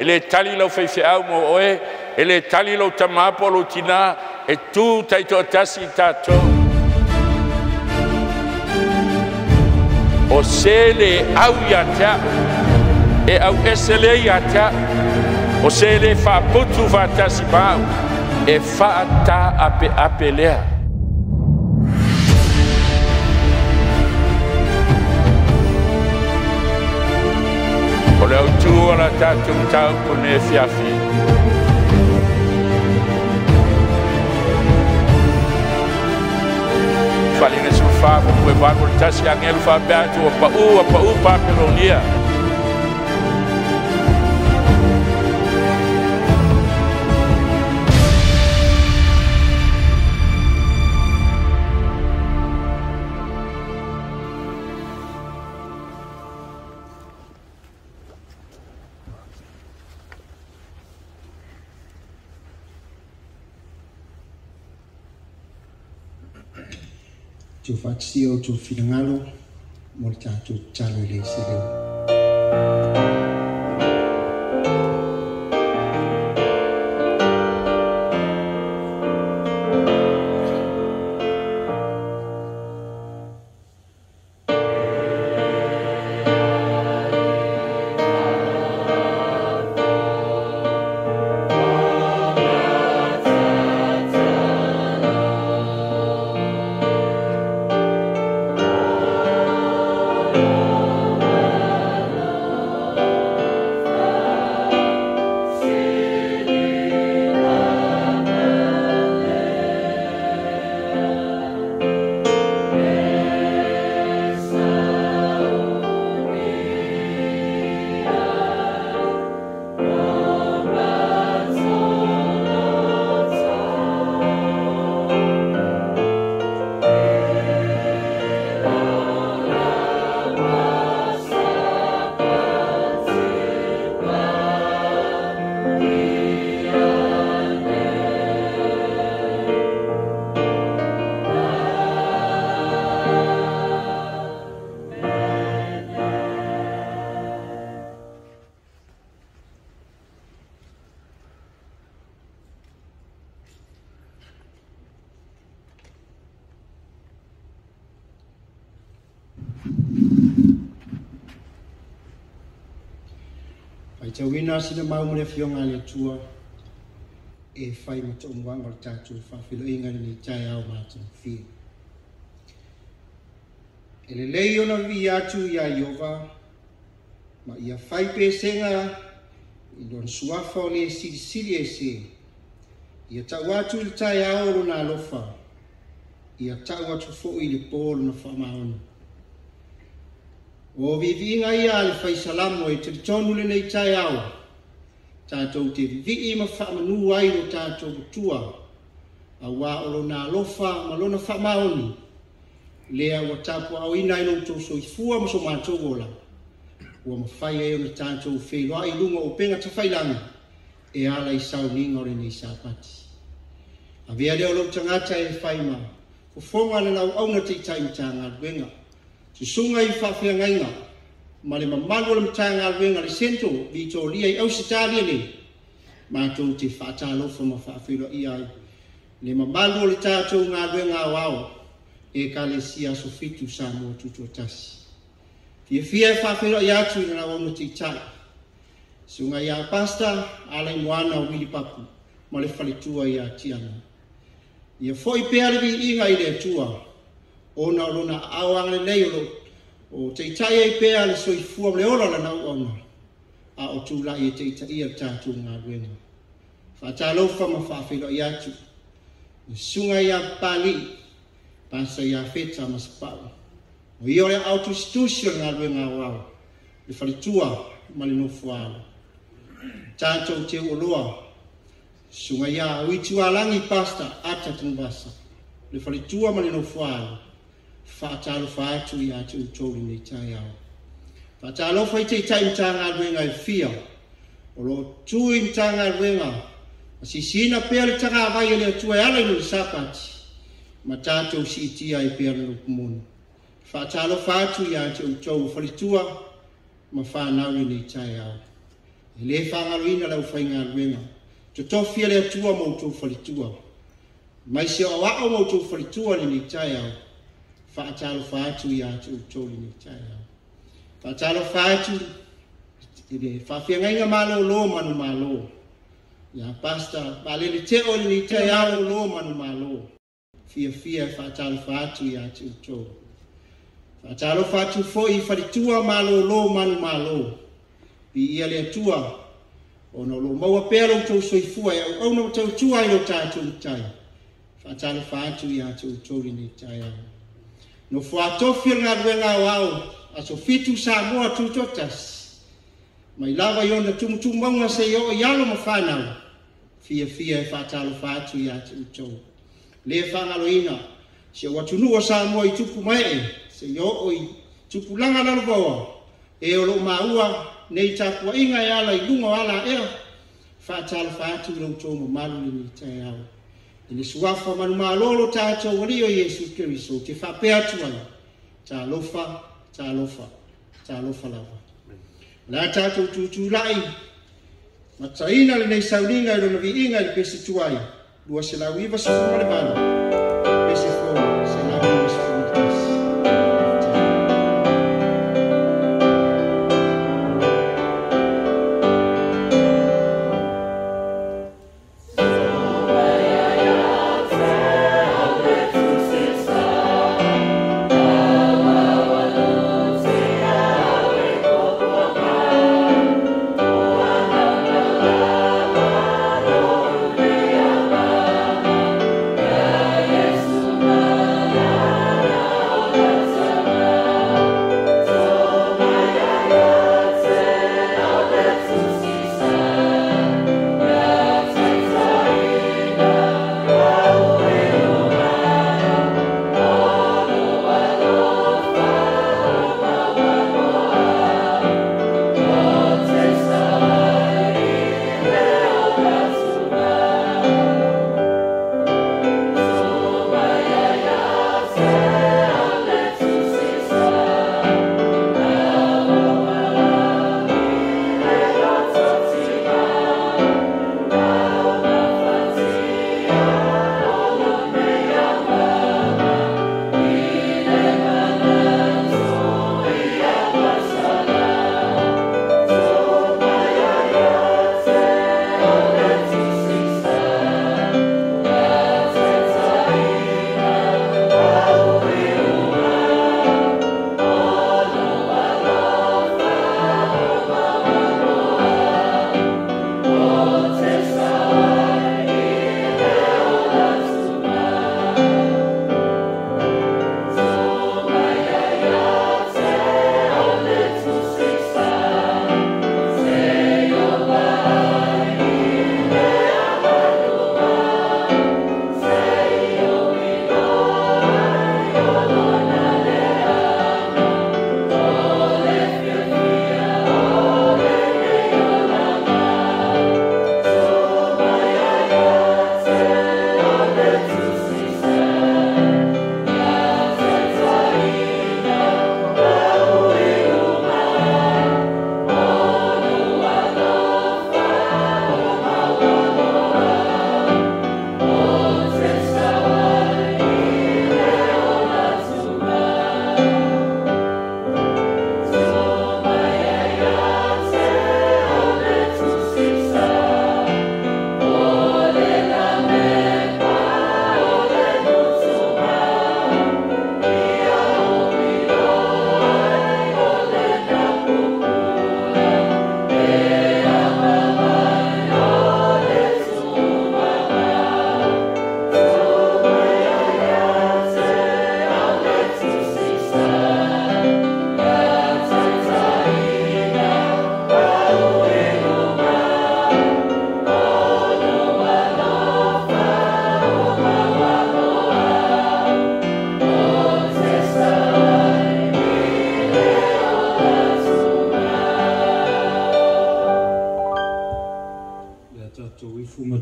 E le tali lau faifeau mo oe, e le tali lou tama po o lou tina, e tu taitoatasi i tatou. O se le au ia te au, e auese lea ia te au. O se le faaputu faatasi ma au, e faataapeape lea. O le autu o la tatou mataupu nei afiafi, Faaaliga 14:81, agelu faapea atu, ua pau, ua pau Papelonia. Te whaatisia o tō whirangalo mō le tātou talo i le se leo. Faitauina sina mau mo le afioga a le Atua e fai ma to'omuaga o le tatou faafeloiga lenei taeao matagofie. E lelei ona viia atu iā Ieova ma ia fai pesega i lona suafa o le silisili ese. Ia ta'u atu i le taeao o lona alofa, ia ta'u atu fo'i i le pō lona faamaoni. O viiviiga ia a le faisalamo e talitonu lenei taeao, tatou te vivii ma faamanu ai lo tatou Atua, auā o lona alofa ma lona faamaoni, lea ua tapuaaoina ai lo outou soifua ma so matou ola, ua mafai ai ona tatou feiloai i luga o upega tafailagi e ala i sauniga o lenei Sapati. Avea lea o lou tagata e fai ma fofoga le lauauna taitai Matagaluega, susuga i faafeagaiga ma le mamalu o le Matagaluega le Sento Vitoria i Ausetalia nei, matou te faatalofa ma faafeiloaia ai le mamalu o le tatou galuega aoao Ekalesia Aso Fitu Samoa Tutoatasi. Fiafia e faafeiloai atu i le lauauna taitai, susuga ia Pasta Alaimoana Wili Papu ma le faletua ia Tiana. Ia foi pea le viiga i le Atua, ona o lona aao agalelei o lo o taitai ai pea le soifua ma le ola o lana auauna, a o tulai e taitaia le tatou galuega. Faatalofa ma faafeiloai atu le susuga ia Papalii, Pasa ia Feta ma Sapau. O ia o le aao tusitusi o le galuega aoao, le faletua ma le nofoaalo. Tatou te uoloa, susuga ia Auitualagi Pasta Ata Tungavasa, le faletua ma le nofoaalo, faatalofa atu ia te outou lenei taeao. Faatalofa i taitai Matagaluega e fia, o lo o tu i Matagaluega, ma sisiina pea le tagavai e le Atua e ala i lona Sapati, ma tatou siitia ai pea le lupumoni. Faatalofa atu ia te outou o faletua ma whanau lenei taeao. E lē faagaloina le aufaigaluega, totofia le Atua ma outou faletua, mai se aoao ma outou faletua lenei taeao, faatalofa atu ia te outou lenei taeao. Faatalofa atu i le faafeagaiga malōlō manumalo, ia Pastor Valele Teo lenei taeao lō manumalo, fiafia e faatalofa atu ia te outou. Faatalofa atu foi i faletua malōlō manumalo, viia le Atua, ona o lo maua pea lo outou soifua e auauna ma tautua ai lo tatou Matai. Faatalofa atu ia te outou lenei taeao. Nofo atofi o le galuega aoao, aso 7 Samoa tutoatasi, mai lava i ona tumutumauga seia oo i alo ma fanau, fiafia e faatalofa atu ia te outou. Le faagaloina si ou atunuu o Samoa i tupu ma ee, seia oo i tupulaga lalovaoa, e o loo maua nei tapuaiga e ala i luga o ala ea, faatalofa atu i lo outou mamalu lenei taeao. I le suafa manumalo lo tatou Alii o Iesu Keriso, te faapea atu ai, talofa, talofa, talofa lava. O le a tatou tutulai, mataina lenei sauniga i lona viiga i le pese tuai, 298, pese fou, 191.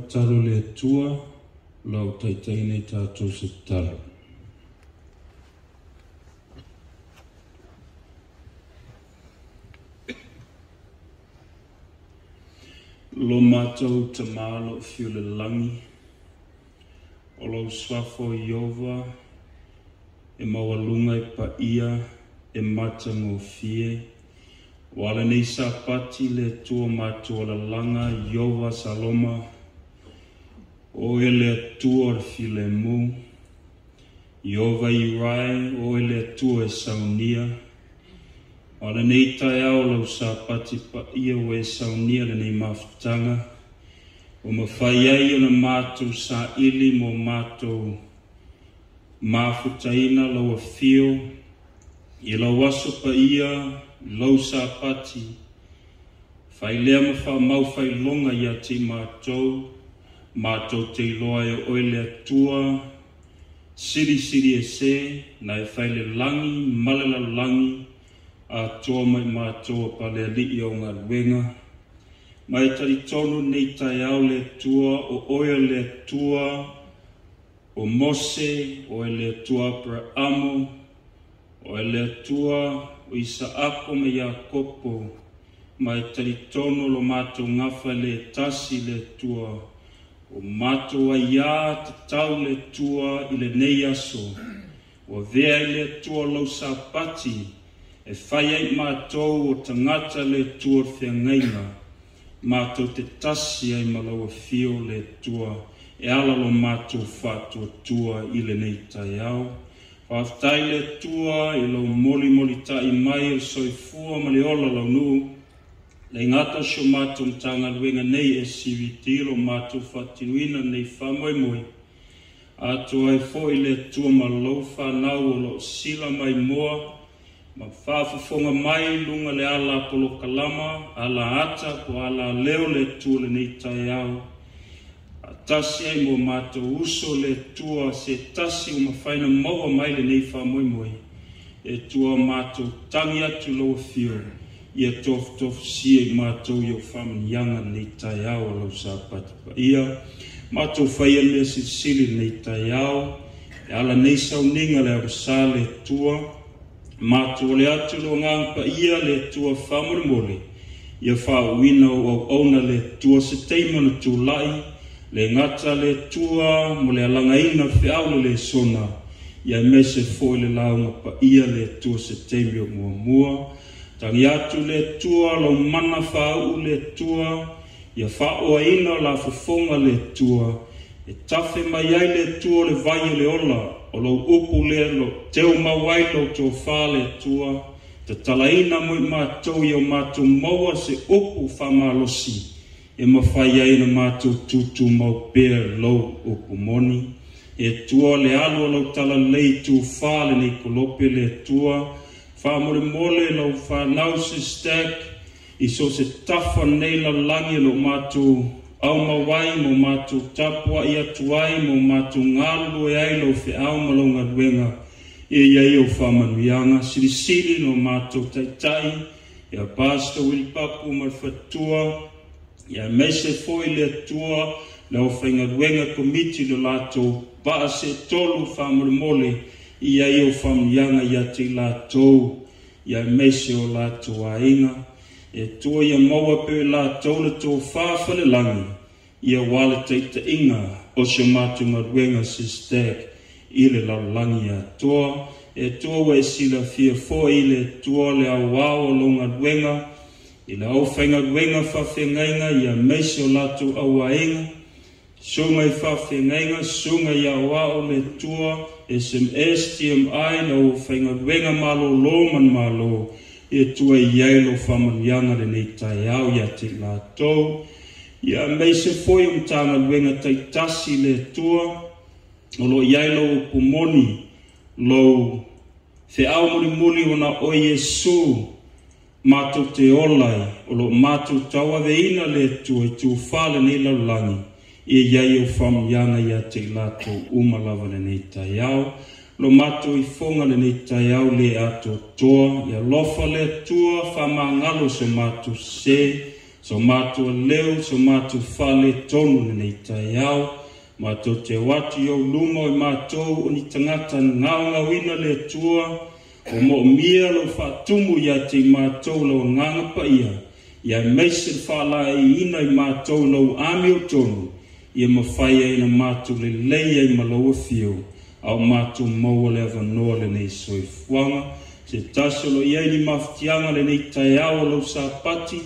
Talo le Atua, lau taitaina i tatou se tatalo. Lo matou Tamā o lo o afio i le lagi, o lou suafa o Ieova e maualuga e paia e matagofie. Ua lenei Sapati le Atua matou alalaga Ieova Saloma, o e le Atua o le filemu, Ieova Irae, o e le Atua e saunia. O lenei taeao lau Sapati paia ua e saunia lenei mafutaga, ua mafai ai ona matou saili mo matou mafutaina lau afio i lau aso paia, lau Sapati, fai lea ma faamau failoga ia te matou, matou te iloa e oe le Atua, silisili ese, na e fai le lagi ma le lalolagi, atoa mai matou o palealii o galuega. Ma e talitonu nei taeao le Atua, o oe le Atua o Mose, o le Atua Aperamo, o le Atua o Isaako ma Iakopo, ma e talitonu lo matou gafa le tasi le Atua, o matou aiā tatau le Atua i lenei aso, ua avea i le Atua lau Sapati, e fai ai matou o tagata le Atua o le feagaiga, matou te tasi ai ma lau afio le Atua, e ala lo matou faatuatua i lenei taeao. Faafetai le Atua i lou molimolitai mai o le soifua ma le ola launuu, le gata o si o matou Matagaluega nei SCVT lo matou faatinoina nei faamoemoe, atoa ai foi le Atua ma lou whanau o lo sila mai moa, ma faafofoga mai luga le ala polokalama, ala ata po ala leo le Atua lenei taeao. Tasi ai mo matou uso le Atua se tasi o mafai na maua mai lenei faamoemoe. E Atua matou tangi atu lau afio, ia tofutofusia i matou i o faamaniaga lenei taeao o lau Sapati paia. Matou faia mea silisili lenei taeao, e ala nei sauniga le agasā le Atua, matou ole atu lo agaga paia le Atua faamolemole, ia faauuina o auauna le Atua se taimi ona tulai, le gata le Atua mo le alagaina feau le lesona, ia aemaise foi le lauga paia le Atua se taimi o muamua. Tagi atu le Atua lau mana faauu le Atua, ia faaoaina o la fofoga le Atua, e tafe mai ai le Atua le vai o le ola, o lou upu lea lo teu mau ai lou tofa le Atua, tatalaina mo i matou ia o matou maua se upu faamalosi, e mafai ai na matou tutumau pea lou upu moni. E Atua le alu o lau talalelei tufa lenei kolope le Atua, faamolemole lau whanau se stack, i so se tafa nei lalagi lo matou au mawai mo matou tapuai atu ai mo matou galulue ai lou feau ma lou galuega, e iai o faamanuiaga silisili lo matou taitai, ia Pastor Wilipapu ma le fatua, ia aemaise foi le Atua le aufaigaluega komiti le latou vaa seetolu faamolemole, ia i o faamanuiaga ia te i latou, ia aemaise o latou aiga. E Atua ia maua pe latou le tofa falelagi, ia ua le taitaiga o si o matou galuega SISTAC i le lalolagi atoa. E Atua ua e silafia foi le Atua le aoao o lou galuega, i le aufaigaluega faafeagaiga ia aemaise o latou auaiga, susuga i faafeagaiga, susuga i aoao le Atua, SMS, TMI, le aufaigaluega malōlō ma le malo, e Atua i ai lou faamanuiaga lenei taeao ia te i latou. Ia aemaise foi o Matagaluega taitasi le Atua, o lo o i ai lou upu moni, lou feau mulimuli ona o Iesu, matou te ola ai, o lo o matou tauaveina le Atua i tufa lenei lalolagi, e i ai o faamanuiaga ia te i latou uma lava lenei taeao. Lo matou ifoga lenei taeao le atoatoa, ia alofa le Atua faamagalo so matou sē, so matou aleu, so matou faaletonu lenei taeao. Matou te o atu i ou luma o i matou o ni tagata gaogaoina le Atua, o moomia lou faatumu ia te i matou lau agaga paia, Ia maise le faalaiina i matou lau amiotonu, ia mafai ai na matou lelei ai ma lau afio, a o matou maua le avanoa lenei soifuaga. Se tasi o lo i ai ni mafatiaga lenei taeao o lau Sapati,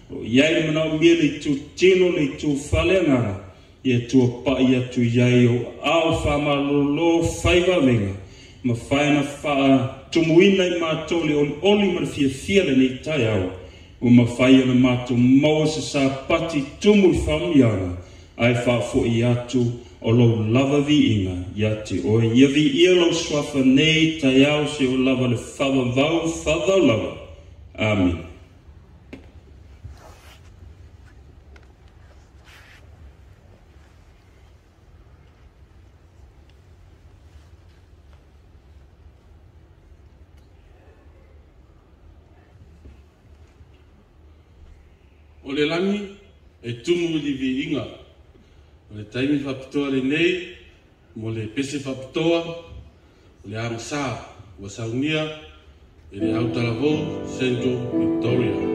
o i ai le manaomia le itutino le itufaleagaga, ia tuapai atu i ai o ao faamalolo faivavega, mafai na faatumuina i matou le olioli ma le fiafia lenei taeao, ua mafai ona matou maua se Sapati tumu i faamanuiaga, ae faafoi atu o lou lava viiga ia te oe. Ia viia lau suafa nei taeao se o lava le faavavau faavavau lava. Amene. O le lagi e tumu i le viiga, o le taimi faapitoa lenei mo le pese faapitoa o le agasā ua saunia e le autalavou Central Victoria.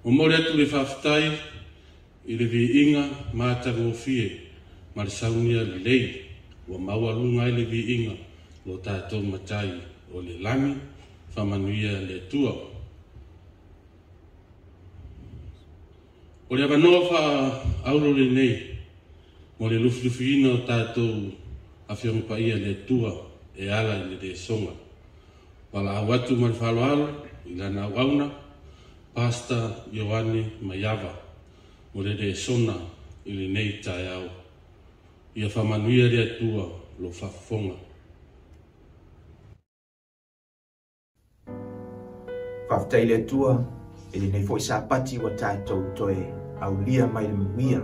Momoli atu le faafetai i le viiga matagofie ma le saunia lelei ua maualuga ai le viiga lo tatou Matai o le lagi, faamanuia le Atua. O le avanoa faaauuro lenei mo le lufilufiina o tatou Afioga Paia i le Atua e ala i le lesona. Valaau atu ma le faaaloalo i lana auauna, Pastor Ioane Maiava, mo le lesona i lenei taeao. Ia faamanuia le Atua lou faafofoga. Faafetai i le Atua i lenei foi Sapati ua tatou toe aulia mai le manuia.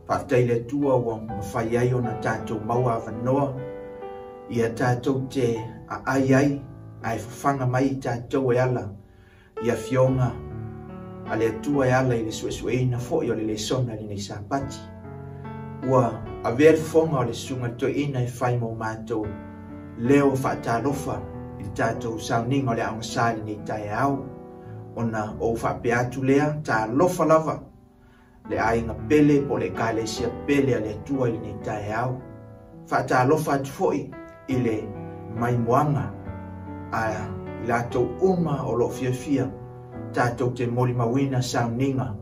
Faafetai i le Atua ua mafai ai ona tatou maua avanoa ia tatou te aai ai ae fafaga mai i tatou e ala i afioga a le Atua e ala i le suesueina foi o le lesona i lenei Sapati. Ua avea le fofoga o le Susuga i le Toeaina e fai mo matou leo faatalofa i le tatou sauniga o le Aoga Sa i lenei taeao, ona ou faapea atu lea, talofa lava le aiga pele po o le Ekalesia pele a le Atua i lenei taeao. Faatalofa atu foi i le maimoaga a i latou uma o lo o fiafia tatou te molimauina sauniga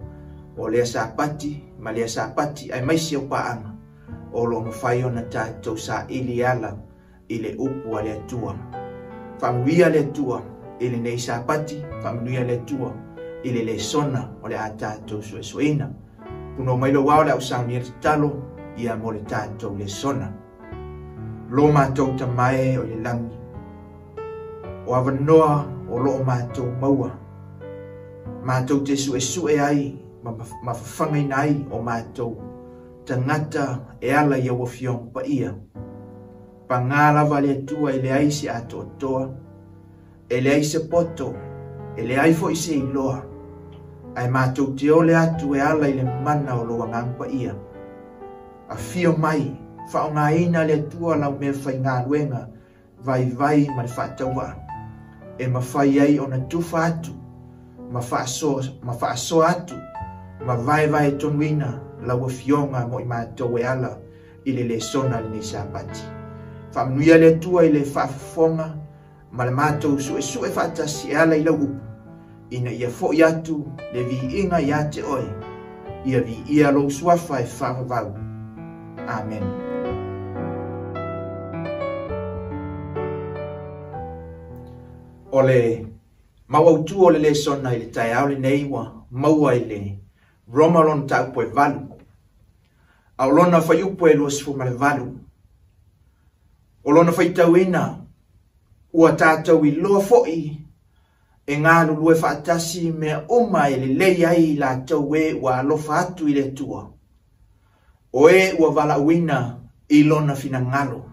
o lea Sapati ma lea Sapati aemaise o paaga o lo o mafai ona tatou saili e ala i le upu a le Atua. Faamanuia le Atua i lenei Sapati, faamanuia le Atua i le lesona o le a tatou suesueina. Punoa mai lou ao le au saunia le tatalo ia mo le tatou lesona. Lo matou Tama e o i le lagi, o avanoa o lo o matou maua, matou te suesue ai ma mafafagaina ai o matou tagata e ala i au Afioga Paia. Pagā lava le Atua e leai se atoatoa, e leai se poto, e leai foi se iloa, ae matou te ole atu e ala i le mana o lou Agaga Paia. Afio mai, faaaogaina le Atua lau mea faigaluega vaivai ma le faatauvaa, e mafai ai ona tufa atu ma faasoa, ma faasoa atu ma vaevae tonuina lau Afioga mo i matou e ala i le lesona lenei Sapati. Faamanuia le Atua i le faafofoga ma le matou suesue faatasi e ala i lau upu, ina ia foi atu le viiga ia te oe, ia viia lou suafa e faavavau. Amene. O le mau autu o le lesona i le taeao lenei ua maua i le Roma lona mataupu e 8, a o lona fuaiupu e 28. O lona faitauina, ua tatou iloa foi e galulue faatasi mea uma e lelei ai i latou e ua alofa atu i le Atua, o e ua valaauina i lona finagalo.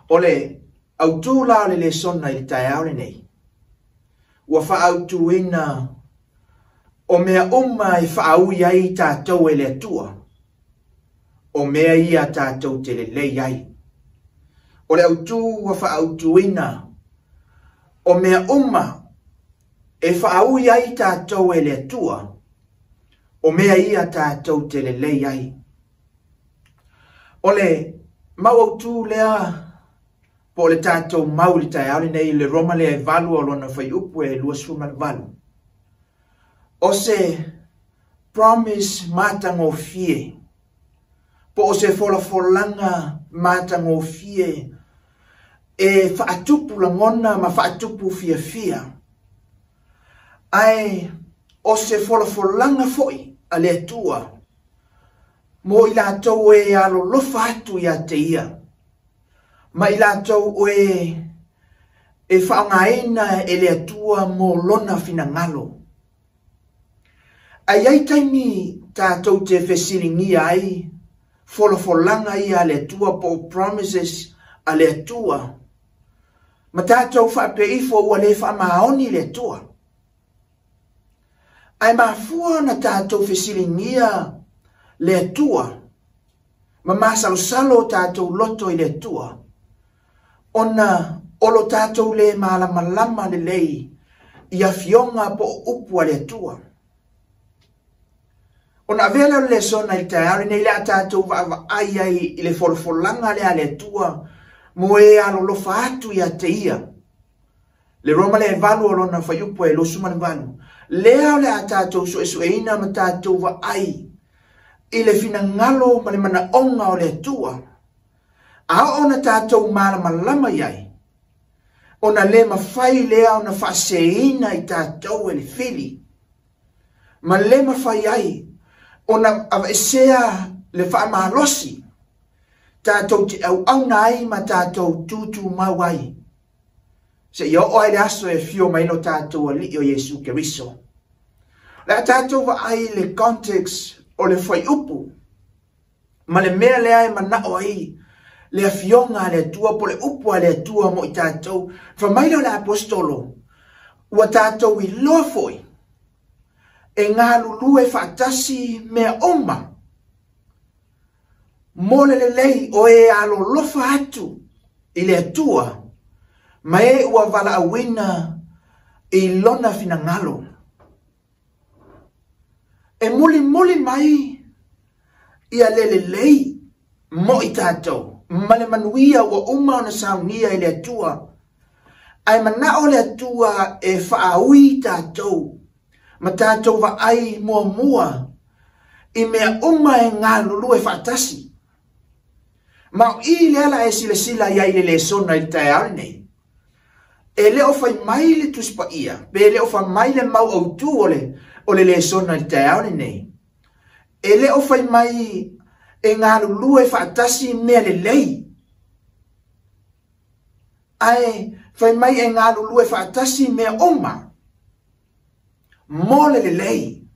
O le autu la o le lesona i le taeao lenei, ua faaautuina o mea uma e faaui ai tatou e le Atua, o mea ia tatou te lelei ai. O le autu ua faaautuina o mea uma e faaui ai tatou e le Atua, o mea ia tatou te lelei ai. O le mau autu lea po o le tatou mau i le taeao lenei i le Roma lea e 8 o lona fuaiupu e 28. O se promise matagofie, po o se folafolaga matagofie e faatupu lagona ma faatupu fiafia, ae o se folafolaga foi a le Atua mo i latou e alolofa atu ia te ia, ma i latou e faaaogaina e le Atua mo lona finagalo. Ae i ai taimi tatou te fesiligia ai folafolaga ia a le Atua po o promises a le Atua, ma tatou faapea ifo ua le faamaoni le Atua. Ae mafua ona tatou fesiligia le Atua ma masalosalo o tatou loto i le Atua, ona o lo tatou le malamalama lelei i afioga po o upu a le Atua. Ona avea lea o le lesona i le taeao lenei le a tatou vaavaai ai i le folafolaga lea a le Atua mo e alolofa atu ia te ia. Le Roma lea e 8 o lona fuaiupu e 28. Lea o le a tatou suesueina ma tatou vaai i le finagalo ma le manaoga o le Atua. A oo ona tatou malamalama i ai, ona le mafai lea ona faaseseina i tatou e le fili, ma le mafai ai ona aveesea le faamalosi tatou te auauna ai ma tatou tutumau ai, seia oo ai le aso e afio mai lo tatou Alii o Iesu Keriso. O le a tatou vaai i le context o le fuaiupu ma le mea lea e manao ai le afioga a le Atua po o le upu a le Atua mo i tatou. Fai mai lea o le Aposetolo, ua tatou iloa foi e galulue faatasi mea uma mo le lelei o e alolofa atu i le Atua ma e ua valaauina i lona finagalo. E mulimuli mai ia le lelei mo i tatou ma le manuia ua uma ona saunia e le Atua. Ae manao le Atua e faaui tatou ma tatou vaai muamua i mea uma e galulue faatasi. Ma o i lea la e silasila i ai le lesona i le taeao lenei. E le o fai mai le Tusi Paia, pe le o fai mai le mau autu o le lesona i le taeao lenei. E le o fai mai e galulue faatasi mea lelei, ae fai mai e galulue faatasi mea uma mo le lelei.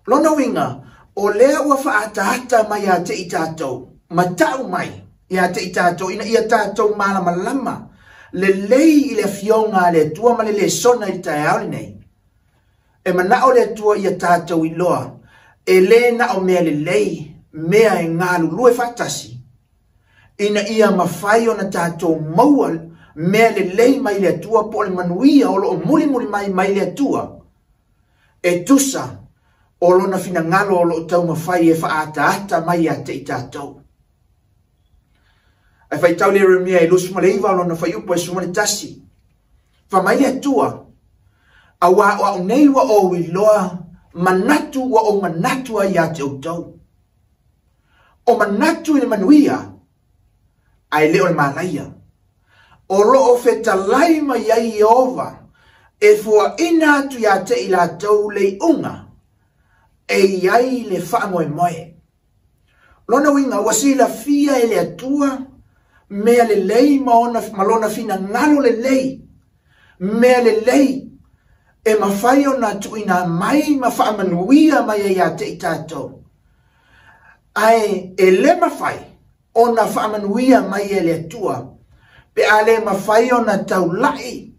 Lona uiga, o lea ua faaataata mai ia te i tatou, ma tau mai ia te i tatou, ina ia tatou malamalama lelei i le afioga a le Atua ma le lesona i le taeao lenei. E manao le Atua ia tatou iloa, e le na o mea lelei, mea e galulue faatasi, ina ia mafai ona tatou maua mea lelei mai le Atua po o le manuia o lo o mulimuli mai mai le Atua, e tusa o lona finagalo o lo o taumafai e faaataata mai ia te i tatou. Ae faitau le Ieremia e 29 o lona fuaiupu e 11. Fai mai le Atua, auā o au nei ua ou iloa manatu ua ou manatu ai ia te outou. O manatu i le manuia, ae le o le malaia. O lo o fetalai mai ai Ieova e fuaina atu ia te i latou le iuga e i ai le faamoemoe. Lona uiga, ua silafia e le Atua mea lelei ma, ona, ma lona finagalo lelei, mea lelei e mafai ona tuuina mai ma faamanuia mai ai ia te i tatou. Ae e le mafai ona faamanuia mai e le Atua pe a le mafai ona taulai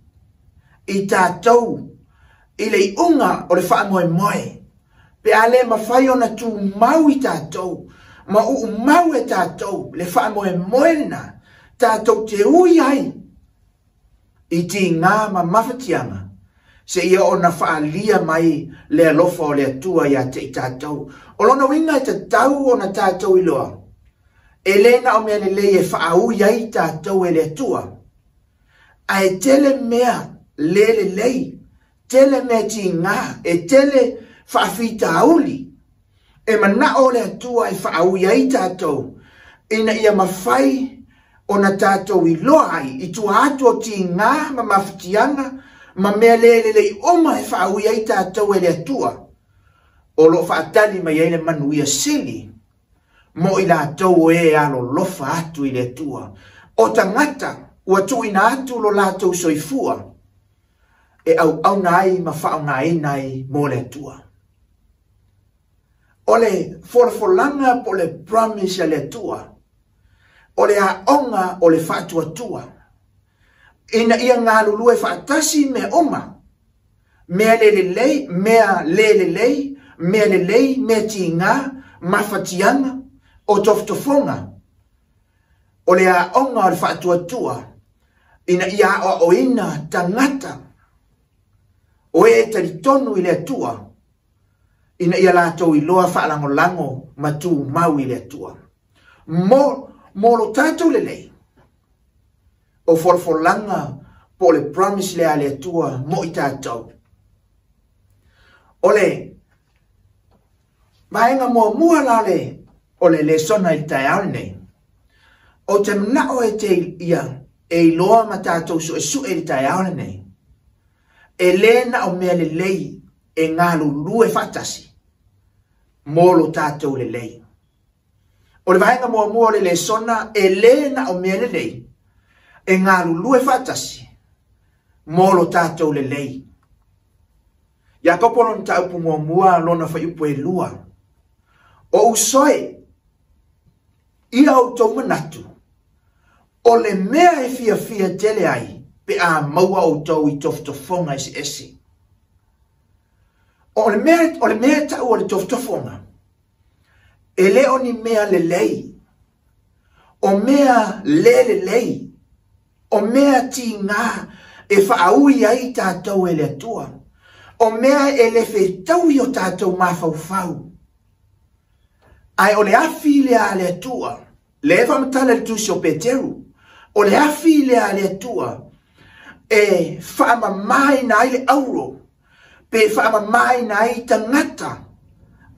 i tatou i le iuga o le faamoemoe, pe a le mafai ona tumau i tatou ma uumau e tatou le faamoemoe lena tatou te ui ai i tiga ma mafatiaga, seia ona faaalia mai le alofa o le Atua ia te i tatou. O lona uiga e tatau ona tatou iloa, e le na o mea lelei e faaui ai tatou e le Atua, ae tele mea le lelei, tele mea tiga, e tele faafitauli e manao le Atua e faaui ai tatou, ina ia mafai ona tatou iloa ai i tua atu o tiga ma mafatiaga ma mea le lelei uma e faaui ai tatou e le Atua, o lo o faatali mai ai le manuia sili mo i latou o e alolofa atu i le Atua. O tagata ua tuuina atu lo latou soifua e auauna ai ma faaaogaina ai mo le Atua. O le folafolaga po o le promise a le Atua, o le aoga o le faatuatua, ina ia galulue faatasi mea uma, mea le lelei, mea le lelei, mea lelei, mea tiga, mafatiaga, o tofotofoga, o le aoga o le faatuatua, ina ia aoaoina tagata o e talitonu i le Atua, ina ia latou iloa faalagolago ma tumau i le Atua. Mo lo tatou lelei, o folafolaga po o le promise lea a le Atua mo i tatou. O le vaega muamua la o le lesona i le taeao lenei, ou te manao e te ia e iloa ma tatou suesue i le taeao lenei, e lē na o mea lelei e galulue faatasi mo lo tatou lelei. O le vaega muamua o le lesona, e lē na o mea lelei e galulue faatasi mo lo tatou lelei. Iakopo lona mataupu muamua lona fuaiupu e 2. O usoe ia outou manatu, o le mea e fiafia tele ai pe a maua outou i tofotofoga eseese. O le mea tau o le tofotofoga, e le o ni mea lelei, o mea le lelei, o mea tiga e faaui ai tatou e le Atua, o mea e le fetaui o tatou mafaufau. Ae o le afi lea a le Atua, le faamatala le tusi o Peteru, o le afi lea a le Atua e faamamaina ai le auro, pe faamamaina ai tagata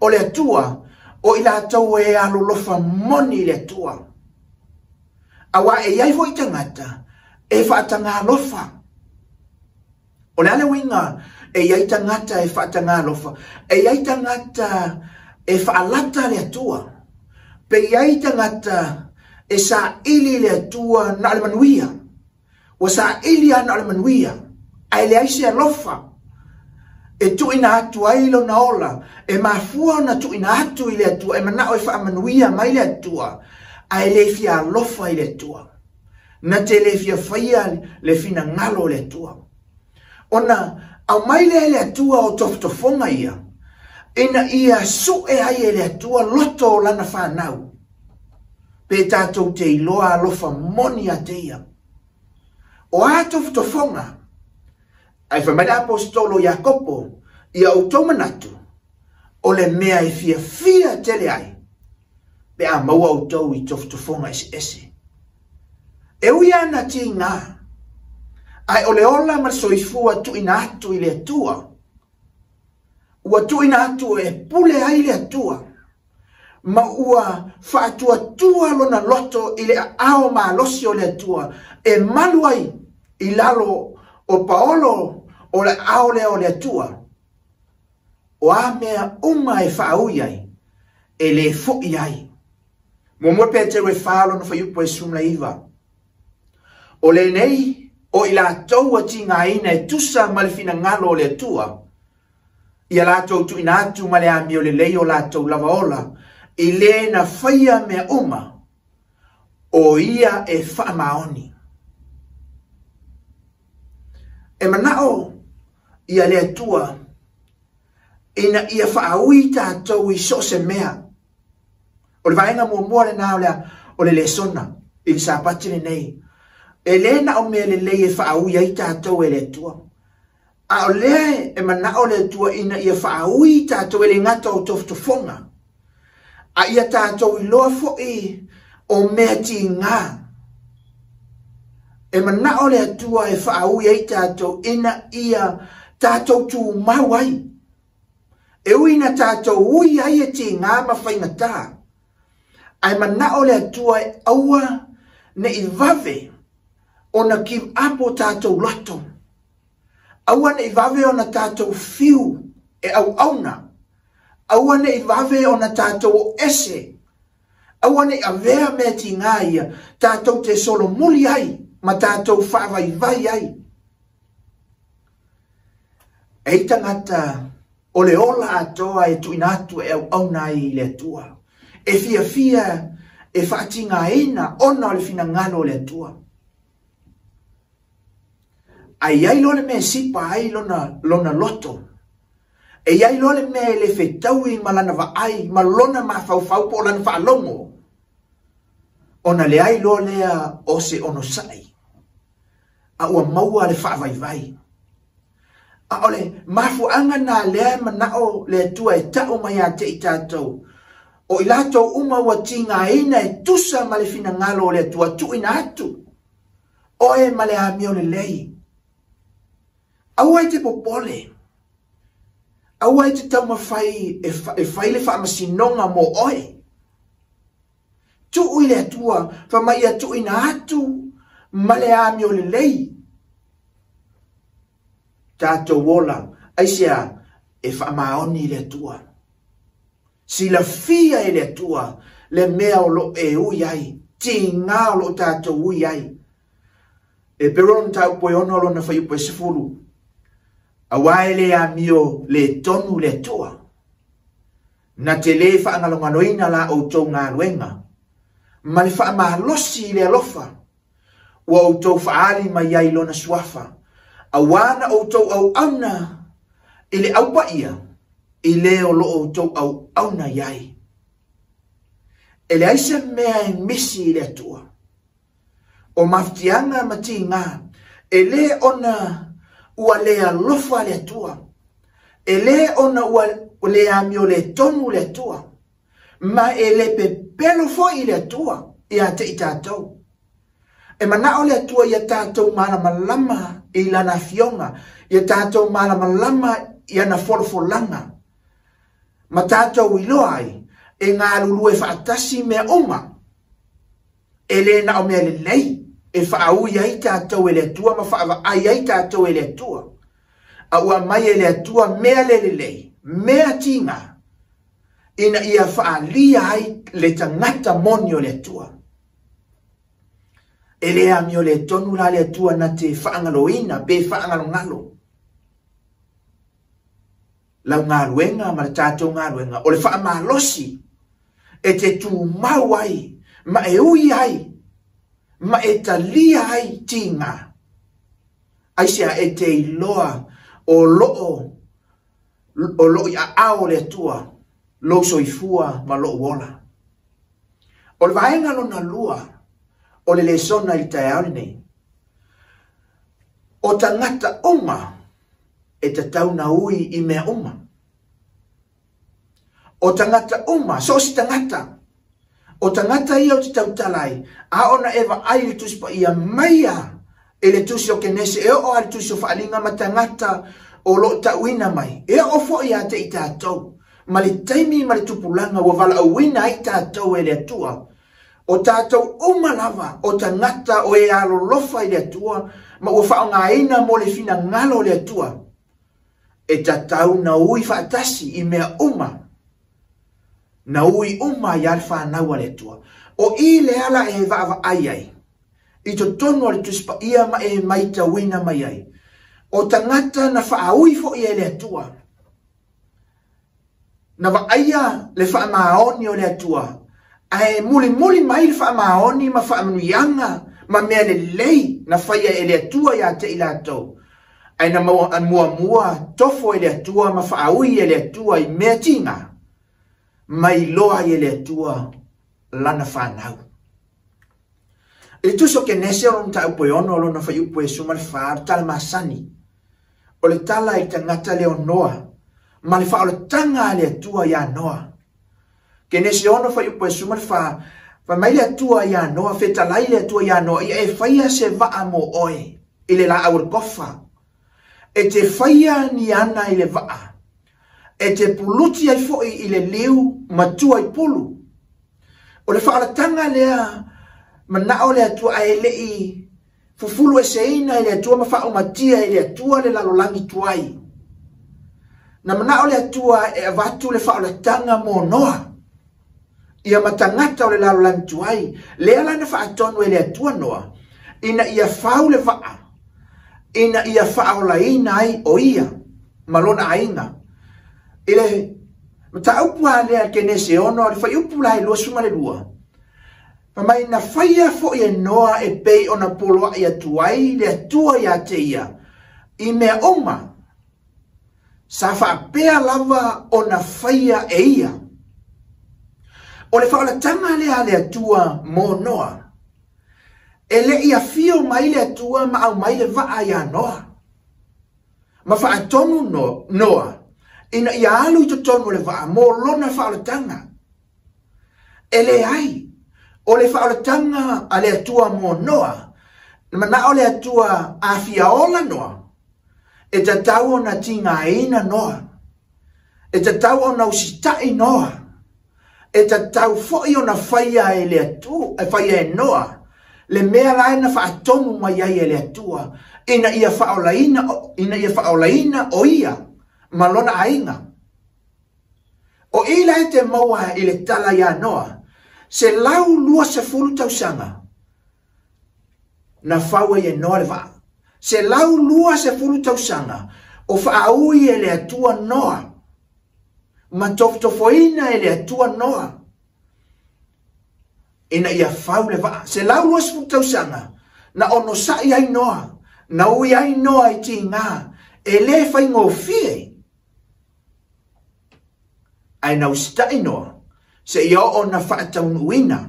o le Atua, o i latou e alolofa moni i le Atua. Auā e iai foi tagata e faatagalofa. O le a le uiga e iai tagata e faatagalofa? E iai tagata e faalata le Atua, pe iai tagata e saili le Atua na o le manuia. Ua saili lava na o le manuia, ae leai se alofa e tuuina atu ai lona ola, e mafua ona tuuina atu i le Atua, e manao e faamanuia mai le Atua, ae le fia alofa i le Atua. Na te le fia faia le finagalo o le Atua. Ona aumai lea e le Atua o tofotofoga ia, ina ia sue ai e le Atua loto o lana fanau, pe tatou te iloa alofa moni ia te ia. O a tofotofoga, ae fai mai le aposetolo Iakopo, ia outou manatu, o le mea e fiafia tele ai, pe a maua outou i tofotofoga eseese. E ui ana tiga, ae o le ola ma le soifua tuuina atu i le Atua, ua tuuina atu e pule ai le Atua, ma ua faatuatua lona loto i le aao malosi o le Atua, e malu ai i lalo o paolo o le aao lea o le Atua. O a mea uma e faaui ai, e le fo'i ai. Muamua Peteru e 4 lona fuaiupu e 19. O lenei o i latou ua tigaina e tusa ma le finagalo o le Atua, ia latou tuuina atu ma le amio lelei o latou lava ola, i le na faia mea uma, o ia e faamaoni. E manao ia le Atua ina ia faaui tatou i so o se mea. O le vaega muamua lena o le lesona i le Sapati lenei. E lē na o mea lelei e faaui ai tatou e le Atua. A o lea e manao le Atua ina ia faaui tatou e le gata o tofotofoga, a ia tatou iloa foi o mea tiga. E manao le Atua e faaui ai tatou ina ia tatou tumau ai. E ui na tatou ui ai e tiga ma faigata, ae manao le Atua e aua nei vave ona give up o tatou loto. Aua nei vave ona tatou fiu e auauna. Aua nei vave ona tatou o ese. Aua nei avea mea tiga ia tatou te solomuli ai ma tatou faavaivai ai. E i tagata o le ola atoa e tuuina atu e auauna ai i le Atua. E fiafia e faatigaina ona o le finagalo o le Atua. Ae iai loa le mea e sipa ai lona loto. E iai loa le mea e le fetaui ma lana vaai, ma lona mafaufau po o lana faalogo. Ona leai loa lea o se onosai, a ua maua le faavaivai. A o le mafuaaga na lea e manao le Atua e tau mai ia te i tatou, o i latou uma ua tigaina e tusa ma le finagalo o le Atua tuuina atu oe ma le amio lelei. Aua e te popole. Aua e te taumafai e fai le faamasinoga mo oe. Tuu i le Atua, fai mai ia tuuina atu ma le amio lelei. Tatou ola, aisea e faamaoni i le Atua. Silafia e le Atua le mea o lo o e ui ai, tiga o lo o tatou ui ai. Epero le mataupu e 6 lona fuaiupu e 10, auā e lē amio lē tonu le Atua. Na te lē faagalogaloina la outou galuega ma le faamalosi i le alofa ua outou faaali mai ai lona suafa, auā na outou auauna i le aupaia i le o lo o outou auauna i ai. E leai se mea e misi i le Atua. O mafatiaga ma tiga, e lē ona ua lē alofa le Atua, e lē ona ua lē amio lē tonu le Atua, ma e lē pepelo foi i le Atua ia te i tatou. E manao le Atua ia tatou malamalama i lana afioga, ia tatou malamalama i ana folafolaga, ma tatou iloa ai e galulue faatasi mea uma. E lē na o mea lelei e faaui ai tatou e le Atua ma faavaai ai tatou e le Atua, a ua aumai e le Atua mea le lelei, mea tiga, ina ia faalia ai le tagata moni o le Atua. E lē amio lē tonu la le Atua na te faagaloina pe faagalogalo lau galuega ma le tatou galuega o le faamalosi e te tumau ai ma e ui ai ma e talia ai tiga. Aisea e te iloa o loo i aao o le Atua lou soifua ma lou ola. O le vaega lona lua o le lesona i le taeao lenei, o tagata uma e tatau na ui i mea uma. O tagata uma, so o se tagata, o tagata ia o te tautala ai, a ona e vaai i le Tusi Paia maia e le Tusi o Kenese e oo a le Tusi o Faaaliga ma tagata o loo tauina mai, e oo foi ia te i tatou, ma le taimi ma le tupulaga ua valaauina ai tatou e le Atua. O tatou uma lava o tagata o e alolofa i le Atua ma ua faaaogaina mo le finagalo o le Atua, e tatau na ui faatasi i mea uma, na ui uma ia le fanau a le Atua. O i le ala e vaavaai ai i totonu o le Tusi Paia ma e maitauina mai ai, o tagata na faaui foi e le Atua, na vaaia le faamaoni o le Atua, ae mulimuli mai le faamaoni ma faamanuiaga ma mea lelei na faia e le Atua ia te i latou, ae na muamua tofo e le Atua ma faaui e le Atua i mea tiga, mai loa ai e le Atua lana fanau. I le Tusi o Kenese o lona mataupu e 6 lona fuaiupu e 14, le tala masani o le tala i tagata lea o Noa ma le faaolataga a le Atua iā Noa. Kenese 6 fuaiupu e 14, fai mai le Atua iā Noa, fetalai le Atua iā Noa, ia e faia se vaa mo oe i le laau o le kofa. E te faia ni ana i le vaa, e te puluti ai foi i le liu matua i pulu. O le faaolataga lea manao le Atua ae lei fufulu eseina e le Atua ma faaumatia e le Atua le lalolagi tuai. Na manao le Atua e avatu le faaolataga mo Noa ia ma tagata o le lalolagi tuai, lea la na faatonu e le Atua Noa ina ia fau le vaa, ina ia faaolaina ai o ia ma lona aiga. I le mataupu a lea Kenese 6 le fuaiupu la e 22, fai mai na faia foi e Noa e pei ona poloai atu ai le Atua ia te ia i mea uma, sa faapea lava ona faia e ia. O le faaolataga lea a le Atua mo Noa, e lei afio mai le Atua ma aumai le vaa ia Noa, ma faatonu Noa ina ia alu i totonu o le vaa mo lona faaolataga. E leai, o le faaolataga a le Atua mo Noa, na manao le Atua a fia ola Noa, e tatau ona tigaina Noa. E tatau ona usita'i Noa. E tatau foi ona faia e le Atua, e faia e Noa le mea la e na faatonu mai ai e le Atua ina ia faaolaina, ina ia faaolaina o ia ma lona aiga. O i la e te maua i le tala iā Noa, 120 tausaga na fau ai e Noa le vaa. 120 tausaga o faaui e le Atua Noa ma tofotofoina e le Atua Noa ina ia fau le vaa. 120 tausaga na onosai ai Noa, na ui ai Noa i tigā, e lē faigofie. Ae na usitaʻi Noa seia oo na faataunuuina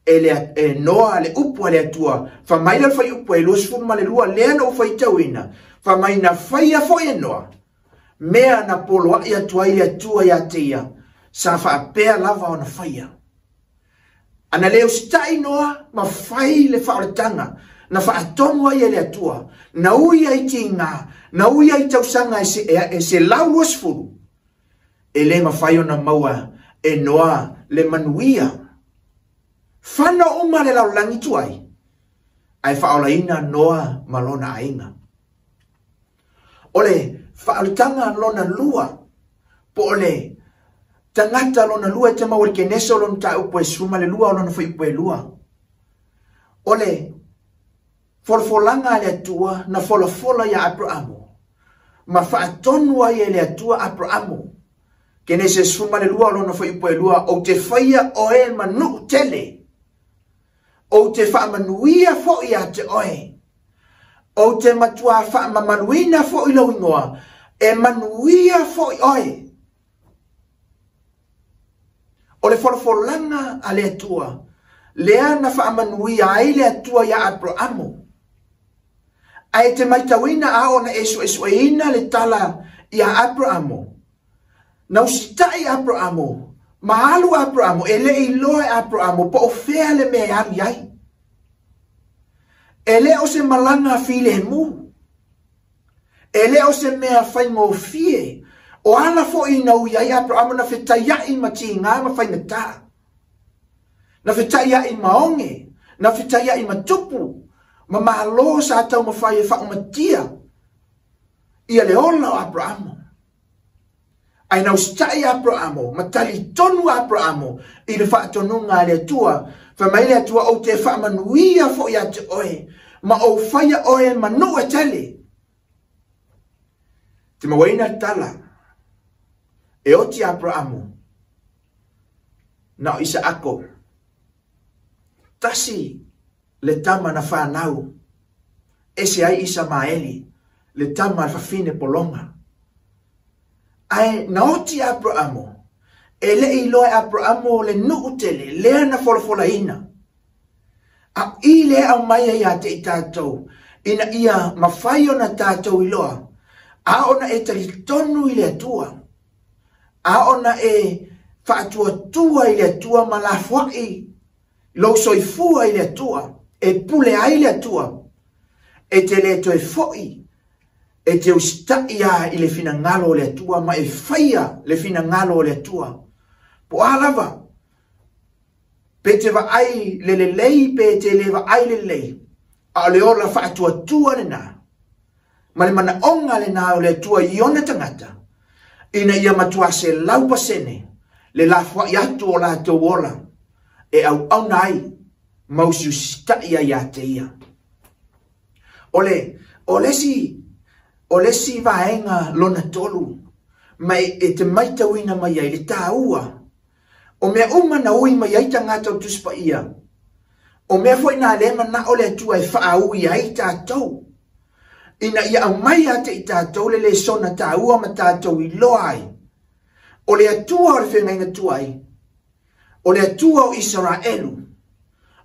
e le e Noa le upu a le Atua. Fai mai le fuaiupu e 22 lea na ou faitauina, fai mai na faia foi e Noa mea na poloaʻi atu ai le Atua iā te ia, sa faapea lava ona faia. Ana le usitaʻi Noa ma fai le faaolataga na faatonu ai e le Atua, na ui ai tigā, na ui ai tausaga e 120, e lē mafai ona maua e Noa le manuia. Fano uma le lalolagi tuai, ae faaolaina Noa ma lona aiga. O le faaolataga lona lua, po o le tagata lona lua e te maua i le Kenese o lona mataupu e 12 o lona fuaiupu e 2. O le folafolaga a le Atua na folafola iā Aperamo ma faatonu ai e le Atua Aperamo. Kenese 12 o lona fuaiupu e 2, ou te faia oe ma nuu tele, ou te faamanuia foi iā te oe, ou te matuā faamamaluina foi lou igoa, e manuia foi oe. O le folafolaga a le Atua lea na faamanuia ai le Atua iā Aperamo. Ae e te matauina a ona e suesueina le tala iā Aperamo, na usitaʻi Aperamo ma alu Aperamo, e le iloa e Aperamo po o fea le mea e alu i ai. E le o se malaga filemu, e le o se mea faigofie. O ala foi na ui ai Aperamo na fetaiaʻi ma tigā ma faigatā, na fetaiaʻi ma oge, na fetaiaʻi ma tupu ma malo sa taumafai e faaumatia ia le ola o Aperamo. Ae na usitaʻi Aperamo ma talitonu Aperamo i le faatonuga a le Atua. Fai mai le Atua, ou te faamanuia foi iā te oe ma ou faia oe ma nuu e tele. Te mauaina le tala e oti Aperamo na o Isaako, tasi le tama na fanau, ese ai Isamaeli le tama a le fafine pologa. Ae na oti Aperamo, e le iloa e Aperamo le nuu tele lea na folafolaina. A i lea aumai ai ia te i tatou, ina ia mafai ona tatou iloa, a ona e talitonu i le Atua, a ona e faatuatua i le Atua ma lafoaʻi lou soifua i le Atua, e pule ai le Atua, e te le toe foi, e te usitaʻi a i le finagalo o le Atua ma e faia le finagalo o le Atua. Po a lava, pe te vaai le lelei pe te le vaai le lelei, a o le ola faatuatua lenā, ma le manaoga lenā o le Atua i ona tagata, ina ia matuā 100% le lafoaʻi atu o latou ola e auauna ai ma usiusitaʻi ai iā te ia. O le, o le isi, o le isi vaega lona tolu, ma e, e te matauina mai ai le tāua o mea uma na ui mai ai tagata o Tusi Paia, o mea foi na lea manaʻo le Atua e faaui ai tatou, ina ia aumai ia te i tatou le lesona tāua ma tatou iloa ai, o le Atua o le feagaiga tuai, o le Atua o Isaraelu,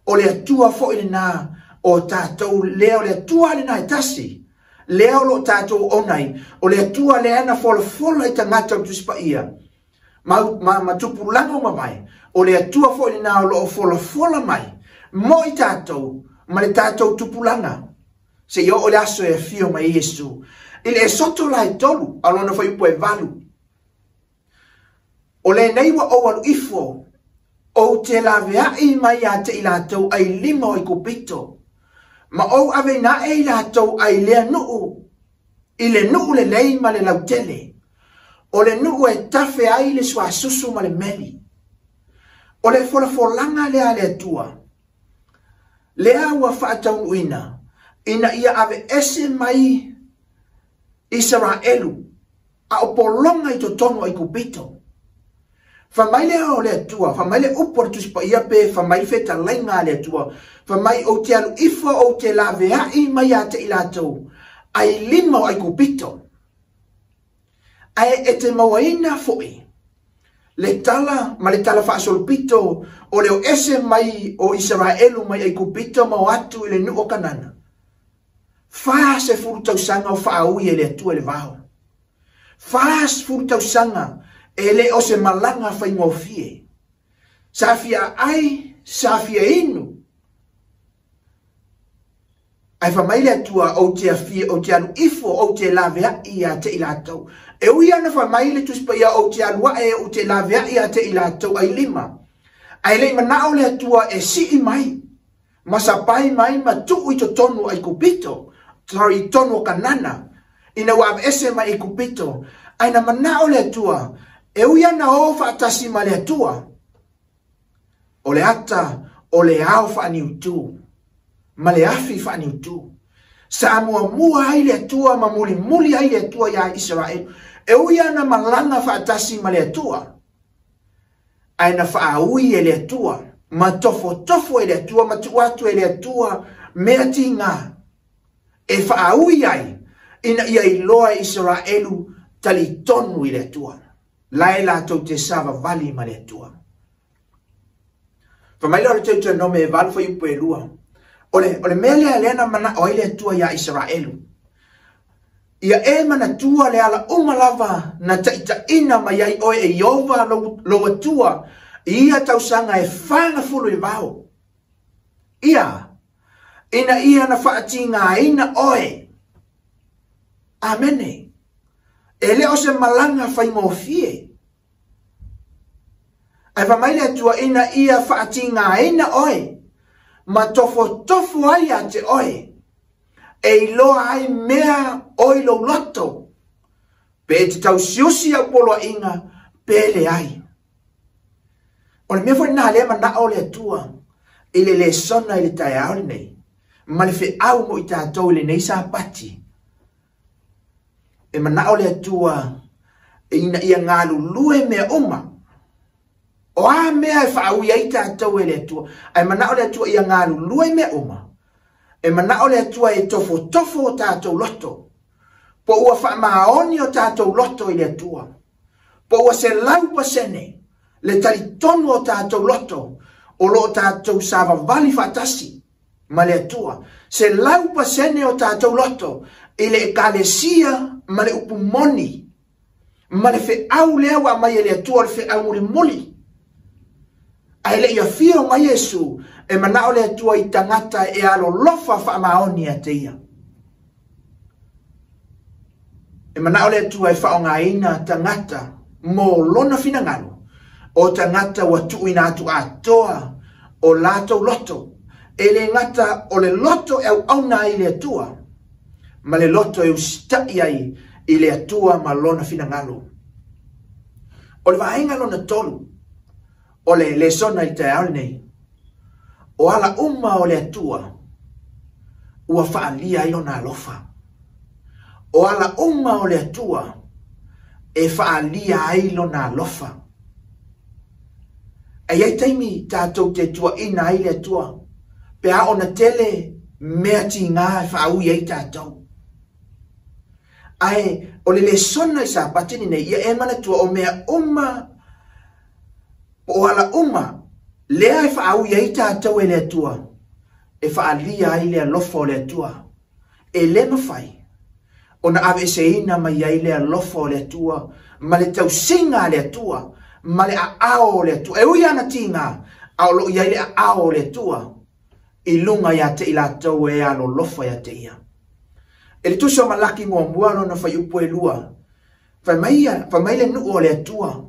o le Atua foi lenā o tatou lea, o le Atua lenā e tasi, lea o loo tatou ona ai, o le Atua lea na folafola i tagata o le Tusi Paia, ma, ma, ma tupulaga ua mavae, o le Atua foi lenā o loo folafola mai mo i tatou ma le tatou tupulaga, seia oo le aso e afio mai ai Iesu. I le Esoto la e 3, a lona fuaiupu e 8. O lenei ua ou alu ifo, ou te laveai mai ia te i latou ai lima o Aikupito, ma ou aveina ae i latou ai lea nuu, i le nuu lelei ma le lautele, o le nuu e tafe ai le suasusu ma le meli. O le folafolaga lea a le Atua, lea ua faataunuuina, ina ia aveese mai Isaraelu, a o pologa i totonu o Aikupito. Fai mai lea o le Atua, fai mai le upu a le Tusi Paia pe fai mai le fetalaiga a le Atua, fai mai ou te alu ifo ou te laveai mai ia te i latou ai lima o Aikupito. Ae e te mauaina foi le tala ma le tala faasolopito o le o ese mai o Isaraelu mai Aikupito ma o atu i le nuu o Kanana. 40 tausaga o faaui e le Atua i le vao. 40 tausaga e le o se malaga faigofie. Sa fia ai, sa fia inu. Ae fai mai le Atua, ou te afia, ou te alu ifo, ou te laveai ia te i latou. E ui ana fai mai le Tusi Paia, ou te alu ae, ou te laveai ia te i latou ai lima. Ae le i manao le Atua e sii mai, ma sapai mai ma tuu i totonu o Aikupito, sorry, i totonu o Kanana, ina ua aveese mai Aikupito. Ae na manao le Atua, e ui ana o faatasi ma le Atua, o le ata o le ao faaniutu, ma le afi faaniutu. Sa muamua ai le Atua ma mulimuli ai le Atua ia Isaraelu. E ui ana malaga faatasi ma le Atua, ae na faaui e le Atua, ma tofotofo e le Atua, ma tuu atu e le Atua mea tiga e faaui ai, ina ia iloa e Isaraelu talitonu i le Atua. Lae latou te savavali ma le Atua. Fai mai lea o le Teuteronome e 8 fuaiupu e 2. O le mea lea lea na manao ai le Atua ia Isaraelu. Ia e manatua le ala uma lava na taitaina mai ai oe e Ieova lou Atua i ia tausaga e 40 i le vao. Ia, ina ia na faatigaina oe. Amene. E le o se malaga faigofie. Ae fai mai le Atua ina ia faatigaina oe, ma tofotofo ai ia te oe, e iloa ai mea o i lou loto, pe te tausiusi au poloaiga, pe leai. O le mea foi lena lea manao le Atua i le lesona i le taeao lenei, ma le feau mo i tatou i lenei Sapati. E manao le Atua ina ia galulue mea uma. O a mea e faaui ai tatou e le Atua, ae manao le Atua ia galulue mea uma. E manao le Atua e tofotofo o tatou loto, po ua faamaoni o tatou loto i le Atua, po ua 100% le talitonu o tatou loto, o loo tatou savavali faatasi ma le Atua. 100% o tatou loto i le ekalesia ma le upu moni, ma le feau lea ua aumai e le Atua, o le feau mulimuli. Ae le i afio mai Iesu, e manao le Atua i tagata e alolofa faamaoni ia te ia. E manao le Atua e faaaogaina tagata mo lona finagalo, o tagata ua tuuina atu atoa o latou loto, e le gata o le loto e auauna ai i le Atua, ma le loto e usitai ai i le Atua ma lona finagalo. O le vaega lona 3 o le lesona i le taeao lenei, o ala uma o le Atua ua faalia ai lona alofa. O ala uma o le Atua e faalia ai lona alofa. E iai taimi tatou te tuaina ai le Atua, pe a ona tele mea tiga e faaui ai tatou. Ae o le lesona i Sapati lenei, ia e manatua o mea uma, o ala uma, lea e faaui ai tatou e le Atua, e faalia ai le alofa o le Atua. E le mafai ona aveeseina mai ai le alofa o le Atua, ma le tausiga a le Atua, ma le aao o le Atua. E ui ana tiga, a o loo i ai le aao o le Atua i luga ia te i latou e alolofa ia te ia. E le Tusi o Malaki muamua lona fuaiupu e 2, fai mai le nuu o le Atua,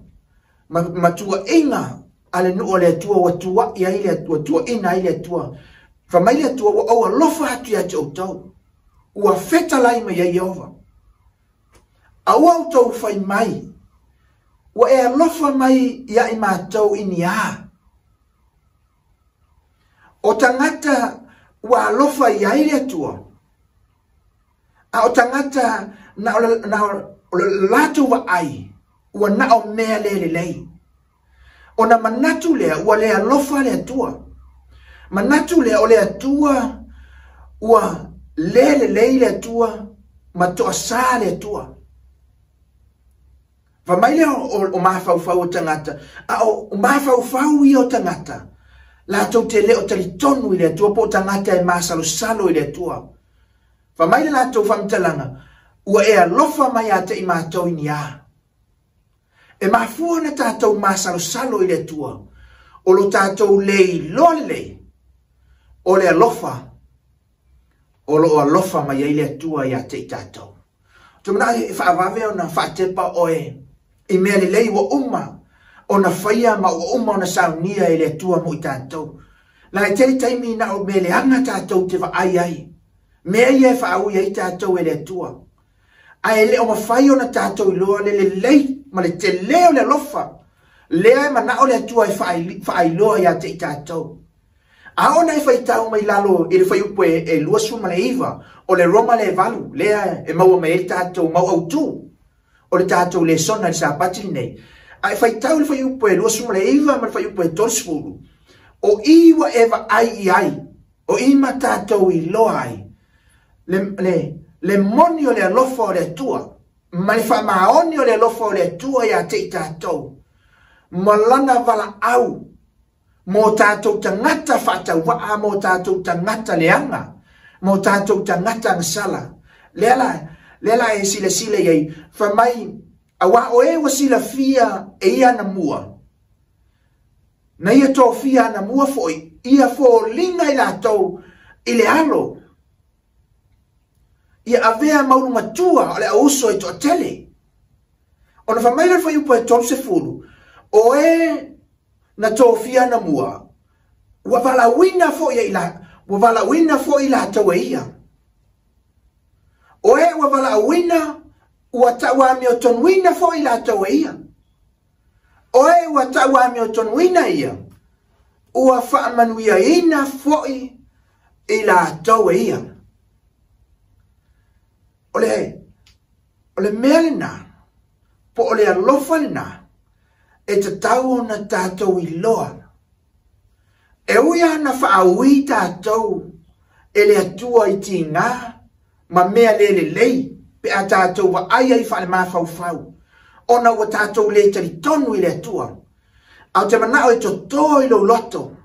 ma tuuaiga a le nuu o le Atua ua tuuai ai le ua tuuaina ai le Atua. Fai mai le Atua, ua ou alofa atu ia te outou, ua fetalai mai ai Ieova. Aua outou fai mai, ua e alofa mai ia i matou i ni a? O tagata ua alofa i ai le Atua, a o tagata na o le latou vaai ua na o mea le lelei. Ona manatu lea ua le alofa le Atua. Manatu lea o le Atua ua le lelei le Atua ma toasā le Atua. Fai mai lea o mafaufau o tagata, a o mafaufau ia o tagata, latou te le o talitonu i le Atua po o tagata e masalosalo i le Atua. Fai mai le latou faamatalaga, ua e alofa mai ia te i matou i ni a? E mafua ona tatou masalosalo i le Atua, o lo tatou le iloa lelei o le alofa o lo o alofa mai ai le Atua ia te i tatou. Ou te manao e faavave ona faatepa oe i mea lelei ua uma ona faia ma ua uma ona saunia e le Atua mo i tatou. Na e tele taimi na o mea leaga tatou te vaai ai. Mea ia e faaui ai tatou e le Atua. Ae le o mafai ona tatou iloa le lelei ma le tele o le alofa lea e manao le Atua e faailoa ia te i tatou. A ona e faitau mai lalo i le fuaiupu e 29 o le Roma le 8, lea e maua mai ai le tatou mau autu o le tatou lesona i le Sapati lenei. A e faitau i le fuaiupu e 29 ma le fuaiupu e 30, o i ua e vaai i ai, o i ma tatou iloa ai le moni o le alofa o le Atua, ma le faamaoni o le alofa o le Atua ia te i tatou, ma lana valaau mo tatou tagata faatauvaa, mo tatou tagata leaga, mo tatou tagata agasala. Lea la e silasila i ai, fai mai, auā o e ua silafia e ia anamua, na ia tofia anamua foi, ia foliga i latou i le alo, ia avea maulumatua o le auuso e toatele. Ona fai mai le fuaiupu e 30, o e na tofia anamua, ua valaauina foi latou e ia. O e ua valaauina, ua tauamiotonuina foi latou e ia. O e ua tauamiotonuina ia, ua faamanuiaina foi i latou e ia. O le mea lena, po o le alofa lena, e tatau ona tatou iloa. E ui ana faaui tatou e le Atua i tiga ma mea le lelei pe a tatou vaai ai faale-mafaufau, ona ua tatou le talitonu i le Atua. A o te manao e toto i lou loto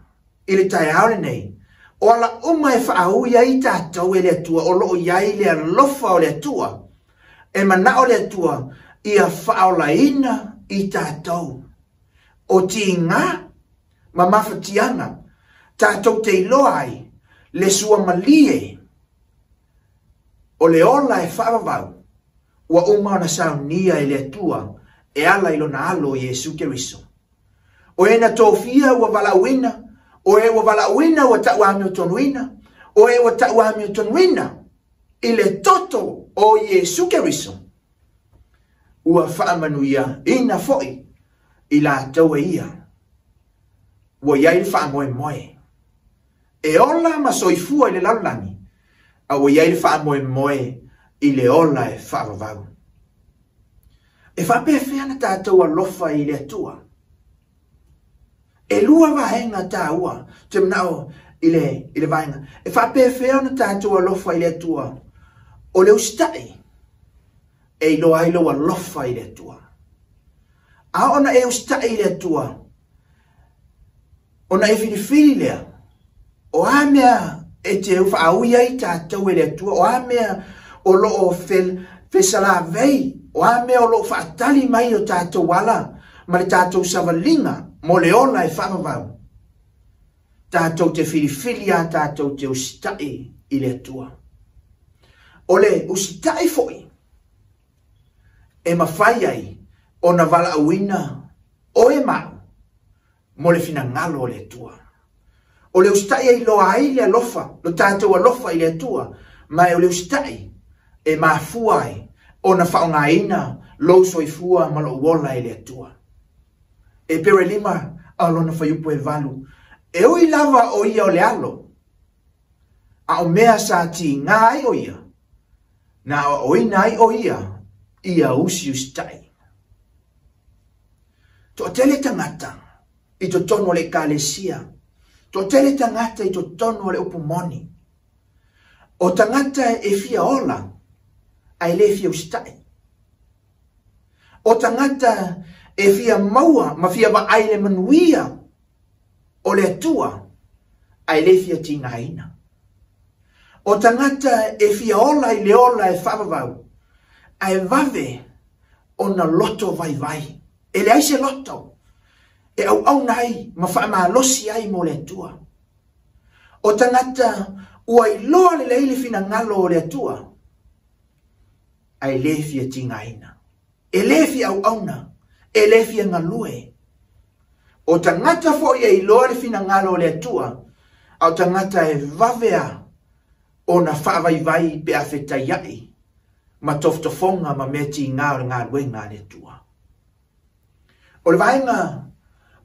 i le taeao lenei, o ala uma e faaui ai tatou e le Atua, o loo i ai le alofa o le Atua. E manao le Atua ia faaolaina i tatou. O tiga ma mafatiaga tatou te iloa ai le suamalie o le ola e faavavau ua uma ona saunia e le Atua e ala i lona alo Iesu Keriso. O e na tofia ua valaauina, o e ua valaauina ua tauamiotonuina, o e ua tauamiotonuina i le toto o Iesu Keriso, ua faamanuiaina foi i latou e ia. Ua i ai le faamoemoe e ola ma soifua i le lalolagi, a ua i ai le faamoemoe i le ola e faavavau. E faapefea na tatou alofa i le Atua. E lua vaega taua, te manao i le vaega. E faapefea na tatou alofa i le Atua, o le usitai e iloa ai lou alofa i le Atua. A ona e usitai i le Atua, ona e filifili lea, o a mea e te faaui ai tatou e le Atua, o a mea o loo fesalavei, o a mea o loo faatali mai o tatou ala ma le tatou savaliga mo le ola e faavavau. Tatou te filifili a tatou te usitai i le Atua. O le usitai foi e mafai ai ona valaauina Oe ma a'u mo le finagalo o le Atua. O le usita'i e iloa ai le alofa, lo tatou alofa i le Atua, ma e o le usita'i e mafua ai ona faaaogaina lou soifua ma lou ola e le Atua. Epero e 5 a o lona fuaiupu e 8, e ui lava o ia o le alo, a o mea sa tiga ai o ia, na aoaoina ai o ia ia usiusita'i. Toatele tagata i totonu o le ekalesia, toatele tagata i totonu o le upu moni. O tagata e fia ola, ae le fia usitai. O tagata e fia maua ma fia vaai le manuia o le Atua, ae le fia tigaina. O tagata e fia ola i le ola e faavavau, ae vave ona loto vaivai. E leai se loto e auauna ai ma faamalosi ai mo le Atua. O tagata ua iloa lelei le finagalo o le Atua, ae le fia tigaina. E le fia auauna, e le fia galue. O tagata foi e iloa le finagalo o le Atua, a o tagata e vave a ona faavaivai pe a fetaiai ma tofotofoga ma mea tiga o le galuega a le Atua. O le vaega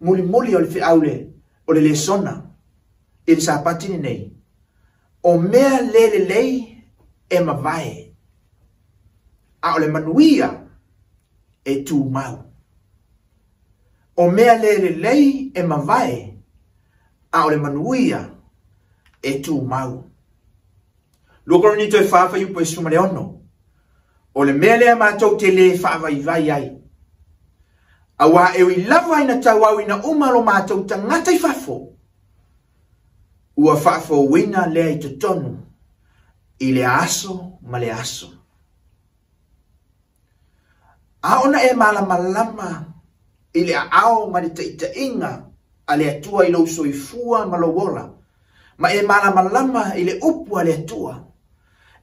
mulimuli o le feau le o le lesona i le Sapati lenei, o mea le lelei e mavae, a o le manuia e tumau. O mea le lelei e mavae, a o le manuia e tumau. 2 Korinito e 4 fuaiupu e 16. O le mea lea matou te lē faavaivai ai. Auā e ui lava ina tauauina uma lo matou tagata i fafo, ua faafouina lea i totonu i le aso ma le aso. A ona e malamalama i le aao ma le taitaiga a le Atua i lou soifua ma lou ola, ma e malamalama i le upu a le Atua,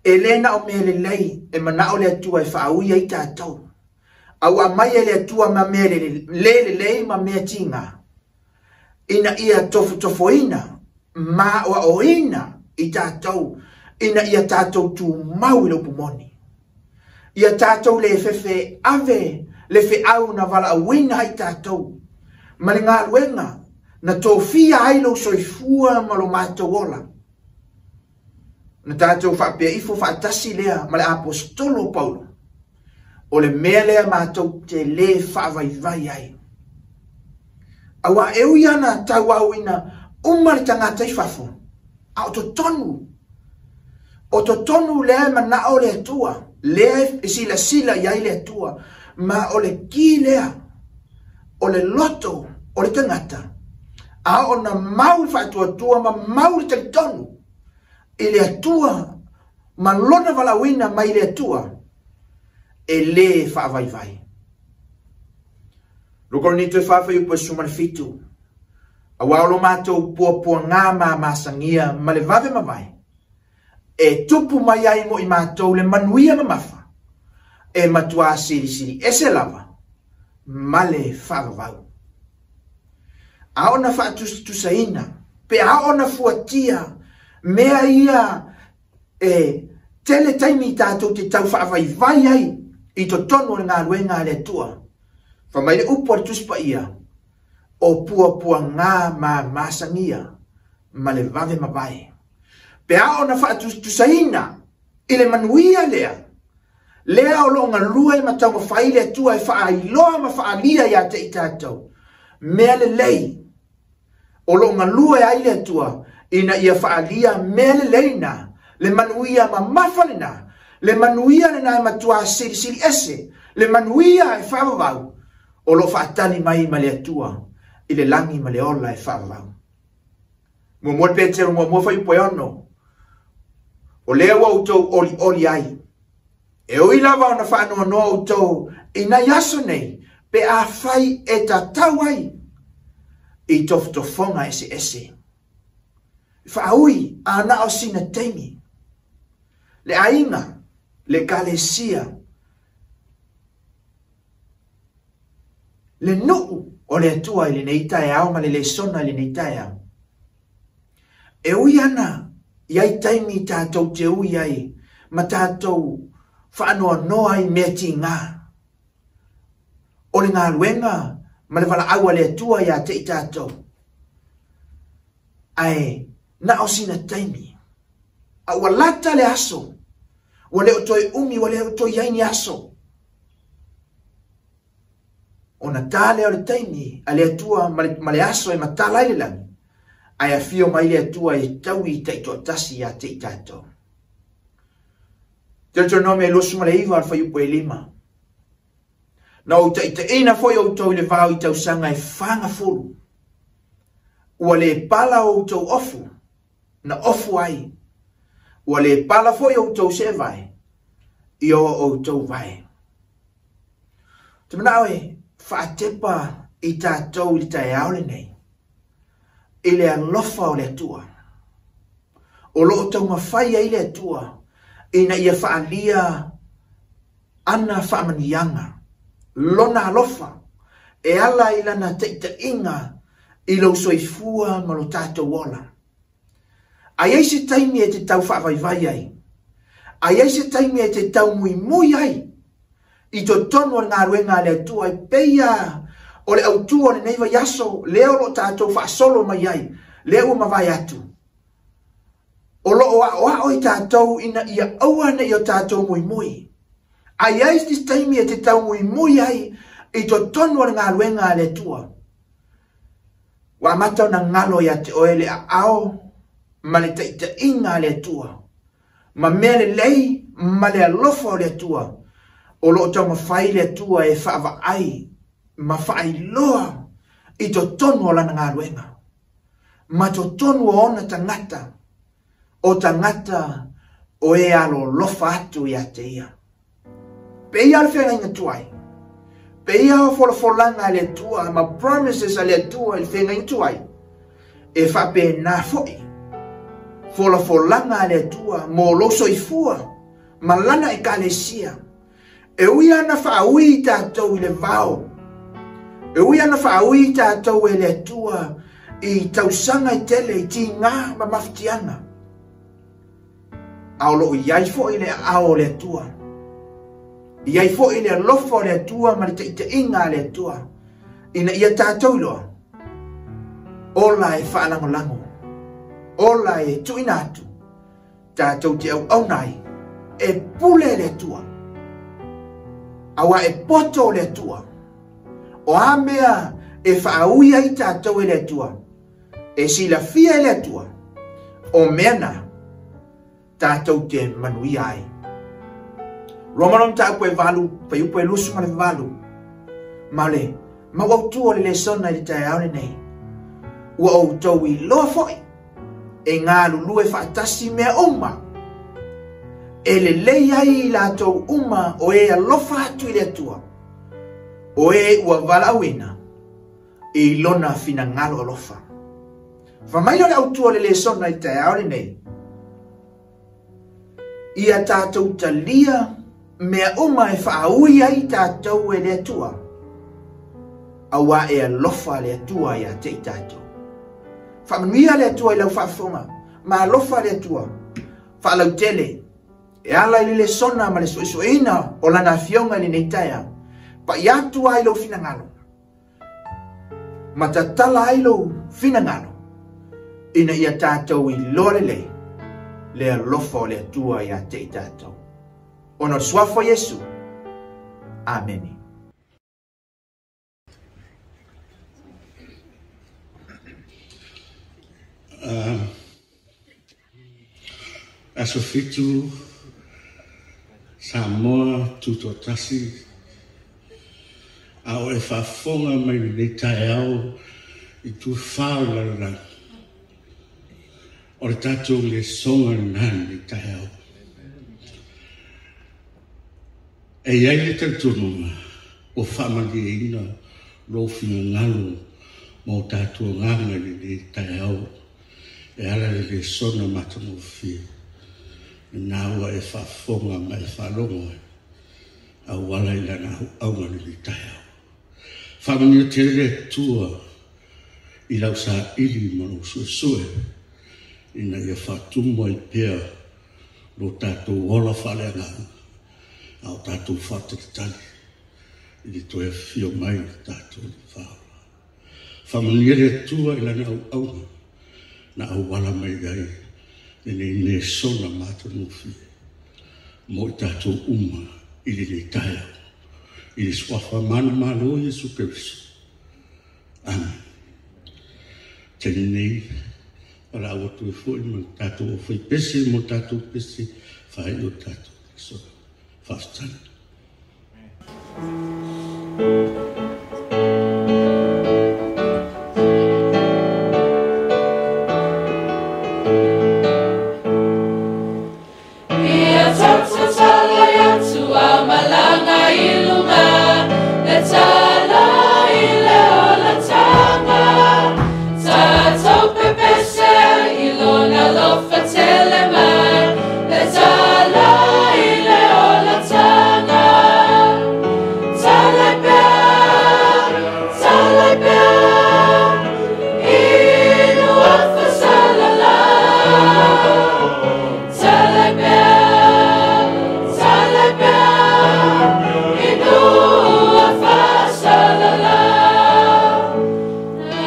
e lē na o mea lelei e manao le Atua e faaui ai tatou, a ua aumai e le Atua ma mea le lelei ma mea tiga, ina ia tofotofoina ma aoaoina i tatou, ina ia tatou tumau i le upu moni. Ia tatou le fefe ave le feau na valaauina ai tatou, ma le galuega na tofia ai lou soifua ma lo matou ola. Na tatou faapea ifo faatasi lea ma le aposetolo o Paulo, o le mea lea matou te lē faavaivai ai. Auā e ui ana tauauina uma le tagata i fafo, a o totonu, o totonu lea e manao le Atua, lea e silasila i ai le Atua, ma o le ki lea, o le loto o le tagata, a ona mau le faatuatua ma mau le talitonu i le Atua ma lona valaauina mai le Atua, e lē faavaivai. 2 Korinito e 4 fuaiupu e 17, auā o lo matou puapuagā ma masagia ma le vave mavae, e tupu mai ai mo i matou le manuia mamafa, e matuā silisili ese lava ma le faavavau. A ona faatusatusaina, pe a ona fuatia mea ia e tele taimi tatou te tau faavaivai ai i totonu o le galuega a le Atua. Fai mai le upu a le Tusi Paia, o puapuagā ma masagia ma le vave mavae. Pe a ona faatusatusaina i le manuia lea, lea o lo o galue ma taumafai le Atua e faailoa ma faaalia ia te i tatou, mea lelei o lo o galue ai le Atua ina ia faaalia mea lelei na, le manuia mamafa lena, le manuia lena e matuā silisili ese, le manuia e faavavau, o lo o faatali mai ma le Atua i le lagi ma le ola e faavavau. Muamua le Petero muamua fuaiupu e 6, o lea ua outou olioli ai, e ui lava ona faanoanoa outou i nai aso nei, pe afai e tatau ai i tofotofoga eseese. Faaui a na o sina taimi, le aiga, le ekalesia, le nuu. o le Atua i lenei taeao ma le lesona i lenei taeao. E ui ana i ai taimi tatou te ui ai ma tatou faanoanoa ai i mea tiga. O le galuega ma le valaau a le Atua ia te i tatou. Ae na o sina taimi. A ua lata le aso, ua le o toe umi, ua le o toe i ai ni aso. Ona ta lea o le taimi a le Atua ma le aso e matala ai le lagi, ae afio mai le Atua e taui taitoatasi ia te i tatou. Deuteronome 29 o le fuaiupu e 5. Na ou taitaiina foi outou i le vao i tausaga e 40. Ua le pala outou ofu, na ofu ai. Ua le pala foi outou seevae, i o outou vae. Te manao e faatepa i tatou i le taeao lenei, i le alofa o le Atua. O loo taumafai ai le Atua ina ia faalia ana faamanuiaga, lona alofa, e ala i lana taitaiga i lou soifua ma lo tatou ola. A i ai se taimi e te tau faavaivai ai, a i ai se taimi e te taumuimui ai i totonu o le galuega a le Atua, e pei lava o le autu o lenei vaiaso, lea o lo o tatou faasolo mai ai, lea ua mavae atu. O lo o aoao i tatou ina ia aua ne i o tatou muimui. A i ai se taimi e te taumuimui ai i totonu o le galuega a le Atua, ua amata ona galo ia te oe le aao ma le taitaiga a le Atua, ma mea lelei ma le alofa o le Atua. O lo o taumafai le Atua e faavaai ma faailoa i totonu o lana galuega, ma totonu o ona tagata, o tagata o e alolofa atu ia te ia. Peia o le feagaiga tuai, peia o folafolaga a le Atua ma promises a le Atua i le feagaiga tuai, e faapena foi folafolaga a le Atua mo lou soifua ma lana ekalesia. E ui ana faaui i tatou i le vao, e ui ana faaui i tatou e le Atua i tausaga e tele, i tiga ma mafatiaga, a o loo i ai foi le aao o le Atua, i ai foi le alofa o le Atua ma le taitaiga a le Atua, ina ia tatou iloa, ola e faalagolago, ola e tuuina atu, tatou te auauna ai, e pule le Atua, aua e poto le Atua, o a mea e faaui ai tatou e le Atua, e silafia e le Atua, o mea na tatou te manuia ai. Roma no mataupu e 8, fuaiupu e 28, ma le mau autu o le lesona i le taeao lenei. Ua outou iloa foi e galulue faatasi mea uma, e lelei ai i latou uma o e alofa atu i le Atua, o e ua valaauina i lona finagalo alofa. Fa mai lea o le autu o le lesona i le taeao lenei, ia tatou talia mea uma e faaui ai tatou e le Atua, aua e alofa le Atua ia te i tatou. Faamanuia le Atua i lau faafofoga, ma alofa le Atua, faalautele, e ala i le lesona ma le suesueina o lana afioga i lenei taeao, pai atu ai lou finagalo, ma tatala ai lou finagalo, ina ia tatou iloa lelei le alofa o le Atua ia te i tatou. Ona o le suafa o Iesu. Amene. Aso 7, Samoa Tutoatasi, a o e faafofoga mai lenei taeao i tuafā o le lalolagi, o le tatou lesoga lena i lenei taeao. E i ai le talitonuga ua faamalieina lou finagalo ma o tatou agaga i lenei taeao e ala i le lesona matagofie lena ua e faafofoga ma e faalogo ai auala i lana auauga i lenei taeao. Faamanuia tele le Atua i lau saili ma lou suesue ina ia faatumu ai pea lo tatou ola faaleagaga a o tatou faatalitali i le toe afifio mai o le tatou Alii Faaola. Faamanuia le Atua i lana auauna na auala mai ai lenei lesona matagofie mo i tatou uma i lenei taeao. I le suafa manumalo o Iesu Keriso. Amen. Taimi nei, valaau atu ai foi ma le tatou aufaipese mo tatou pese faaiu o le tatou lesona. Faafetai. Ia tautatala atu a malanga i luga, le tala i le olataga. Tatou pepese i lona lofa tele mai, le tala i le olataga. Talai pea, inu afasalala. Talai pea, inu afasalala. Na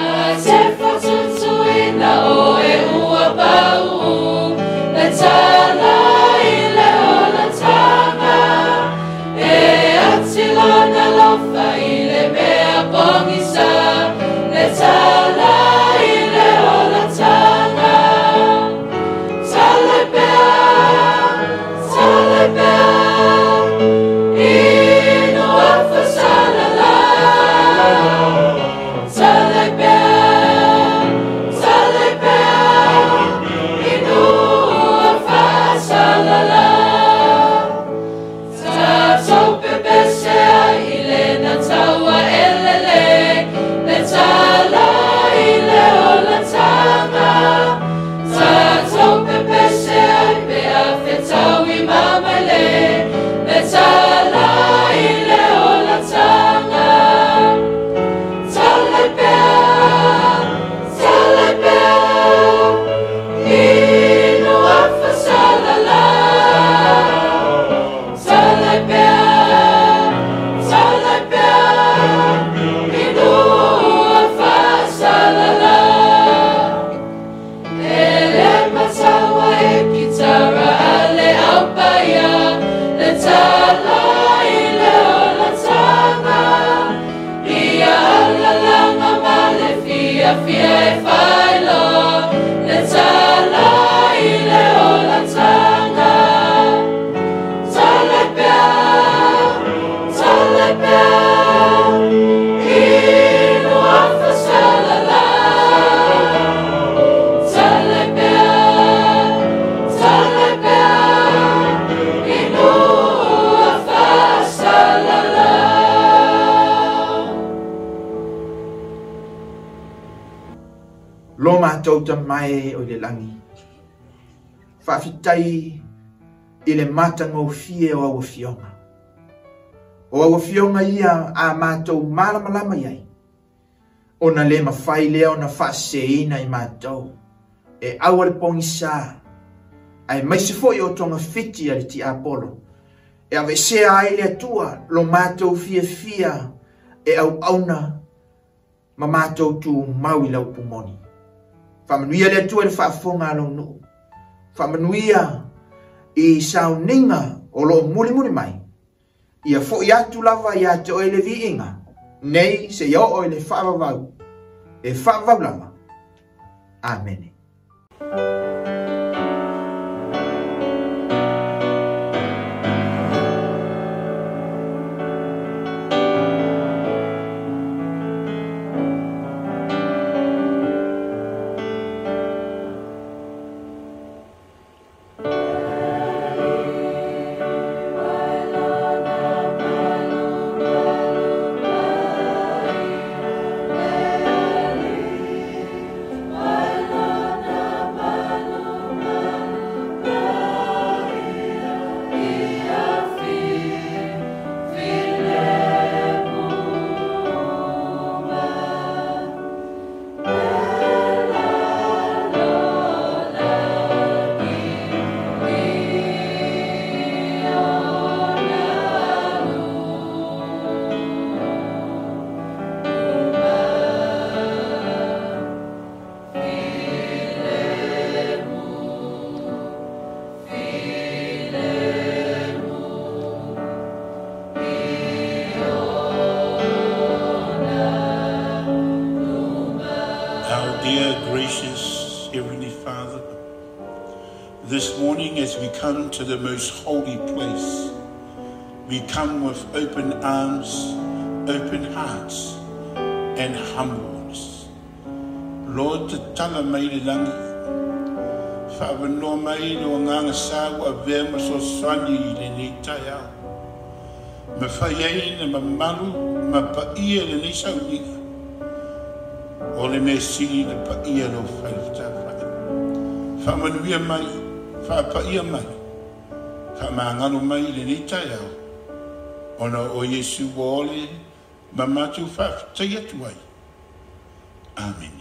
te whatutuina o e ua pau, le tala i le olatanga. E atilona lofa i le mea pongisa, le tala i le olatanga. Talai pea, inu afasalala. Talai pea, inu afasalala. Tatou pepese ai i le nataua elele, le tala i le olatanga. Tatou pepese ai pe a fetau i mamaile, le tala i le olatanga. Talai pea, inu afasalala. Talai pea, inu afasalala. E le mataua e kitara a le aupaia, le tala i le olatanga. Ia alalanga ma le fiafia e whailo, le tala i le olatanga. Talai pea, inu afasalala. Talai pea, inu afasalala. Lo mātou ta mai o le langi. Whawhitai i le matangofie o au fionga. O au fionga ia a mātou malamalama iai. O na le mawhai lea o na whaaseina i mātou. E aua le pongisa. Ai mai se foi o tonga fiti a le ti Apollo. E avesea ai le atua lo mātou fia fia e au auna ma mātou tu mau i lau pumoni. Whaamanuia le Atua i le faafofoga a lou nuu. Whaamanuia i sauniga o loo mulimuli mai. Ia fo'i atu lava ia te oe le viiga, nei se ia oo i le faavavau, e faavavau lava. Amene. Lona Gracious Heavenly Father, this morning as we come to the most holy place, we come with open arms, open hearts, and humbleness. Lord, te tala mai le langi, whaawanoa mai lo nganga sa ua vea ma sosoani i le nei tai au. Ma whai ai na mamalu ma pa ia le nei sauniga. O le me sili le pa ia lo whai whai. Whaamanuia mai, whaapa ia mai, whaamangalo mai le nei tai au. Ona o Yesu wa ole ma mātou whaafetai atu ai. Amen.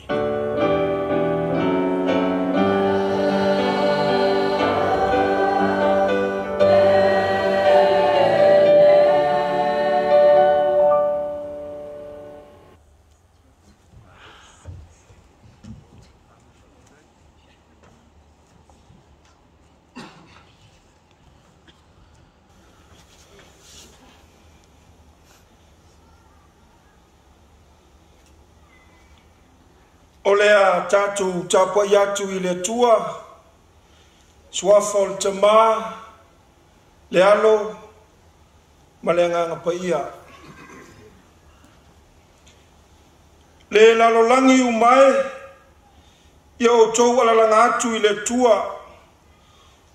O lea tātou tāpai atu i le tua, suafa o le tamā, le alo, ma le anganga paia. Le lalolangi umai, ia o tau alalanga atu i le tua,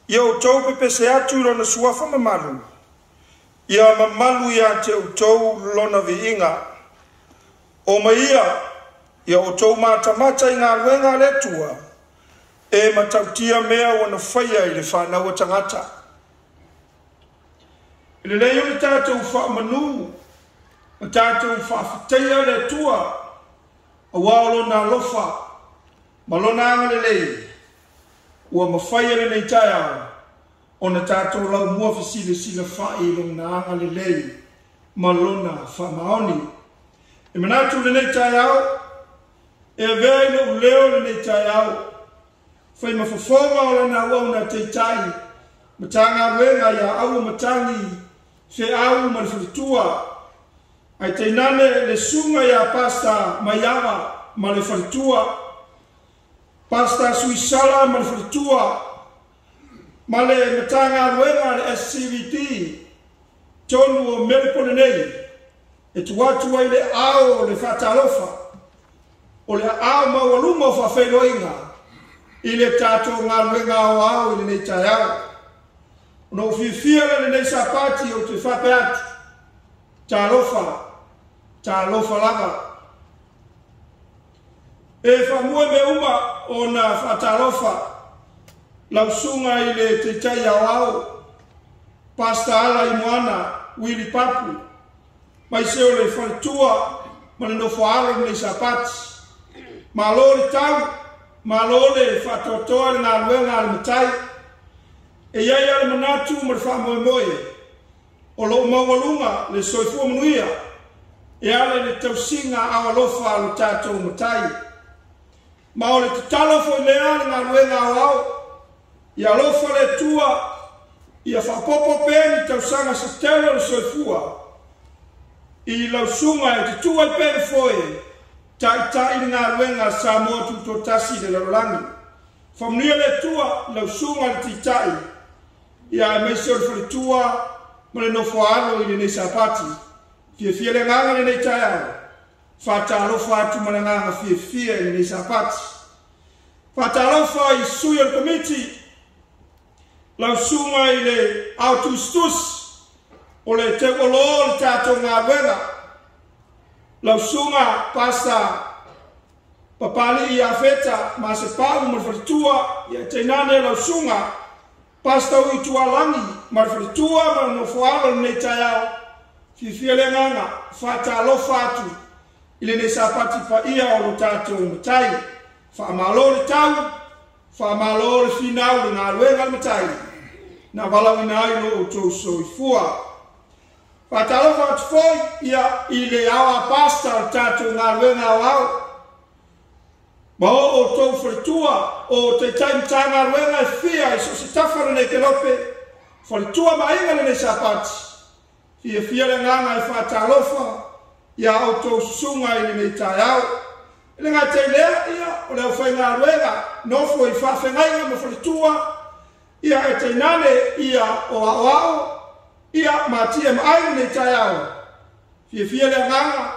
ia o tau pepese atu i lona suafa mamalu, ia mamalu ia te o tau lona viinga. O maia, ia o tau matamata i ngā luenga le tua, e matautia mea wana whaia i le whanau tangata. I le lei o le tātou whaamanu, ma tātou whaafiteia le tua, a wao lona alofa, ma lona anga le lei, ua mawhaia le nei taeao, ona tātou lau mua fisile sila whai i lona anga le lei, ma lona whaamaoni. E manatu le nei taeao, e avea i lou leo le nei taeao, whai mafafoga o lana au na teitai, matanga ruenga ia au matangi, fe au ma le faletua, ai teinane le sunga ia pasta maiava ma le faletua, pasta suisala ma le faletua, ma le matanga ruenga le SCVT, tonu o Melipone nei, e tuatu ai le ao le whatalofa, o le ao maualuma o whawhailoinga, i le tātou ngā ruenga o ao i le nei taeao. Ona o fiafia le nei sapati o te whape atu, tālofa, tālofa lava. E whamua me uma o nā whātālofa, lausunga i le teitai ao ao, pasta ala i moana, Willy Papu, mai se o le whaletua ma le nofo alo i nei sapati. Malo le tau, malo le whaatoatoa le ngā luenga le matai, e iai ale manatu ma le whaamoemoe, o loo maualunga le soifua manuia, e ale le tausinga awalofa lo tātou matai. Ma o le tatalo foi lea le ngā luenga ao ao, ia alofa le tua, ia whaapopo pē ni tausanga se tele o le soifua, i lausunga e te tua i pene foe, taitai le ngā luenga sa moa tūtōtasi le lalolagi. Whamunia le tua, lausunga le titai, ia e meise o le faletua ma le nofo alo i le nei sapati. Fiafia le nganga le nei taeao, whātālofa atu ma le nganga fiafia i le nei sapati. Whātālofa i sui o le komiti, lausunga i le ao tusitusi, o le te ualo le tātou ngā luenga. Lausunga pasta papali i afeta ma se pau ma le faletua, ia teinane lausunga pasta ui tualangi ma le faletua ma le nofo alo le nei taeao. Fiafia le nganga, whātālofa atu i le nei sapati paia o lo tātou matai. Whaamalo le tau, whaamalo le whinau le ngā luenga le matai. Nā walauina ai lo o tō soifua. Whātālofa atu foi ia i le awa pasta o tātou ngā luenga o ao. Ma o o tō whaletua o teitai mta ngā luenga e whia i so se tawhara nei te lope. Whaletua mainga le nei sapati. Fia fia le nganga e whātālofa ia o tō susunga i le nei taeao. E le gata i lea, ia, o le aufaigaluega nofo i faafeagaiga ma faletua, ia e tainane ia o aoao, ia ma TMI lenei taeao. Fiafia le agaga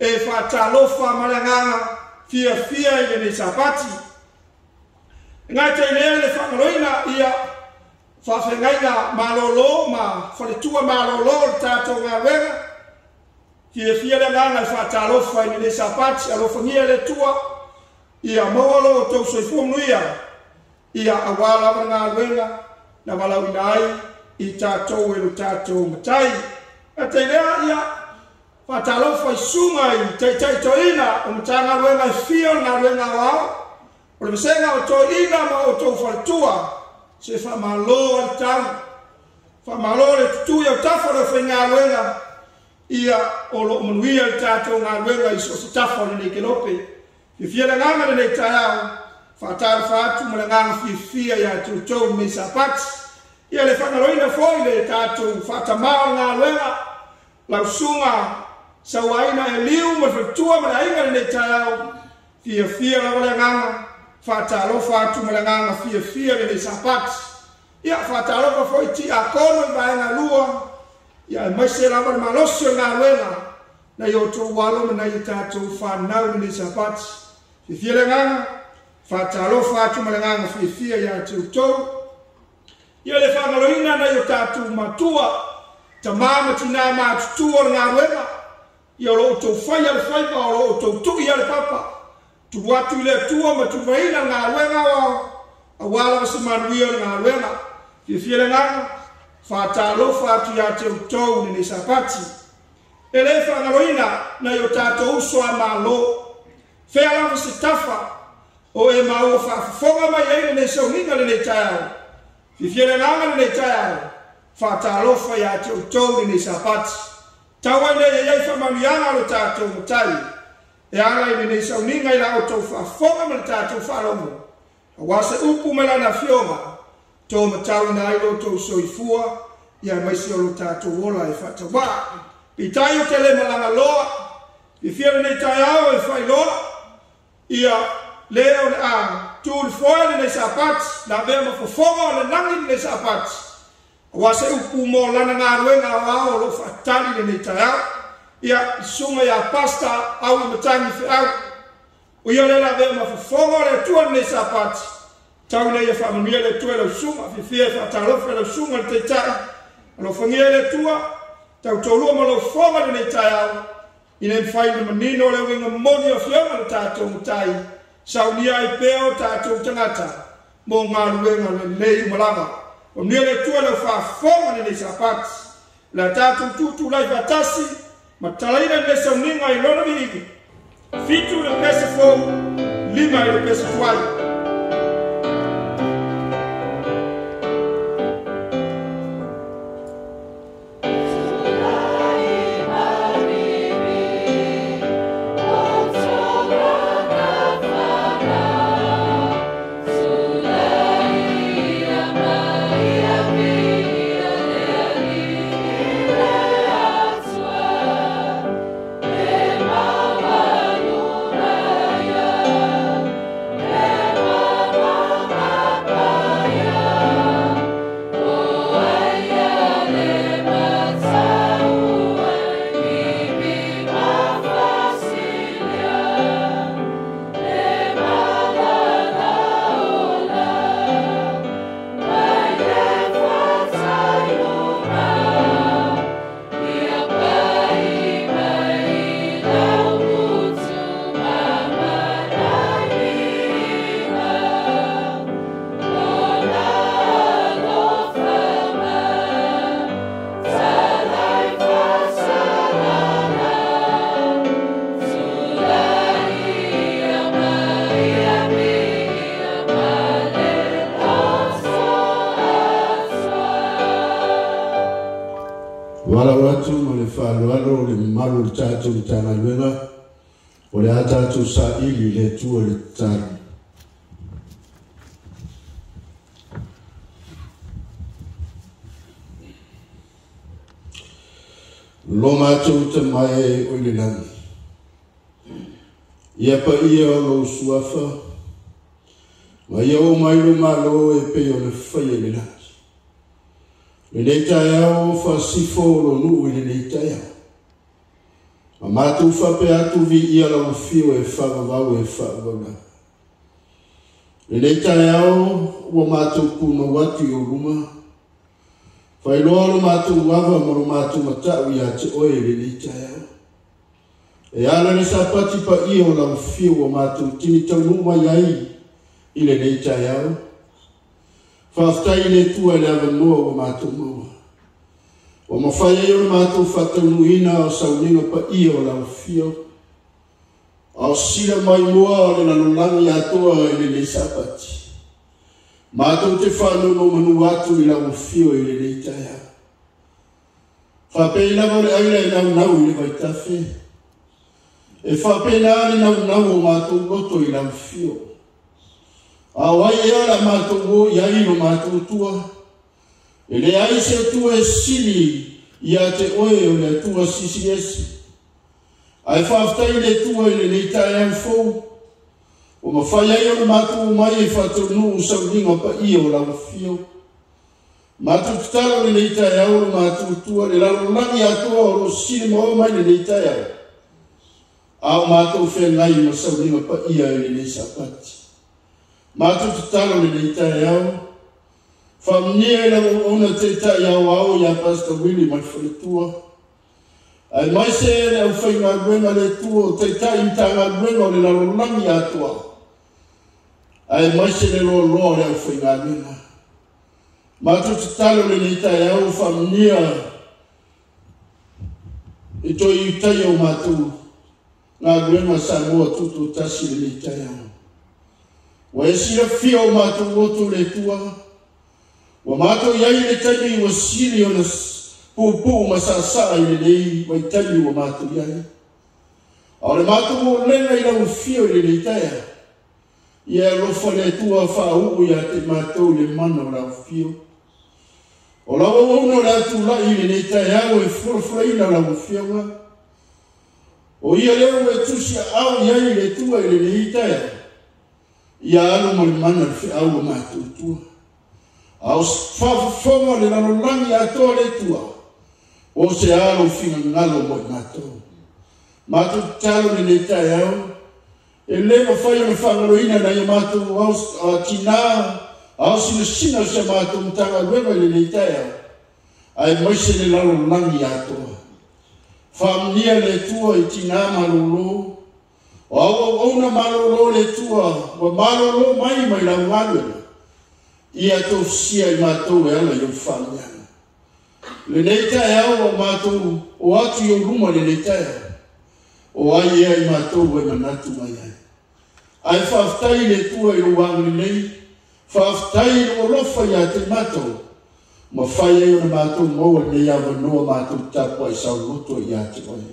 e faatalofa ma le agaga fiafia i lenei Sapati. E gata i lea le faagaloina ia faafeagaiga malolo ma faletua malolo o le tatou galuega. Fiafia le agaga e faatalofa i lenei Sapati, alofagia le Atua, ia maua lo outou soifua manuia, ia auā lava le galuega na valaauina ai i tatou e lo tatou Matai. Gata i lea, ia faatalofa i susuga i taitaitoeina o Matagaluega e fia o le galuega aoao, o le vasega o toeaiina ma outou faletua, se faamalo a le tau, faamalo le tutu i autafa o le aufaigaluega, ia o loo manuia le tatou galuega i so o se tafa o lenei kelope. Fiafia le agaga lenei taeao, faatalofa atu ma le agaga fiafia ia te outou lenei Sapati. Ia le faagaloina foi le tatou faatamā o le galuega, lau susuga Sauaina Eliu ma le faletua ma le aiga lenei taeao. Fiafia lava le agaga, faatalofa atu ma le agaga fiafia lenei Sapati. Ia faatalofa foi tiakono i vaega lua, ia aemaise lava le malosi o le galuega nai outou alo ma nai o tatou fanau lenei Sapati. Fiafia le agaga, faatalofa atu ma le agaga fiafia ia te outou. Ia le faagaloina nai o tatou matua, tamā ma tinā matutua o le galuega, ia o lo outou faia le faiva, o lo outou tui a le papa, tuvu atu i le Atua ma tuvaina le galuega aoao, auā lava se manuia o le galuega. Fiafia le agaga, faatalofa atu ia te outou lenei Sapati. E le faagaloina nai o tatou uso a Malo, fea lava se tafa o e maua faafofoga mai ai lenei sauniga lenei taeao. Fiafia le agaga lenei taeao, faatalofa ia te outou lenei Sapati. Tau ai nei e ai faamanuiaga o lo tatou Matai e ala i lenei sauniga i la outou faafofoga ma le tatou faalogo, auā se upu mai lana afioga to matauina ai lo outou soifua, ia aemaise o lo tatou ola e faatauā. Peitai o te le malaga loa, fiafia lenei taeao e faailoa, ia le o le a tu le foe lenei Sapati, la avea ma fofoga o le lagi lenei Sapati, auā se upu mo lana galuega aoao o loo faatali lenei taeao. Ia susuga ia Pasta au i Matagi Feau, o ia lea la avea ma fofoga o le Atua lenei Sapati, tau ina ia faamanuia le Atua i lau susuga. Fiafia e faatalofa i lau susuga le Taitai, alofagia le Atua, tautoalua ma lau fofoga lenei taeao, ina ia mafai ona manino le uiga moni o afioga le tatou Matai, saunia ai pea o tatou tagata mo galuega lelei uma lava. Faamanuia le Atua i lau faafofoga lenei Sapati. O le a tatou tutulai faatasi ma tatalaina lenei sauniga i lona viiga. 7 le pese fou, 5 i le pese tuai. Walau atu ma le faaaloalo le mamalu o le tatou Matagaluega, o le a tatou saili i le Atua i le tatalo. Lo matou Tama e o i le lagi, Ia paia o lou suafa, ma ia o mai lo malo e pei o le whaia le laki. Le nei taeao whasifo o lo nuu i le nei taeao. Ma mātou whape atu vi ia lau whio e whaavavau e whaavavau la. Le nei taeao ua mātou puno atu i o luma. Whailoa lo mātou ava ma lo mātou matau ia te oe le nei taeao. E ala le sapati pa ia o lau whio ua mātou tini taunu mai ai i le nei taeao. Whaaftai le tua le avanoa ua mātou maua. O mawhai ai o le mātou whataunuina o sauninga pa ia o lau whio. A o sila mai mua o le lalolagi atoa i le nei sapati. Mātou te whānono manu atu i lau whio i le nei taeao. Whapei lava o le aila i nau nau i le vaitafe. E whapena le nau nau o mātou loto i lau whio. A o ai ea la mātou o i ai lo mātou tua. E le ai se tua e sili ia te oe o le atua sisi esi. Ai whaaftai le tua i le nei taeao fou. O mawhai ai o le mātou mai e whataunu o sauninga pa ia o lau whio. Mātou tatalo le nei taeao o le mātou tua le lalolagi atoa o lo sili maua mai le nei taeao. A o mātou whengai ma sauninga pa ia i le nei sapati. Mātou tatalo le nei taeao. Whamnia i lau ona te tai au au ia Pastor Willie mai whaletua. Ai mai se le au whainga ruenga le tua o te tai mtanga ruenga o le lalolagi atoa. Ai mai se le loa loa le au whainga ruenga. Mātou tatalo le nei taeao whamnia i toi utai au mātou ngā ruenga Samoa tutu tasi le nei taeao. Wa e sila fia o mātou loto le tua. Wa mātou iai le taimi wa sili o na pūpū masasaa i le nei waitami wa mātou iai. A o le mātou o lenga i lau fio i le nei taea. Ia alofa le Atua whaau ia te mātou le mana o lau fio. O lau auauna o le atulai i le nei taeao e fulafulaina lau fioga. O ia leo e tusi au iai le tua i le nei taeao. Ia alu ma le mana le whiau o mātou tua. A o whafafonga le lalolangi atoa le tua. O se alo whinga ngalo mo i mātou. Mātou tatalo le nei taeao. E le mawhai o le whangaloina na ia mātou au tina, au sinasina o se mātou mtanga luenga i le nei taeao. Ai maise le lalolangi atoa. Whaamnia le tua i tina malolo. O au au auna malolo le tua, wa malolo mai mai lau galuega. Ia tōfisia i mātou e ala i au whaamiana. Le nei taeao o mātou o atu i o luma le nei taeao. O ai ea i mātou e manatu mai ai. Ai whaaftai le tua i o wangari nei, whaaftai i o lofa ia te mātou. Ma whai ai o na mātou maua nei awanoa mātou tapua i sauloto i a te oe.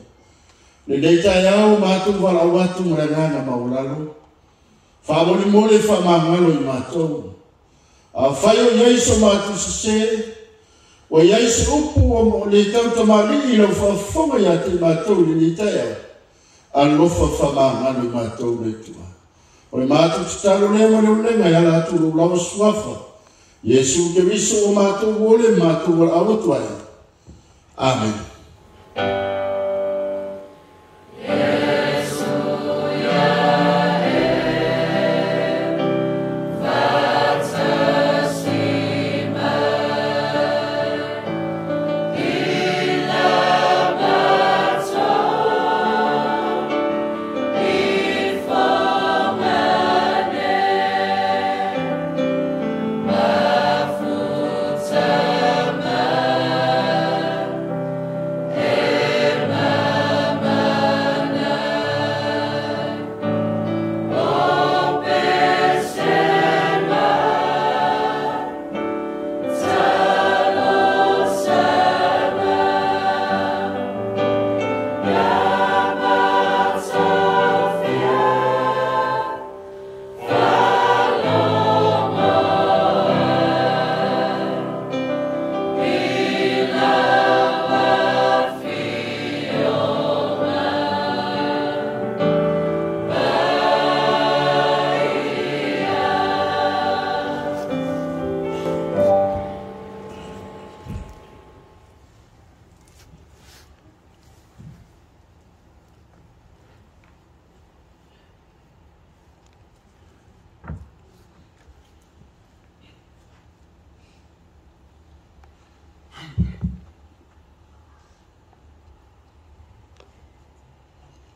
Le nei taeao mātou walau atu marangana maulalo. Whaamoli mole whamangalo i mātou. A whai o iai so mātou sese, o iai se upu o le tautamali i lau whaafonga ia te mātou le nei taeao. Alofa whamangalo i mātou le tua. O le mātou tatalo lea ma le ulenga i ala atu lo lawa suafa. Yesu Keriso o mātou ole mātou wala awatu ai. Amen.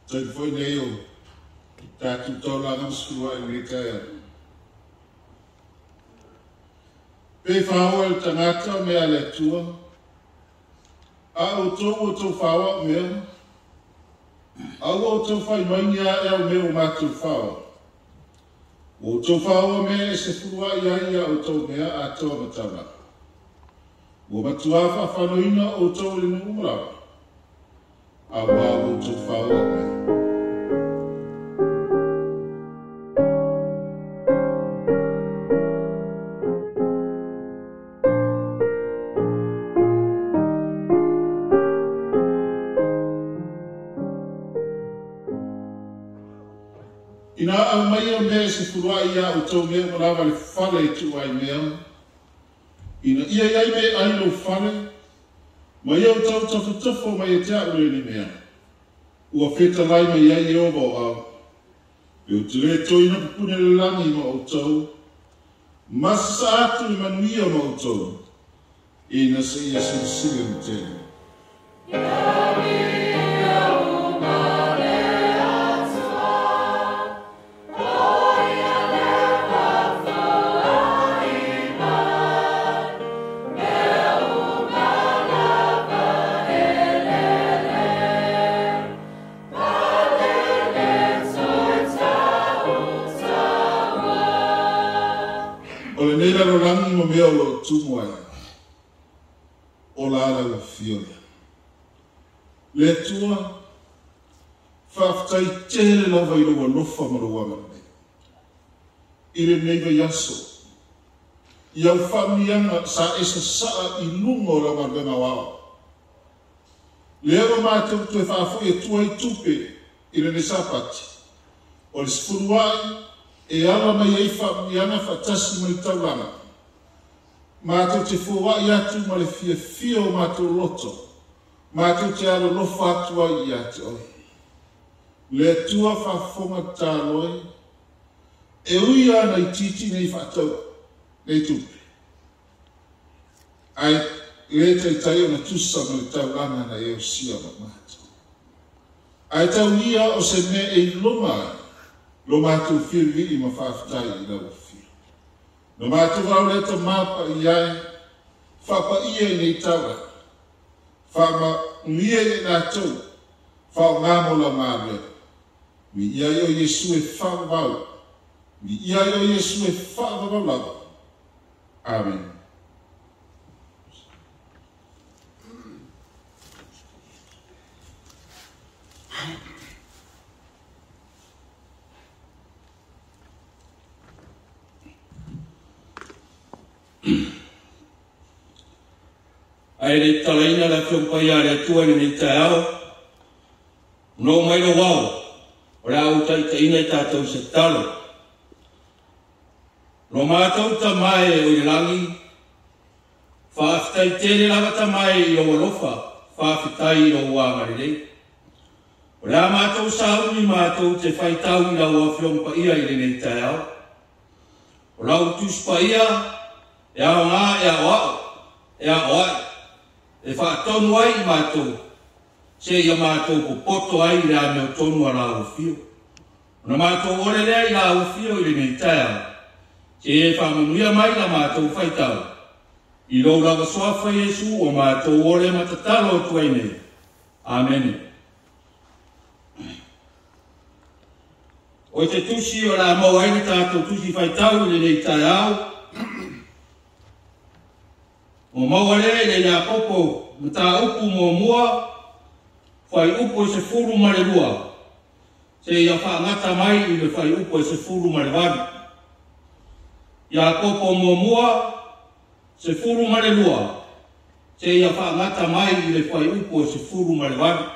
Taimi foi nei o tatou taulaga ma sefuluai i lenei taeao. Pe faoa e le tagata mea a le Atua, a outou ua outou faoa au mea, a ua outou fai mai ni ae au mea ua matou faoa. Ua outou faoa mea e sefuluai ai ia outou mea atoa ma taulaga. Ua matuā faafanoina outou e le nuu uma lava, auā ua outou faoa au mea. Ina aumaia mea e sefuluai ia outou mea uma lava le fale e tuu ai mea, ina ia i ai meaai i lou fale, ma ia outou tofotofo mai ia te a'u lenei mea, ua fetalai mai ai Ieova o au, pe ou te lē toeina pupuni le lagi ma outou, ma sasaa atu le manuia ma outou, ina seia silisili ona tele. O lenei lalolagi ma mea o lo o tumu ai, o la lau afio lea. Le Atua, faafetai tele lava i lou alofa ma lou agalelei i lenei vaiaso, i au faamanuiaga sa e sasaa i luga o lau galuega aoao. Lea ua matou toe faafoi atua ai tupe i lenei Sapati, o le sefuluai e ala mai ai faamanuiaga faatasi ma le taulaga. Matou te foai atu ma le fiafia o matou loto, matou te alolofa atu ai ia te oe. Le Atua faafofoga tatalo e, e ui lava ina itiiti nei faatau nei tupe, ae le taitai ona tusa ma le taulaga na e osia ma matou. Ae tau ia o se mea e iloga ai lo matou fiavii ma faafetai i lau afio. Na matou ao lea Tama paia e, faapaia i nei taulaga, faamanuia i latou, faaaoga mo lau galuega. Viia ai o Iesu e faavavau, viia ai o Iesu e faavavau lava. Amene. Ae le i tatalaina le Afioga Paia a le Atua i lenei taeao, ona oo mai lou ao, o le a ou taitaiina i tatou i se tatalo. Lo matou Tama e o i le lagi, faafetai tele lava Tama e i lou alofa, faafetai i lou agalelei. O le a matou sauni matou te faitau i lau Afioga Paia i lenei taeao. O lau Tusi Paia e aoga e aoao, e aoai, e faatonu ai i matou, seia matou popoto ai i le amiotonu a lau afio. Ona matou ole lea i lau afio i lenei taeao, seia e faamanuia mai la matou faitau. I lou lava suafa Iesu ua matou ole ma tatalo atu ai nei. Amene. O te tusi o le a maua ai le tatou tusi faitau i lenei taeao, ua maua lea i le Iakopo mataupu muamua, fuaiupu e 12, seia faagata mai i le fuaiupu e 18. Iakopo muamua, 12, seia faagata mai i le fuaiupu e 18.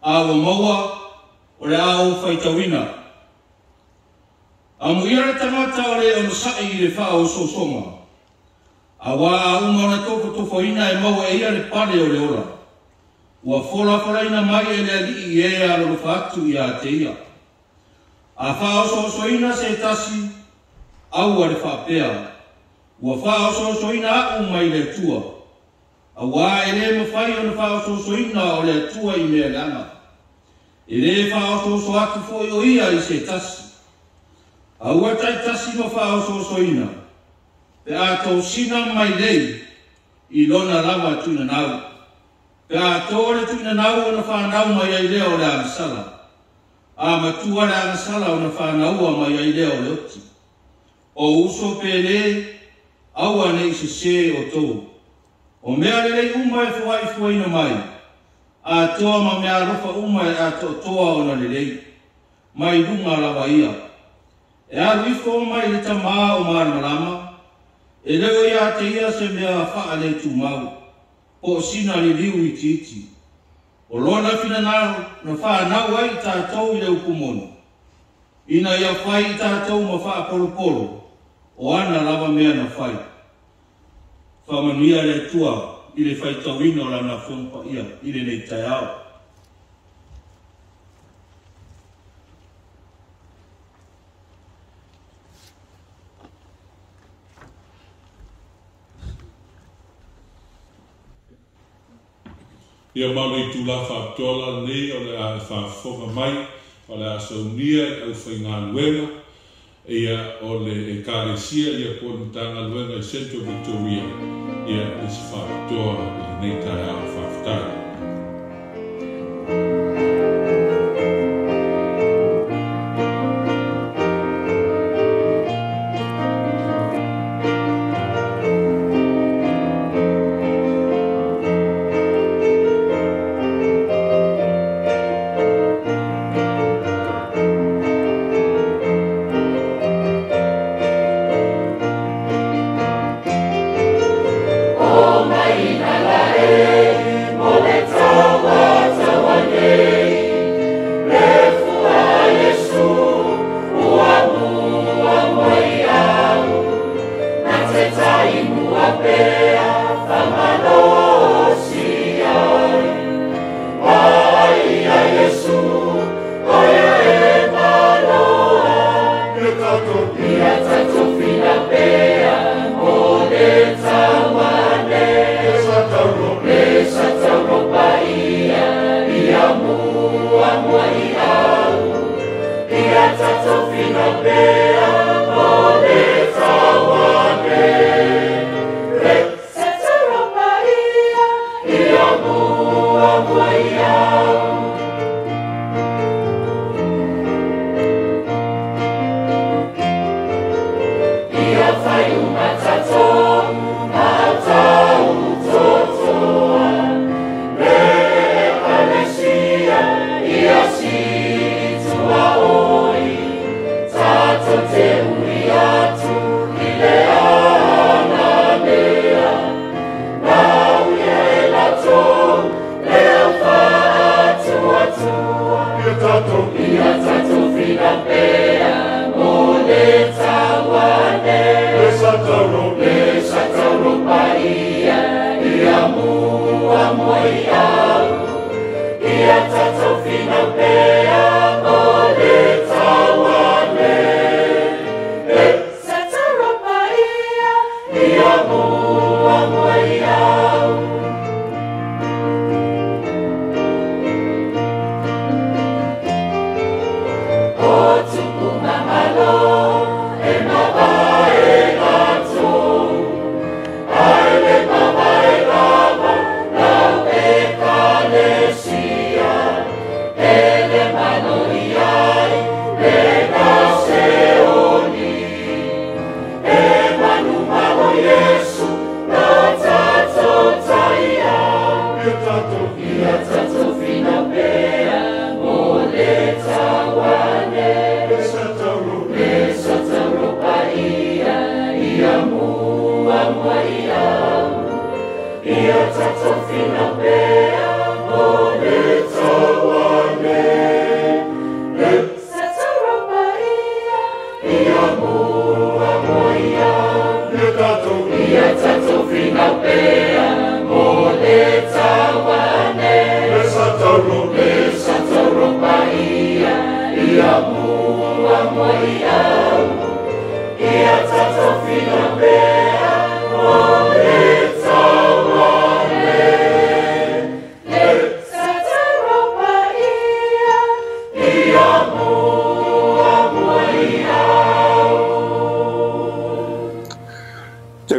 A ua maua, o le a ou faitauina. Amuia le tagata o le onosai i le faaosoosoga, auā a uma ona tofotofoina e maua e ia le pale o le ola, ua folafolaina mai e le Alii i e alolofa atu ia te ia. A faaosoosoina se tasi, aua le faapea, Ua faaosoosoina a'u mai le Atua, auā e lē mafai ona faaosoosoina o le Atua i mea leaga. E lē faaosooso atu foʻi o ia i se tasi. Aua taitasi ma faaosoosoina pe a tosina mai lei i lona lava tuinanau. Pe a tō le tuinanau ona whānau mai ai lea o le agasala. A matua le agasala ona whānaua mai ai lea o le oti. O uso pele, aua nei se se o tō. O mea lelei uma e fuaifuaina mai. A toa ma mea alofa uma e atoatoa ona lelei. Mai luga lava ia. E alu ifo mai le tamā o malamalama. E leo ia te ia se mea whaale tumau. Po o sina le liu itiiti. O lona finangalo na whānau ai i tātou i le upumoni. Ina ia whai i tātou ma whaapolopolo. O ana lava mea na whai. Whamanuia le Atua i le faitauina o lana Afioga Paia i lenei taeao. Ia ma o le itulā faapitoa la lenei o le a e faafofoga mai o le a saunia i le aufaigaluega ia o le Ekalesia ia po o le Matagaluega i Central Victoria ia i se faapitoa i lenei taeao. Faafetai.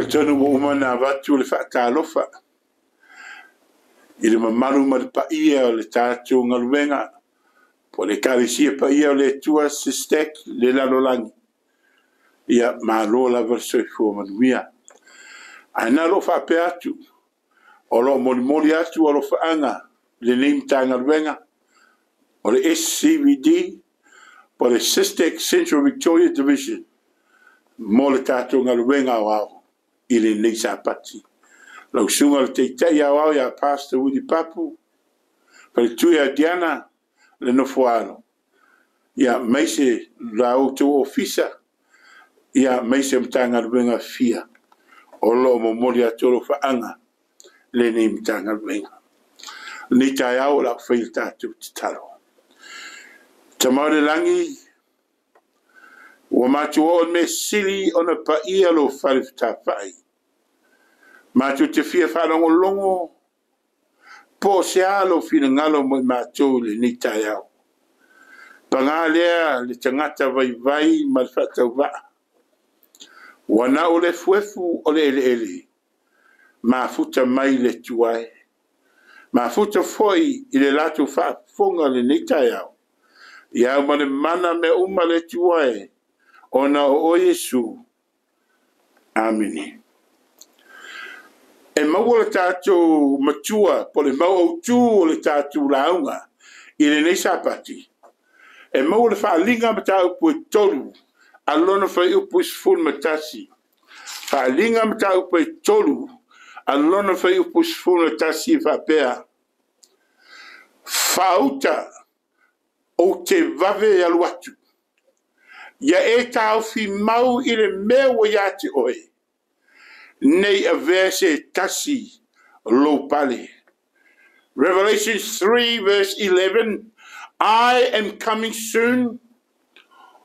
Talitonu ua uma ona avatu le faatalofa i le mamalu ma le paia o le tatou galuega po o le Ekalesia paia o le Atua SISTEC le lalolagi. Ia, malo lava le soifua manuia. Ae na o lou faapea atu, o lo o molimoli atu alofaaga i lenei Matagaluega o le SCVD po o le SISTEC Central Victoria Division mo le tatou galuega aoao i lenei Sapati. Lau Susuga i le Taitai Aoao ia Pastor Willie Papu, faletua ia Diana le Nofoalo, aemaise la outou ofisa, aemaise o Matagaluega e fia o lo o momoli atu alofaaga i lenei Matagaluega. O lenei taeao o le a ou faia le tatou tatalo. Tama i le lagi, ua matou oo i le mea sili ona paia lou fale fetāfai. Matou te fia faalogologo po o se a lou finagalo mo i matou i lenei taeao. Paga lea le tagata vaivai ma le faatauvaa, ua na o le efuefu o le eleele, mafuta mai le Atua e. Mafuta foi i le latou faafofoga i lenei taeao, ia au ma le mana mea uma le Atua e, ona o oe Iesu. Amene. E maua le tatou matua po o le mau autu o le tatou lauga i lenei Sapati, e maua le faaaliga mataupu e 3 a lona fuaiupu 11. Faaaliga mataupu e 3 a lona fuaiupu 11 e faapea: Faauta ou te vave alu atu, ia e taofi mau i le mea ua ia te oe, ne i avea se tasi lou pale. Revelation 3 verse 11, I am coming soon.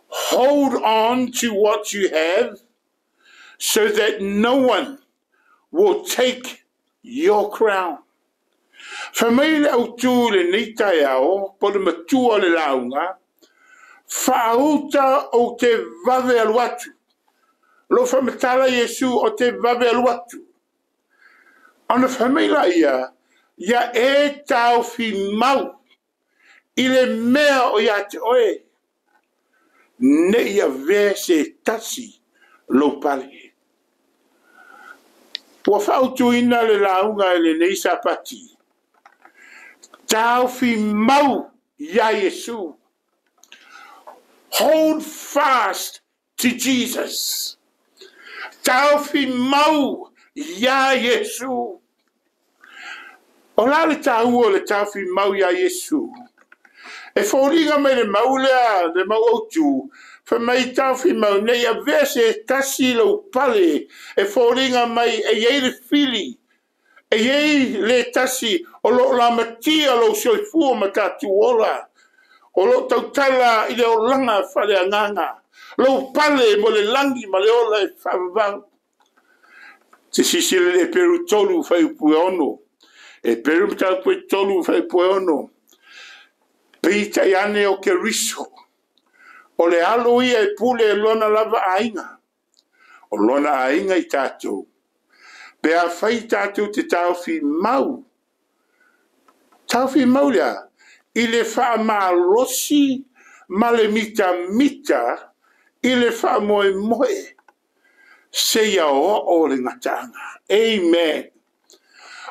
Hold on to what you have so that no one will take your crown. Fai mai le autu i lenei taeao, po o le matua o le lauga, faauta ou te vave alu atu. Lo faamatala Iesu o te vave alu atu. Ona fai mai laia, ia e taofi mau i le mea o ia te oe, ne i avea se tasi lou pale. Ua faautuina le lauga i lenei Sapati, taofi mau ia Iesu. Hold fast to Jesus. Taofi mau ia Iesu. O la le taua o le taofi mau ia Iesu? E foliga mai le mau lea, le mau autu, fai mai taofi mau ne i avea se tasi lou pale, e foliga mai e i ai le fili, e i ai le tasi o loo lamatia lou soifua ma tatou ola, o loo tautala i le olaga faaleagaga, lou pale mo le lagi ma le ola e faavavau. Se silasila i le Eperu 3 fuaiupu e 6. Eperu mataupu e 3 fuaiupu e 6. Peitai ane o Keriso, o le alo ia e pule e lona lava aiga, o lona aiga i tatou. Pe a fai tatou te taofi mau, taofi mau lea, i le faamalosi ma le mitamita i le faamoemoe, seia oo le gataaga. Amen.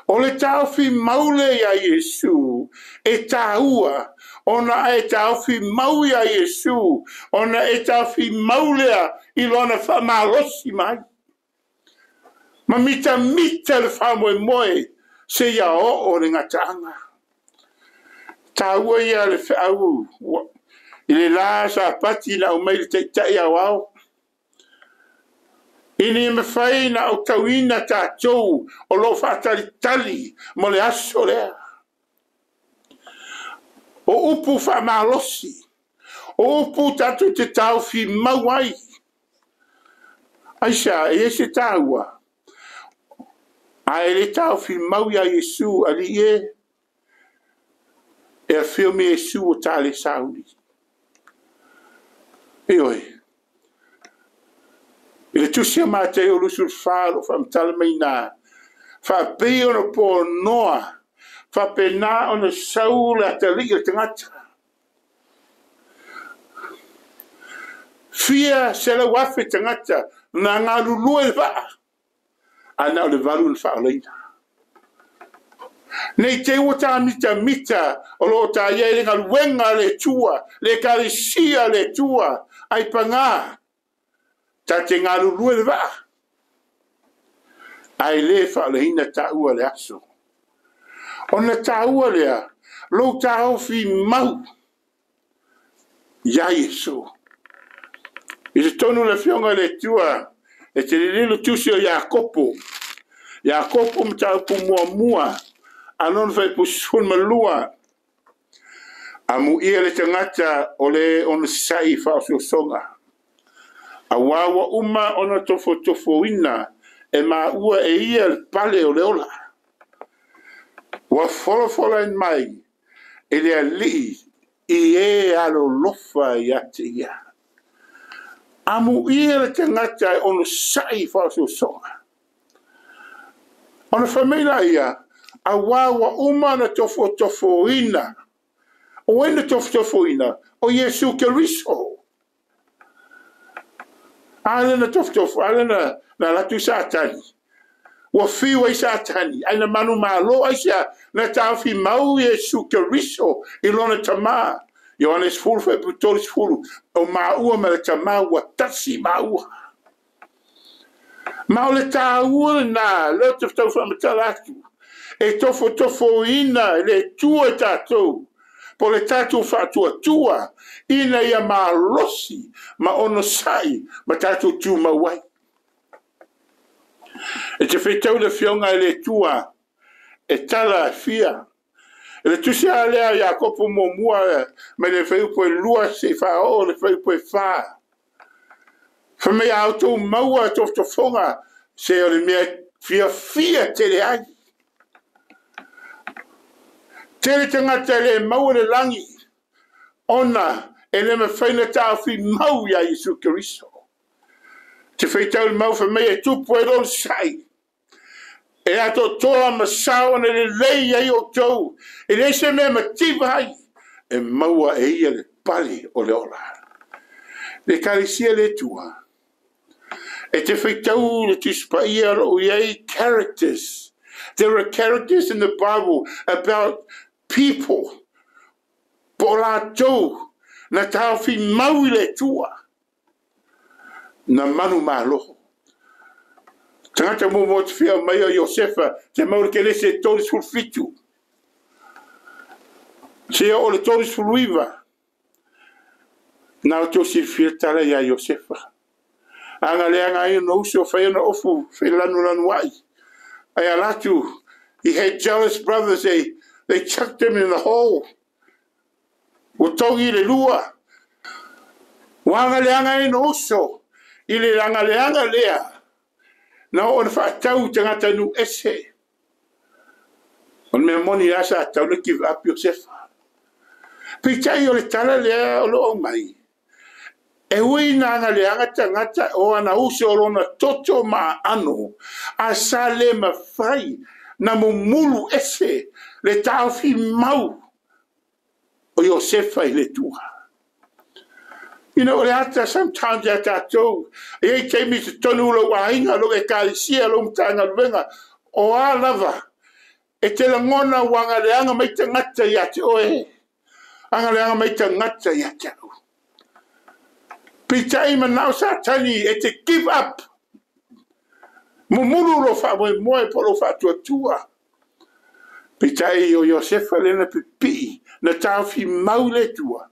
O le taofi mau lea ia Iesu e taua, ona e taofi mau ia Iesu, ona e taofi mau lea i lona faamalosi mai ma mitamita le faamoemoe seia oo le gataaga. Taua ia le feau i le la Sapati na aumai le Taitai Aoao. Ina ia mafai na autauina tatou o lo o faatalitali mo le aso lea. O upu faamalosi, o upu tatou te taofi mau ai. Aisea, e i ai se taua, ae le taofi mau ia Iesu, Alii e, e afio mai Iesu o ta le sauli. Ioe. I le tusi a Mateo 24 o faamatala mai na, faapei ona ponoa, faapena ona sau le atalii o le tagata. Fia 100,000 tagata na galulue le vaa, ae na o le 8 na faaolaina. Nei te ua tā mita o lo tā ia i le galuega le Atua, le Ekalesia le Atua, ai pagā, ta te galulue le vaa, ai le faaleina tāua le aso. Ona tāua lea, lou tāofi mau, ia Iesu. I te tonu le fionga le Atua, e te lililo tusi o Iakopo. Iakopo mataupu muamua, anon fai pusifun malua. Amu ia le tagata o le ona sai whaososoga. A wawa uma ona tofotofoina e maua e ia le pale o le ola. Ua folafola mai e le alii i e alolofa ia te ia. Amu ia le tagata e ono sai whaososoga. Ona whamela ia, a wawa uma na tofotofoina. O ena tofotofoina, o Iesu Keriso. Ale na tofotofo, ale na latu Satani. Ua fiu ai Satani, ai na manu malo ai sia, na taufi mau Iesu Keriso i lona tamā. Ioane 10 fe 30, o maua me le tamā ua tasi maua. Ma o le tāua na, leo te whtau whamatala atu. E tofotofoina le tua e tātou. Po le tātou whaatuatua, ina ia malosi, ma ono sai, ma tātou tū mauai. E te whetau le fionga e le tua, e tala e fia. E le tusi a lea Iakopo muamua, me le wheupo e lua se whaoo, le wheupo e wha. Whamea autou maua tofotofoga, se o le mea fia fia te le ai. Tele tangata le maua le langi, ona e le mawhaina tāwhi mau ia Iesu Keriso. Te whaitau le mau whamea e tupu e lona sai. E ato toa masao na le lei ai o tau. E le se mea mativa ai. E maua e ia le pale o le ola. Le karisia le tua. E te whaitau le tuspaia lo iai characters. There are characters in the Bible about people. Po lātou na tāwhi mau i le tua. Na manu māloho. Tangata mo mo te whia mai o Iosefa, te mauri ke lese 37. Se o le 39. Nā o tō silfia tala ia Iosefa. Anga leanga ai no uso whai ona ofu, whai lanu lanu ai. Ai alatu, he had jealous brothers, they chucked him in the hole. O tongi le lua. Wanga leanga ai no uso, i le langa leanga lea. Na o na whaatau tangata nu ese. O mea moni asa atau le give up Iosefa. Pitai o le tala lea o lo o mai. E hui nā ngā leanga tangata o ana uso o lona toto ma ano. A sa le mawhai na mumulu ese le tāwhi mau o Iosefa i le tua. You know, le ata sometimes ia tātou, e ei teimi te tonu lo wahinga, lo e kalisia, lo mtanga luenga, o a lava, e te langona wanga leanga mai tangata ia te oe, anga leanga mai tangata ia te au. Pitai manao Satani e te give up. Mumuru lo wha moe po lo whaatuatua. Pitai o Iosefa lena pipii, na tāwhi mau le tua.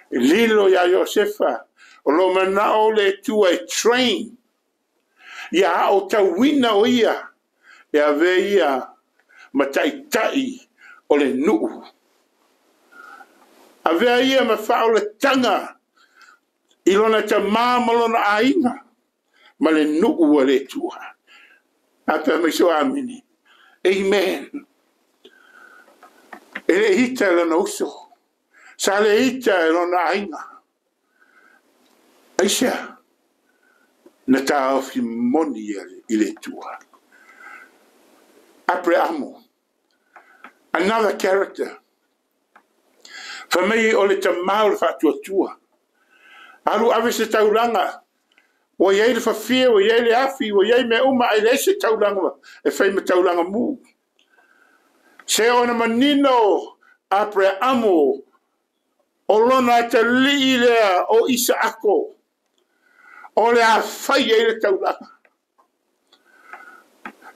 Lilo ia Iosefa, o lo manao le tua e train. Ia o tauina o ia, e ave ia mataitai o le nuu. Ave ia ma whao le tanga, i lona ta mama lona aina, ma le nuu a le tua. Ape mai so amini. Amen. E le hita lona uso. Sa le ita e lona aina. Aisea. Na taofi moni i le Atua. Aperamo, another character. Fai mai o le tamā o le faatuatua. Alu ave se taulaga, ua i ai le fafie, ua i ai le afi, ua i ai mea uma, ae leai se taulaga e fai ma taulaga mu. Se ona manino Aperamo o lona atalii lea o Isaako, o le a fai ai le taulaga.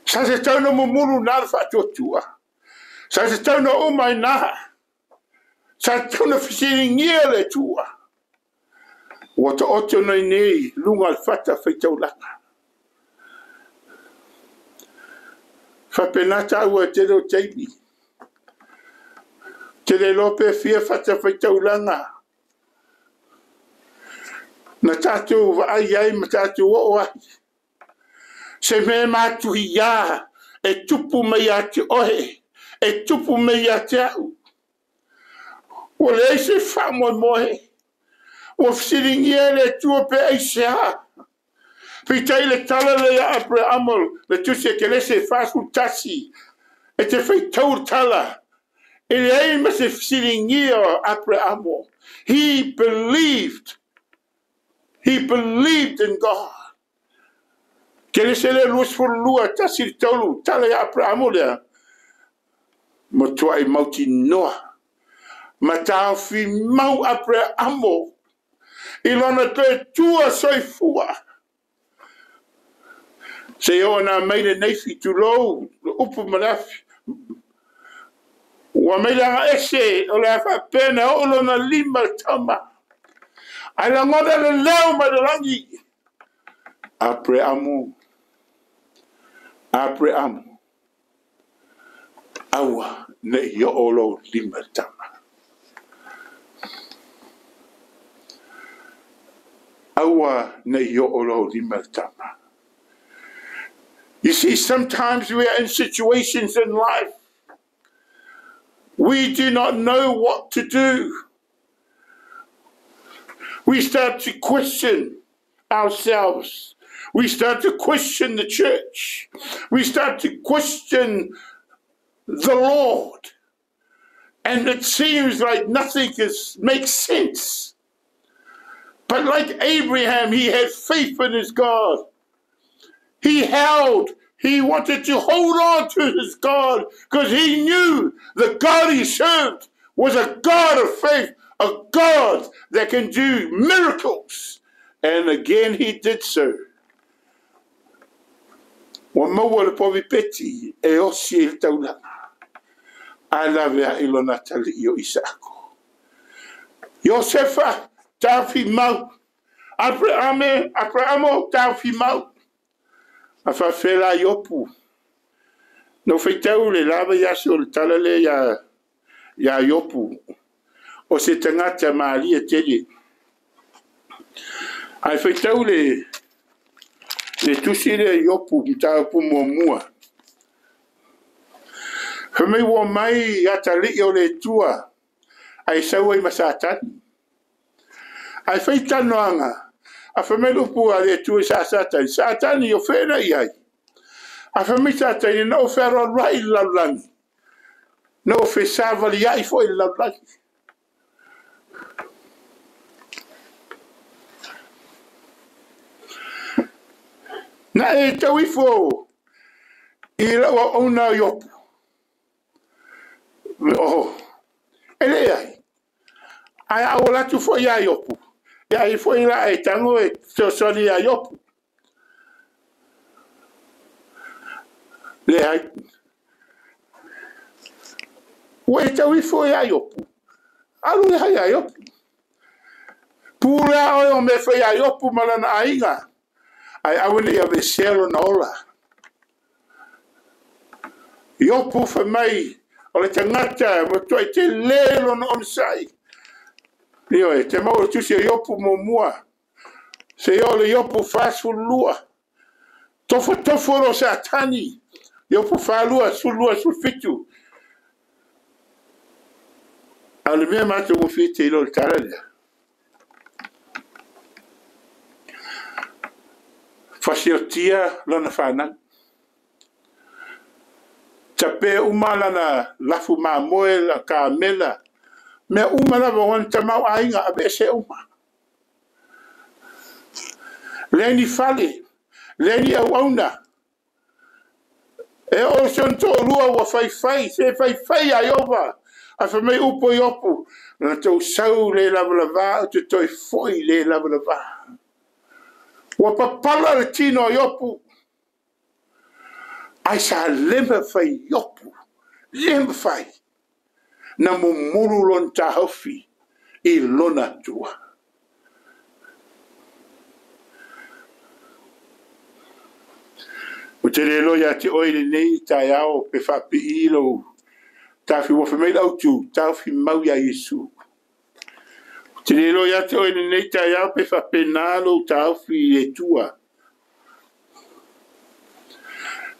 Sa se tau na mumulu nā le faatuatua. Sa se tau na uma i nā. Sa tau na fesiligia le Atua. Ua taoto nei nei luga o le fata faitaulaga. Faapena tāua e tele o taimi. Te le iloa pe fia fata faitaulaga. Na tātou vaai ai ma tātou oo ai. Se mea matuia e tupu mai ia te oe, e tupu mai ia te au. Ua leai se faamoemoe. Ua fesiligia e le Atua pe aisea. Peitai le tala lea ia Aperamo le tusi Ekelese 41, e te faitau le tala. E leai ma se fesiligia o Aperamo. He believed. He believed in God. Kelese lea 22, tasi le taulu, tala ia Aperamo lea. Matuai mautinoa. Ma taofi mau Aperamo i lona toe tua soifua. Se oo na mai lenei fitulou, le upu ma le afi. Ua mai le agaese o le a faapea na oo lona lima le tama. Ae lagona le leo mai le lagi. Aperamo, Aperamo, aua nei oo lou lima le tama. Aua nei oo lou lima le tama. You see, sometimes we are in situations in life we do not know what to do. We start to question ourselves. We start to question the church. We start to question the Lord. And it seems like nothing makes sense. But like Abraham, he had faith in his God. He held, he wanted to hold on to his God because he knew the God he served was a God of faith, a God that can do miracles. And again he did so. Ua maua le povi peti e osi ai le taulaga, ae laveai lona atalii o Isaako. Iosefa, taofi mau. Aperame, Aperamo, taofi mau. A faafefea la Iopu. Na ou faitau le lava i aso o le tala lea ia, ia Iopu, o se tagata malie tele. Ae faitau le, le tusi lea Iopu, mataupu muamua. Fai mai ua omai atalii o le Atua, ae sau ai ma Satani. Ae fai talanoaga, a fai mai le upu a le Atua i sa Satani, Satani, o fea na i ai? A fai mai Satani, na ou fealualuai i le lalolagi, na ou fesavaliai foi i le lalolagi. Na e tau ifo i lau auauna o Iopu. Oh, e leai. Ae a ou alu atu foi ia Iopu, e ai foi la e tago e fesoasoani ia Iopu. Leai. Ua e tau ifo ia Iopu. Alu le hai ia Iopu. Pule a oe o mea fai ia Iopu ma lana aiga, ae aua ne i aveesea lona ola. Iopu fai mai, o le tagata e matuai tele lona onosai. Ioe, te maua le tusi o Iopu muamua, seia o le Iopu 42. Tofotofo lo Satani, Iopu 42, 12, 17. A o le mea matagofie te iloa i le tala lea. Fasiotia lona whanau. Tape uma lana lafu mamoe la kamela. Mea uma lava wana tamau ainga abe se uma. Leni fale, leni au auna. E o son to'olua ua faifai se faifai a Iova a fai mai upu i opu na tou sau le lavalavā o te toe fo'i le lavalavā. Ua papala le tino i opu ai sa lema fai i opu lema fai na mumulu lona taofi i lona Atua. O te le loia te oi le nei tai ao pe whapii lo tāwhi wafa mei lau tū, tāwhi mau ia Yesu. O te le loia te oi le nei tai ao pe whapena lo tāwhi i tua.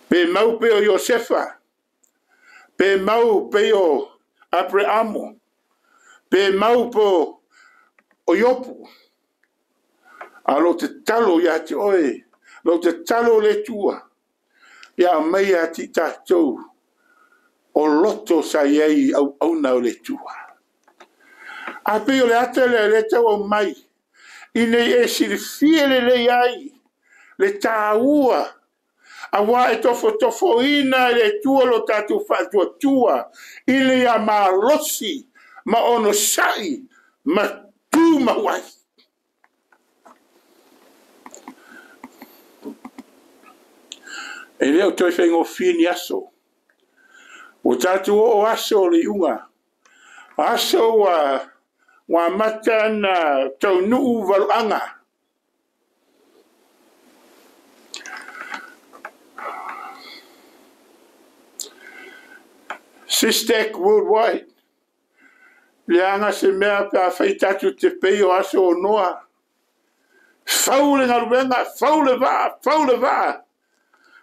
Pe mau pe o Iosefa, pe mau pe o Abrahamo, pe mau po o Iopu. A lo te talo ia te oi, lo te talo le tua. Ia mai a ti tātou o loto sa iei au auna o le tua. A pe o le ata le le tau o mai, i nei e silifia le lei ai, le tāua, a wā e tofo tofo ina le tua lo tātou whaatua tua, i le ia malosi, ma ono sai, ma tū mawai. E leo toi whengo whini aso. O tātou o aso le unga. Aso wa mata na tau nuu valuanga. Sistek Worldwide. Le anga se mea pe a whai tātou te pei o aso o noa. Fau le ngaluenga, fau le vaa, fau le vaa.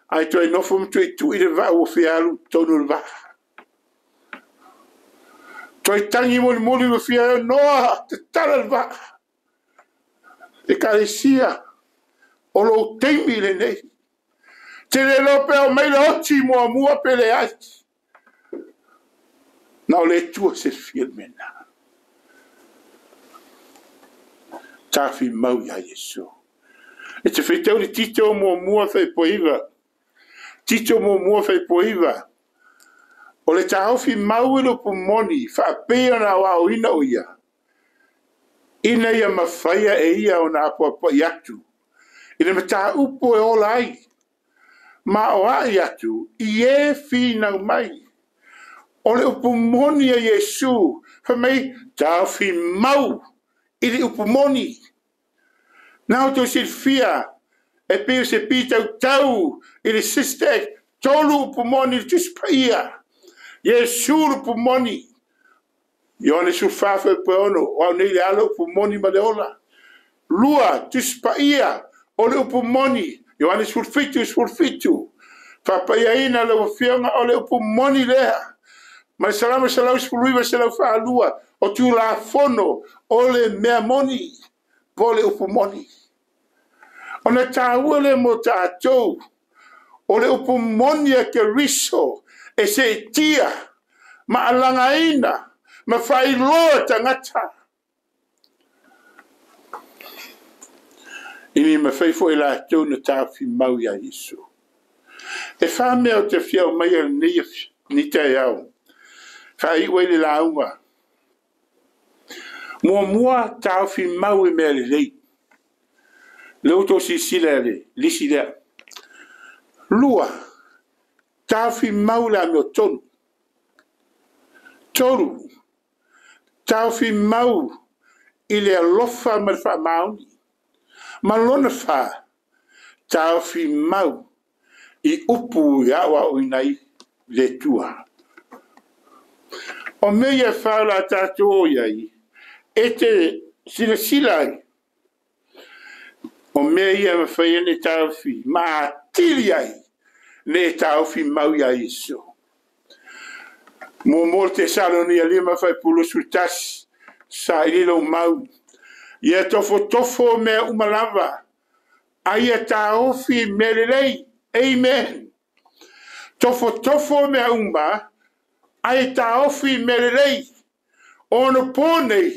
Ai toi nofo mtu i tui le vaa o whialu tonu le vaa. Toi tangi moli moli o whialu noa te tala le vaa. Te karesia o lo teimi le nei. Te le lope o meile oti mua mua pele ai. Na o le tua se fia mena. Tāwhi mau ia Yesu. E te whitau le tito mua mua whai poiva. Tito mo mua whai poiva. O le tāofi mau e lopu moni, whaapea na wao ina o ia. Ina ia mawhaia e ia o nā apoapo i atu. Ina me tā upo e ola ai. Ma o ai atu, i e whinau mai. O le upu moni a Yesu, wha mei tāofi mau i le upu moni. Nā o tō silfia, e peo se pītau tau i le sistek, tolu upu moni le tuspaia. Yesu upu moni. Ioane sulfafa e peono, o au nei le ala upu moni ma le ola. Lua, tuspaia, o le upu moni. Ioane sulfitu, sulfitu. Whapaia ina le wafionga o le upu moni lea. Ma salama salau suluiwa salau whaalua, o tū la fono, o le mea moni, po le upu moni. O na tāua le mo tātou, o le upu moni a ke riso, e se i tia, ma alangaina, ma whailoa tangata. Ini ma whaifo e lātou na tāwhi mau ia Yesu. E whamea o te whiau mai a nei ni te au. Whai ue le launga. Mua mua tāwhi mau e mea le lei. Le auto sisila le, lisi lea. Lua, tāwhi mau la meo tonu. Toru, tāwhi mau i le alofa ma le whaamauni. Ma lona wha, tāwhi mau i upu i awa o inai le tua. O mea wha la tātou o iai, e te silasila ai. O mea ia mawhai ne tāwhi, ma atili ai, ne tāwhi mau ia Yesu. Mō mō te saloni a lima whai pulusu tasi, sa i lilo mau. Ia tofo tofo mea umalava, Aia tāofi mea lelei. Amen. Tofotofo mea uma, aia tāofi mea lelei. Ona pō nei,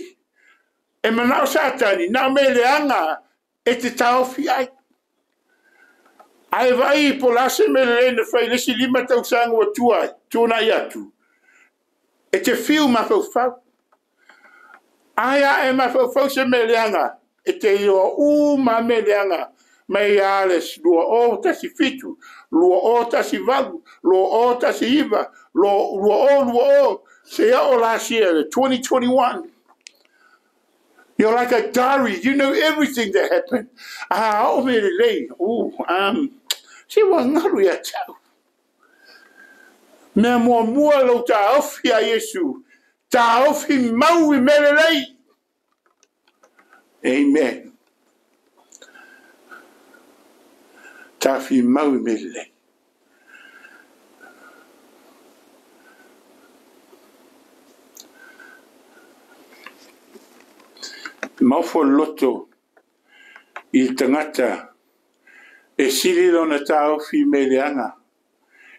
e manao Satani, nā me leanga e te tāofi ai. Ae vai po lase me lelei na whai lesi 5 tausaga ua tua ai, tūnai atu. E te fiu mafaufau. Ai a e mafaufau se me leanga, e te iloa uma me leanga. Mai a le 2017, 2018, 2019, 2020, se o last year, the 2021. You're like a diary. You know everything that happened. Ah, o me lelei. Oh, se ua ngalu ia tau. Mea muamua lau tāofi a Iesu. Tāofi mau i mea lelei. Amen. Tāwhi mau i mea lelei. Maofo loto i tangata e sili lona tāofi me leanga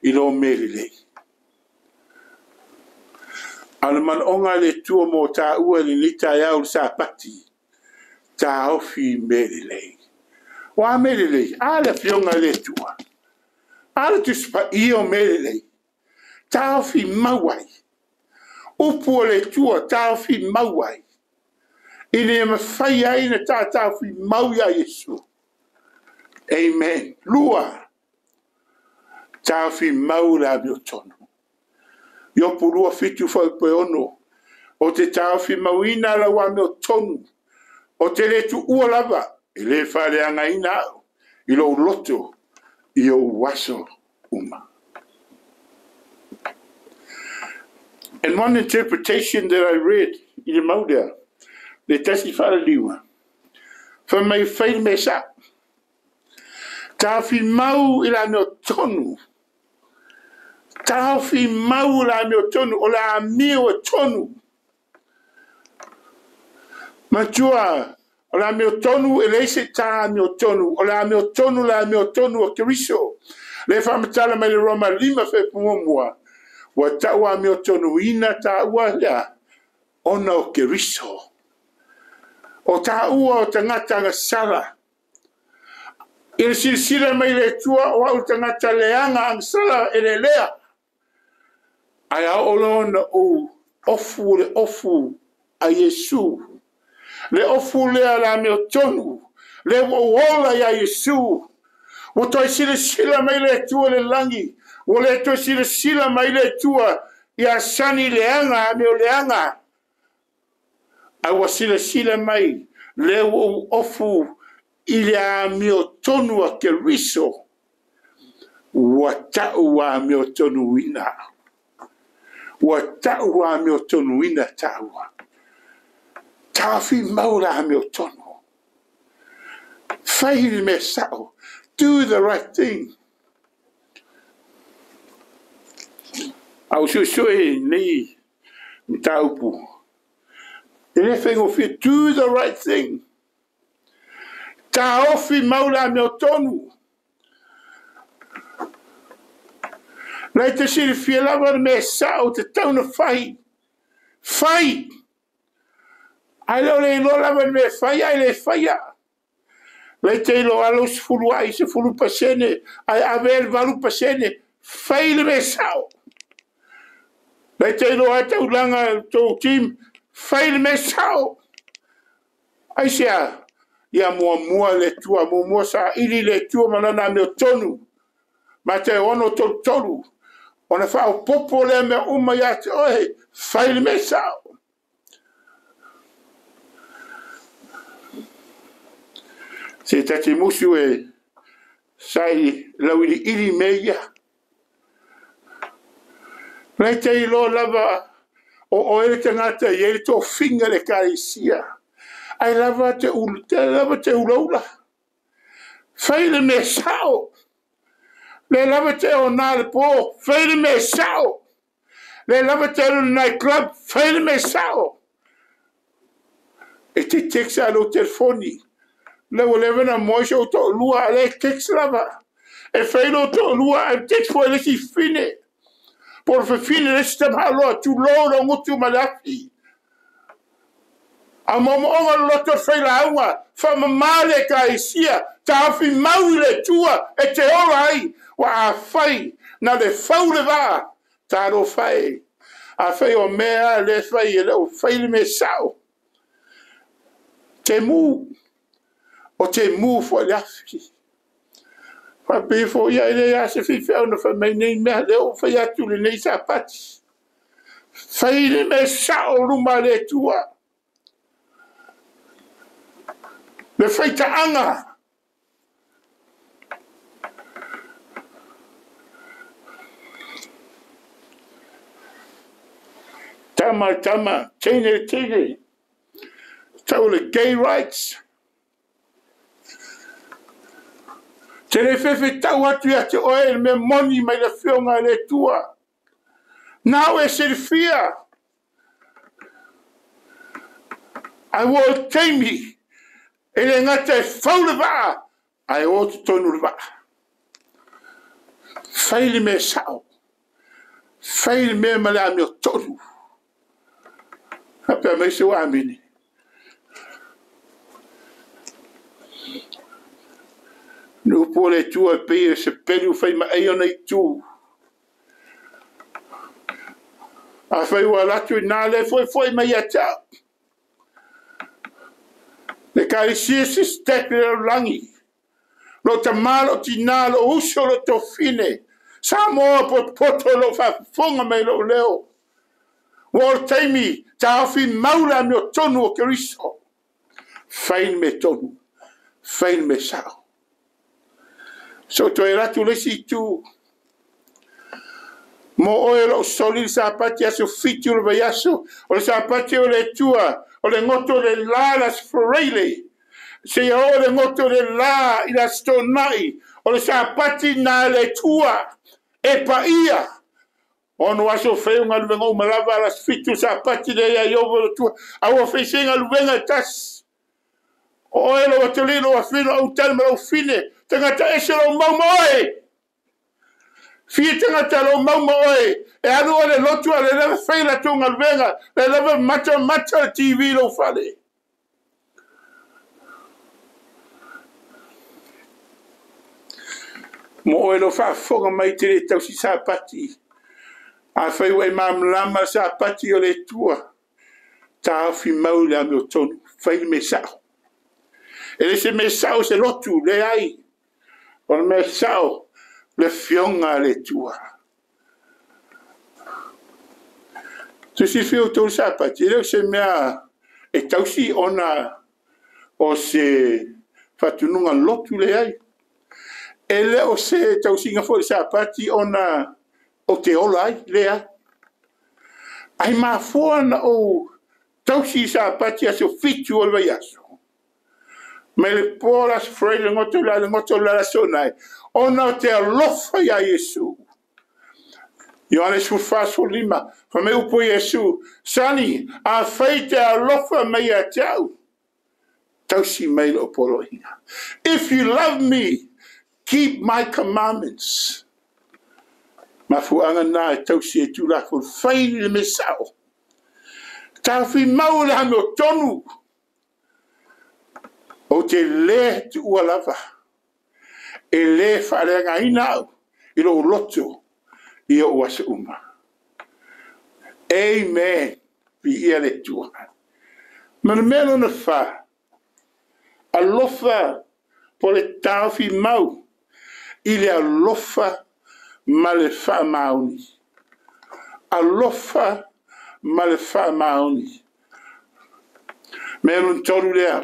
i lo mea lelei. A le manaoga le Atua mo tāua i lenei taeao le Sapati, tāofi mea lelei. Ua mea lelei, a le afioga i le Atua, a le Tusi Paia o mea lelei, tāofi mau ai. Upu o le Atua, tāofi mau ai. Ina ia mafai ai na tātāofi mau iā Iesu. Amen. 2, tāofi mau le amiotonu. Iopu 2 7 fuaiupu 6, o te tāofi mauina lau amiotonu, o te le tuua lava, e le faaleagaina au, i lou loto, i ou aso uma. And one interpretation that I read i le mau lea, le tasi faalaliuga, fai mai fai le mea sa'o. Taofi mau i le amiotonu. Taofi mau i le amiotonu, o le amio e tonu. Matua, o le amiotonu e leai se tā amiotonu, o le amiotonu le amiotonu o Keriso. Le faamatala mai le Roma 5 fuaiupu 1, ua ta'u amiotonuina tāua lea, ona o Keriso. O tāua o tagata agasala. I le silasila mai le Atua o au tagata leaga agasala e lelea. Ae a oo loa ona ou ofu le ofu a Iesu. Le ofu lea le amiotonu, le ua ou ola iā Iesu. Ua toe silasila mai le Atua i le lagi, ua le toe silasila mai le Atua iā Sani leaga amio leaga. Ae ua silasila mai le ua ou ofu i le amiotonu a Keriso. Ua ta'u amiotonuina. Ua ta'u amiotonuina tāua. Taofi mau le amiotonu. Fai le mea sa'o. Do the right thing. A ua suesue nei mataupu. E le faigofie, do the right thing. Taofi mau le amiotonu. Lai te silafia lava le mea sa'o te tau na fai. Fai! Ae le o le iloa lava le mea fai ae le faia. Lai te iloa lau 10 ai, 10%, ae ave le 8%, fai le mea sa'o. Lai te iloa ai taulaga tou team, fai le mea sa'o. Aisea, ia muamua le Atua, muamua saili le Atua ma lana amiotonu. Mateo 6:33, ona faaopoopo lea mea uma iā te oe, fai le mea sa'o. Se tasi musu e sai lauiliili mea ia. Lai te iloa lava o oe le tagata e i ai le tofiga i le Ekalesia. Ae lava te lava te ulaula. Fai le mea sa'o. Le lava te ona le pō, fai le mea sa'o. Le lava te alu i le night club, fai le mea sa'o. E te text a lou telefoni. Le ua leva na moe si ou toalua, a o lea e text lava. E fai lou toalua ae text foi le isi fine. Po o le fafine le isi tamāloa, tulou lou gutu ma le afi. A moomooga loloto o le failauga, faamamā le Ekalesia, taofi mau i le Atua e te ola ai, ua afai na le fau le vaa, talofa e. Afai o mea lea e fai e le o fai le mea sao. Temu, o temu foi le afi. Faapea foi ia e leai lava se faifeau na fai mai nei mea, lea ua fai atu lenei Sapati. Fai le mea sao luma o le Atua. Le faitaaga. Tama, tama, teine, teine. Tau le gay rights. Te le fefetau atu ia te oe le mea moni mai le afioga i le Atua. Nao e silafia. Ae ua o le taimi e le gata e fau le vaa, ae o totonu le vaa. Fai le mea sao. Fai le mea ma le amiotonu. Faapea mai se ua amene. Le upu o le Atua e pei o se pelu fai maai ona itu. Afai ua alu atu i ina le foefoe mai ia te au. Le Ekalesia se step i le lalolagi. Lou tamā, lou tinā, lou uso, lou tofine. Samoa potopoto lou faafofoga mai lou leo. Ua o le taimi taofi mau le amiotonu o Keriso. Fai le mea tonu, fai le mea sao. So toe alu atu le isi itu. Mo oe o lou soli le Sapati aso 7 o le vaiaso, o le Sapati o le Atua, o le goto o le la le Aso Faraile, seia oo le goto o le la i le Aso Toonai, o le Sapati na le Atua, e paia. Ono aso fai o galuega uma lava, le aso 7 o le Sapati lea ia Ieova le Atua, a ua fai se galuega e tasi. O oe lou atalii, lou afine, lou autali ma lou fine, tagata ese lou mau ma oe. Fia tagata lou mau ma oe, e alu oe le lotu a le lava fai latou galuega, le lava mata mata le TV lou fale. Mo oe lou faafofoga mai te le tausi Sapati, afai ua e malamalama le Sapati o le Atua, taofi mau le amiotonu, fai le mea sao. E le se mea sao se lotu, leai. O le mea sao, le afioga a le Atua. Tusi outou le Sapati, e le o se mea e tausi ona o se faatunuga lotu, leai. E le o se tausiga foi le Sapati ona o te ola ai, leai. Ai mafua na ou tausi i Sapati aso 7 o le vaiaso. Mai le po le Aso Faraile le goto le le goto le aso nai. Ona o te alofa ia Iesu. Ioane 14:15. Fai mai upu Iesu, Sani, a fai te alofa mai ia te au, tausi mai lou poloaiga. If you love me, keep my commandments. Mafuaaga na e tausi e Tulafono, fai le mea sao. Taofi mau le amiotonu. Ou te le tuua lava. E le faaleagaina au i lou loto i ou aso uma. Amen. Viia le Atua. Ma le mea lona fa, alofa po le taofi mau i le alofa ma le faamaoni. Alofa ma le faamaoni. Mea lona tolu lea.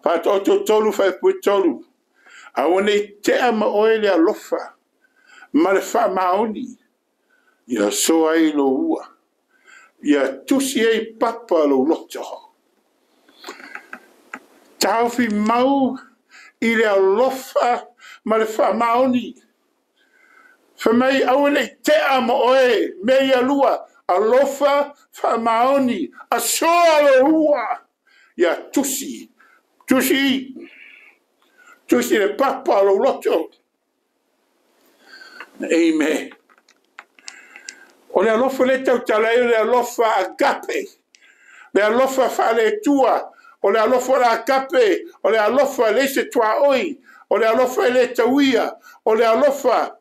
Faataoto 3 faipue 3. Aua nei tea ma oe le alofa ma le faamaoni. Ia soa ai lou ua. Ia tusi ai papa lou loto. Taofi mau i le alofa ma le faamaoni. Fai mai aua nei tea ma oe mea ia lua. Alofa faamaoni. Asoa lou ua. Ia tusi. Tusi. Tusi le papa o lou loto. Amen. O le alofa le tautala ai o le alofa agape. Le alofa faale-Atua. O le alofa le agape. O le alofa le se tuaoi. O le alofa e le tauia. O le alofa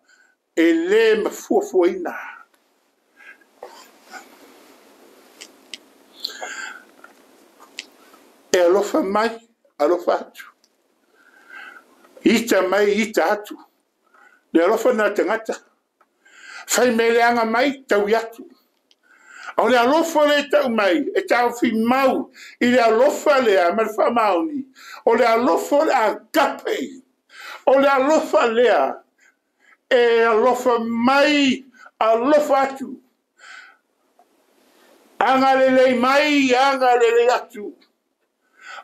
e le mafuafuaina. E alofa mai, alofa atu. Ita mai, ita atu. Le alofa na tagata. Fai meleaga mai, taui atu. O le alofa le tau mai, e taofi mau i le alofa lea ma le faamaoni. O le alofa le agape. O le alofa lea e alofa mai, alofa atu. Agalelei mai, agalelei atu.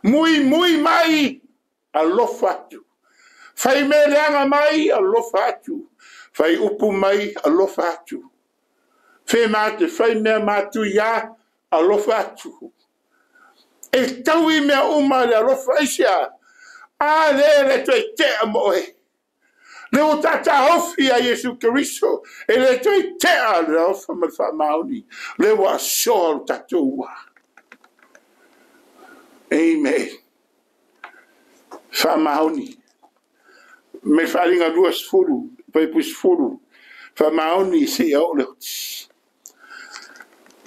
Mui mui mai, alofa atu. Fai meleaga mai, alofa atu. Fai upu mai, alofa atu. Fe mate, fai mea matu ia, alofa atu. E taui mea uma le alofa aisia. A le le toe tea moe. Le o tata ofi a Iesu Keriso. E le toe tea le alofa ma le faamaoni. Le ua asoa lo tatou ua. Amen. Faamaoni. Me wharinga lua sefulu, paipu sefulu, faamaoni se ia o le oti.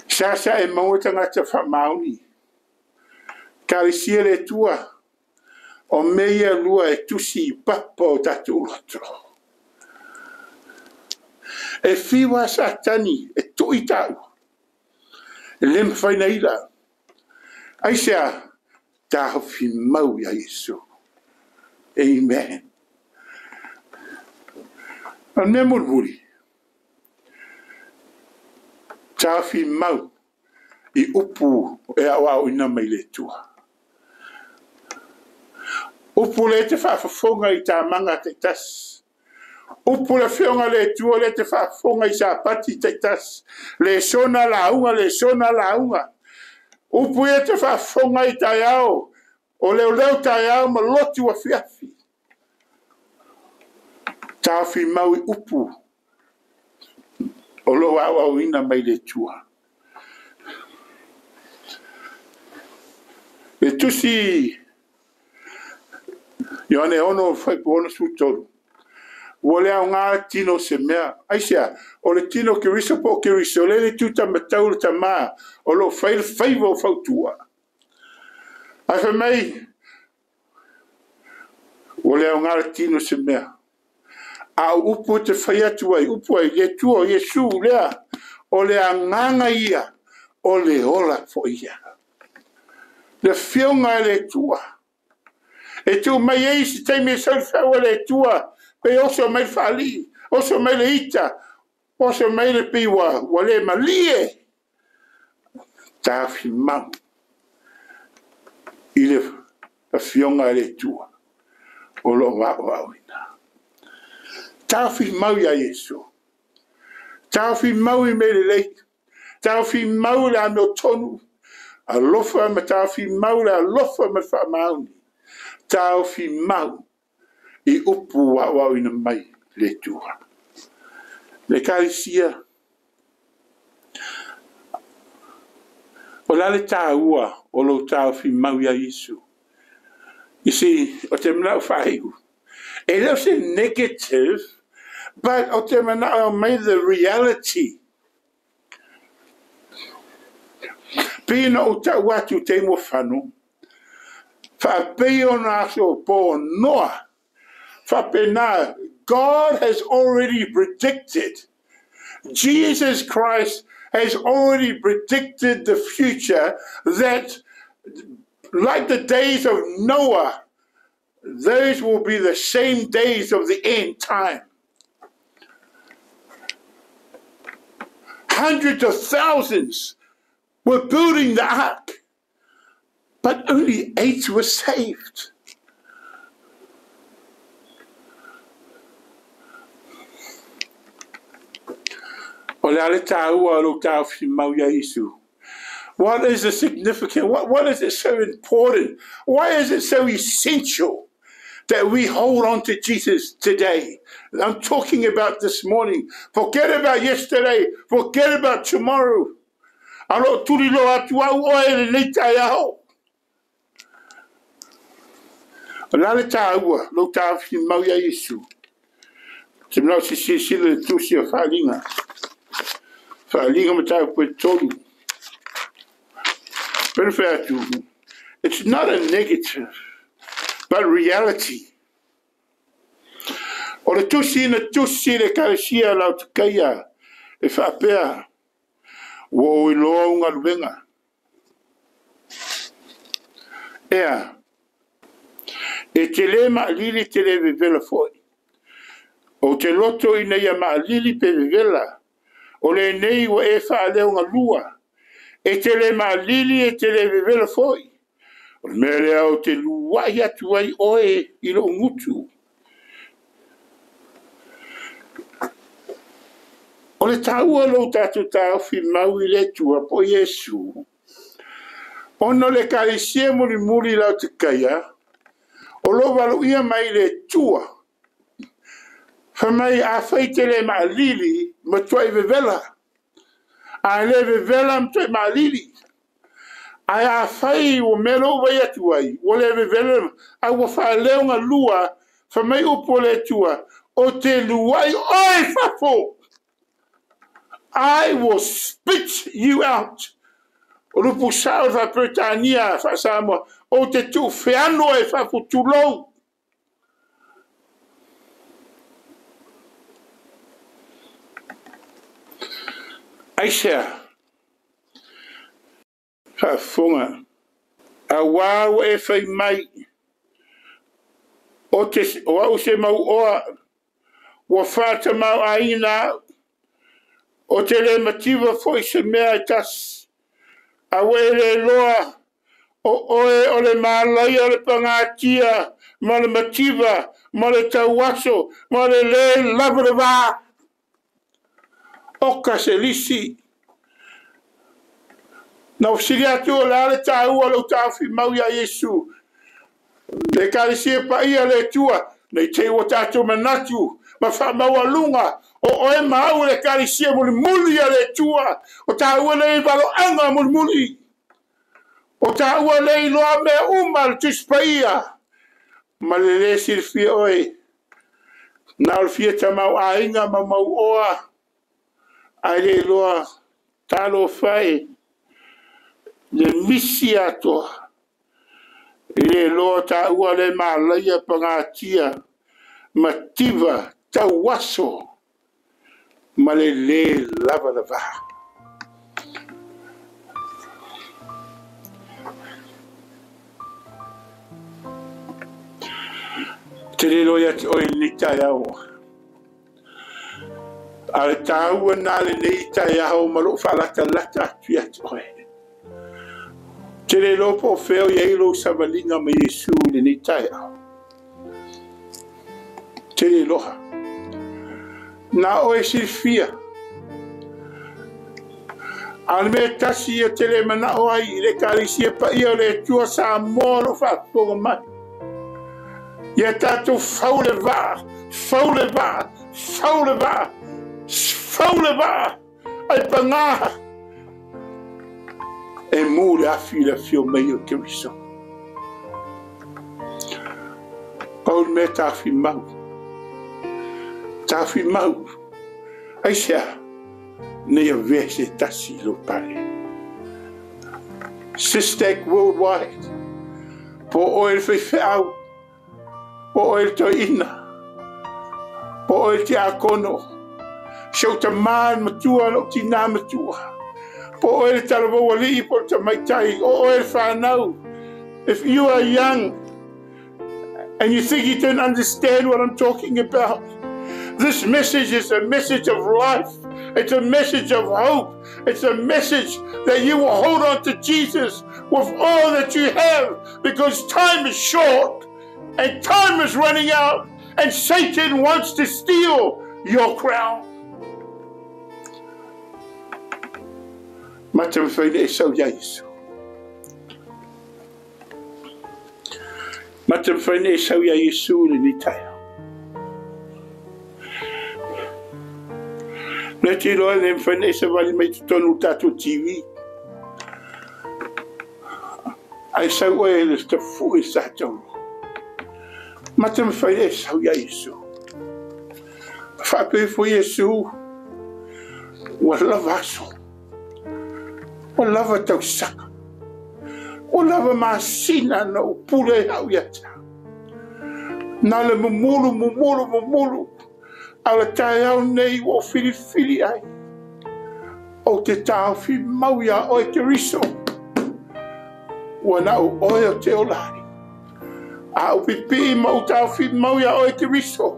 Sa sa e maua tagata faamaoni. Kalesia le Atua, o mea ia lua e tusi i papa o tatou loto. E fiwa Satani e tui tau. E le mawhai na ila. Aisea, taofi mau ia Iesu. Amen. O le mea mulimuli, taofi mau i upu e aoaoina mai le Atua. Upu le te faafofoga i tamaga taitasi. Upu le afioga le Atua le te faafofoga i sapati taitasi. Le sona lauga, le sona lauga. Upu ia te faafofoga i taeao, o leoleo taeao ma lotu afiafi. Taofi mau i upu o loo aoaoina mai le Atua. Le tusi Ioane 6 fuaiupu 63. Ua le aoga tino se mea. Aisea, o le tino Keriso po o Keriso, le le tuta matau le tamā, o loo fai le faiva o fautua. Ae fai mai, ua le aoga le tino se mea. A o upu te fai atu ai, upu ai, le Atua o Iesu lea, o le agaga ia, o le ola foi ia. Le afioga e le Atua. E tuu mai ai se taimi e sau le feau a le Atua, pe oso mai le faalii, oso mai le ita, oso mai le pei ua, ua le malie. Taofi mau i le afioga e le Atua o loo aoaoina. Taofi mau ia Iesu. Taofi mau i mea lelei. Taofi mau le amiotonu. Alofa ma taofi mau le alofa ma le faamaoni. Taofi mau i upu aoaoina mai le Atua. Le Ekalesia, o le a le tāua o lou taofi mau ia Iesu. You see, o te manao faaiu. E le o se negative, but o te manao mai the reality. Pei na o tau atu te mo whano, faapei ona aso po Noa, faapena, God has already predicted. Jesus Christ has already predicted the future that, like the days of Noah, those will be the same days of the end time. Hundreds of thousands were building the ark, but only 8 were saved. O le a le tāua o lou taofi mau ia Iesu. What is the significance? What is it so important? Why is it so essential that we hold on to Jesus today. I'm talking about this morning. Forget about yesterday. Forget about tomorrow. Alo tuli lo atu au oe le nei tai aho. O la le tāua, lo tāwhi mau ia Isu. Te mnau si si si le tusi o whaalinga. Whaalinga ma tāu koe tolu. Penu whai atu. It's not a negative, but reality. O le tusi na tusi le karesia lau te kaia e whaapea ua o iloa unga luenga. Ea, e te le maalili te le vevela foi. O te loto ina ia maalili pe vevela. O le nei ua e whaaleo ngā lua. E te le maalili e te le vevela foi. O le mea lea o te luai atu ai oe i lo ngutu. O le tāua lo tātou tāofi mau i le tua po Iesu. Ono le karisie muri muri lau te kaia, o lo walu ia mai le tua. Whamai a whai te le maalili ma tuai vevela. A le vevela ma tuai maalili. Ai a whai o melo vai atu ai, o le vevela, a ua whaaleo ngā lua, whamai upo le tua, o te luai oe fafo. I will spit you out. O lupu sao wha Britannia, wha Samoa, o te tu wheano e fafo tulou. Aisea, whaafonga, a wau e whai mai, o te o au se mau oa, ua whāta mau aina, o te le mativa foi se mea e tas, a wele loa, o oe o le mālaia le pangatia, ma le mativa, ma le tauaso, ma le le lava le vā. O ka se lisi. Na usiri atu o le ale tāua le tāwhi mau ia Iesu. Le karisi e paia le tua, nei te ua tātou manatu, ma wha lunga, o oe mau le karisi e muli muli a le tua, o tāua le valo anga muli muli. O tāua le iloa mea uma le tuspaia. Ma le le silfia oe. Na o le fia tamau ainga ma mau oa. Ai le iloa talo whai. Le misi atoa. I le loa tāua le mālaia pangatia. Mativa tauaso. Ma le le lava lava. Te rero ia te oe ni tai ao. A le tāua nā le nei tai ao ma loo whaalata lata atu ia te oe. Te rero po wheo ia ilo savalinga ma Yesu le nei tai ao. Te reroha. Nā oe silfia. A le mea tasi ia te le manao ai i le karisi e paia o le tua sa moa lo whaatonga mai. Ia tātou fau le vā, fau le vā, fau le vā, fau le vā, ai pangā. E mū le awhi le whio mei o te riso. Pau le mea tāwhi mau. Tāwhi mau. Ai sea, nei a vea se tasi lo pare. Sistek Worldwide. Po oe le whewheau. Po oe le toina. Po oe le te akono. Seu ta maan matua lo tina matua. Po oe le talavou alii po le tamaitai. O oe le whanau. If you are young and you think you don't understand what I'm talking about, this message is a message of life. It's a message of hope. It's a message that you will hold on to Jesus with all that you have, because time is short and time is running out, and Satan wants to steal your crown. Mata mwhaile e sau ia Yesu. Mata mawhai nei sau ia Iesu le ni taia. Le te loa le mawhai nei sa wali mai tonu tātou TV. Ai sau oe le tafu i sa tau. Mata mawhai nei sau ia Iesu. Whaape fo Iesu. Ua lava aso. Ua lava tau saka. Ua lava masina na upule au ia tā. Nā le mumulu, mumulu, mumulu. A le tae au nei o whiriwhiri ai. O te tāwhi mau ia oe te riso. Ua nau oe o te olai. A o pipi ma o tāwhi mau ia oe te riso.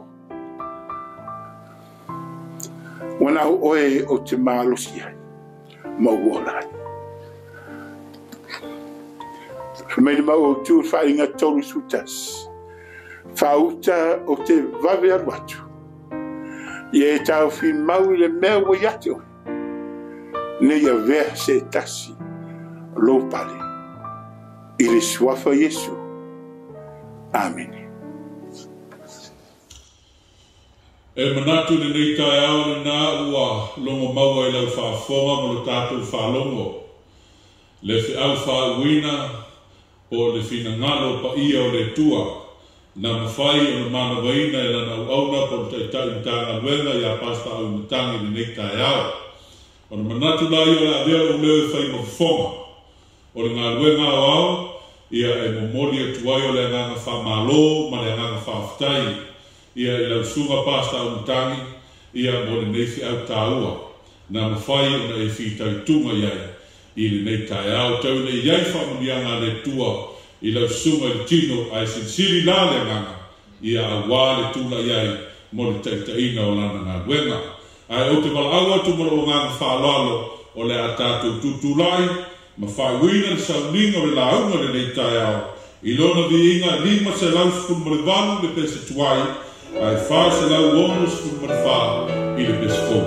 Ua nau oe o te mālosi ai. Mau olai. Whamene mau o tū whainga tolu sutas. Whauta o te wawe aru atu. Ia e tāwhi mau i le mea wa iate oe. Nei a vea se tasi lopale. I le suafa Iesu. Amen. E manatu le nei tae ao le nā ua longo maua i lau whaafonga mo le tātou whaalongo. Le whiau whaauina po le whinangalo pa ia o le tua. Nā mawhai o le manawaina e lana uauna po le taitai mtānga luenga ia pasta au matangi le nei tae ao. O le manatu la ia o le avea o leo e whai mafonga. O le ngā luenga o ao, ia e momoli atu ai o le anganga whamalo ma le anganga whaaftai. Ia i lau sunga pasta au matangi, ia mo le nei whiau tāua. Nā mawhai o na e whitau tunga iai. I le nei tae ao tau nei iai whamunianga le tua i lau sunga i tino ai sinsiri la le nganga ia a wā le tūla iai mo le taitaina o lana ngā luenga. Ai o te wala atu mo le o nganga whaalalo o le a tātou tūtūlai ma whaiwina le sauninga o le launga le nei tae ao i lona viinga 518 le pese tuai ai 464 i le pese fou.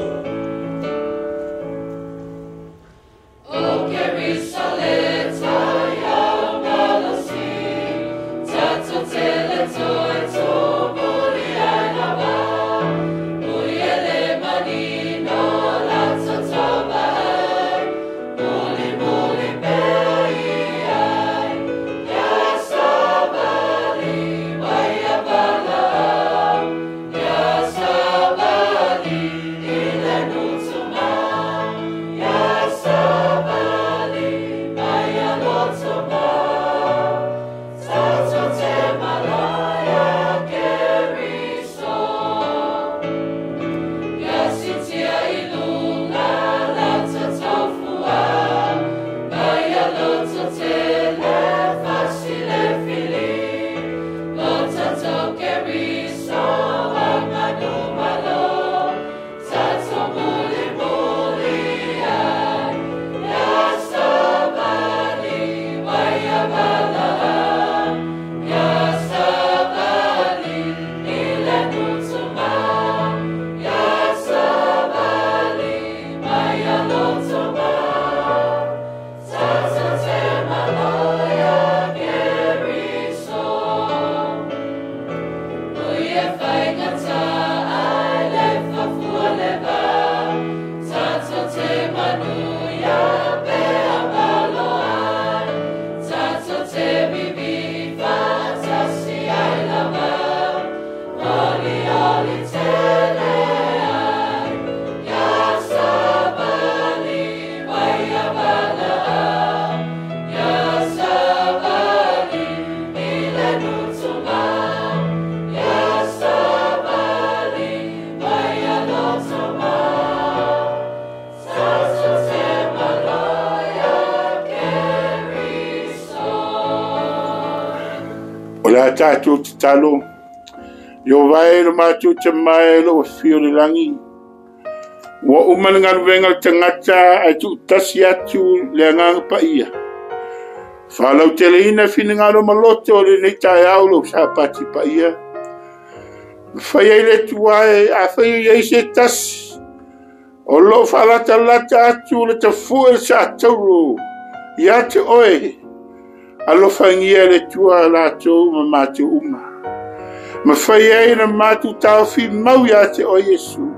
O la tātou te talo, i o vai lo mātou te mai lo o whio le langi. Ua umana ngā luenga le tangata ai tu tasi atu le anganga pa ia. Whalau te leina whina ngā lo maloto o le nei tae au lo sa pati pa ia. Whai ai le tuae, a whai ai se tasi. O lo whalata lata atu le tafua le sa tauro. Ia te oe. Alofagia le Atua latou ma matou uma. Mafai ai na matou taofi mau ia te oe Iesu.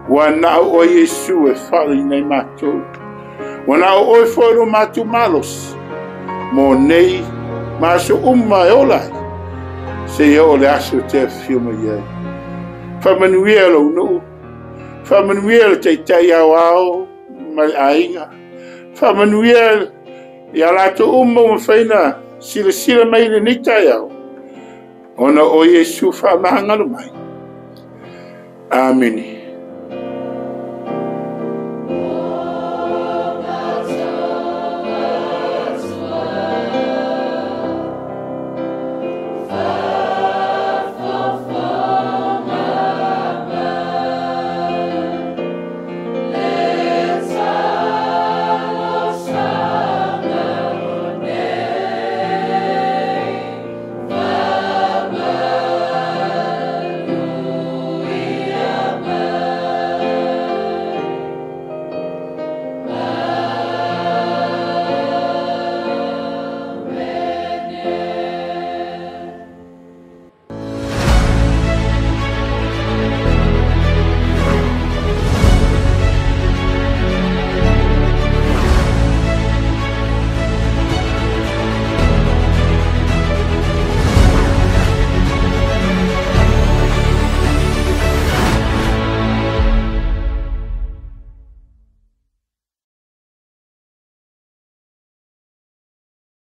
Ua na o oe Iesu e faaleina ai matou. Ua na o oe foi lo matou malosi. Mo nei ma aso uma e ola ai. Seia oo le aso e te afio mai ai. Faamanuia lou nuu. Faamanuia le taitai aoao ma le aiga. Faamanuia ia latou uma ua mafai ona silasila mai i lenei taeao, ona o Iesu faamagalo mai. Amene.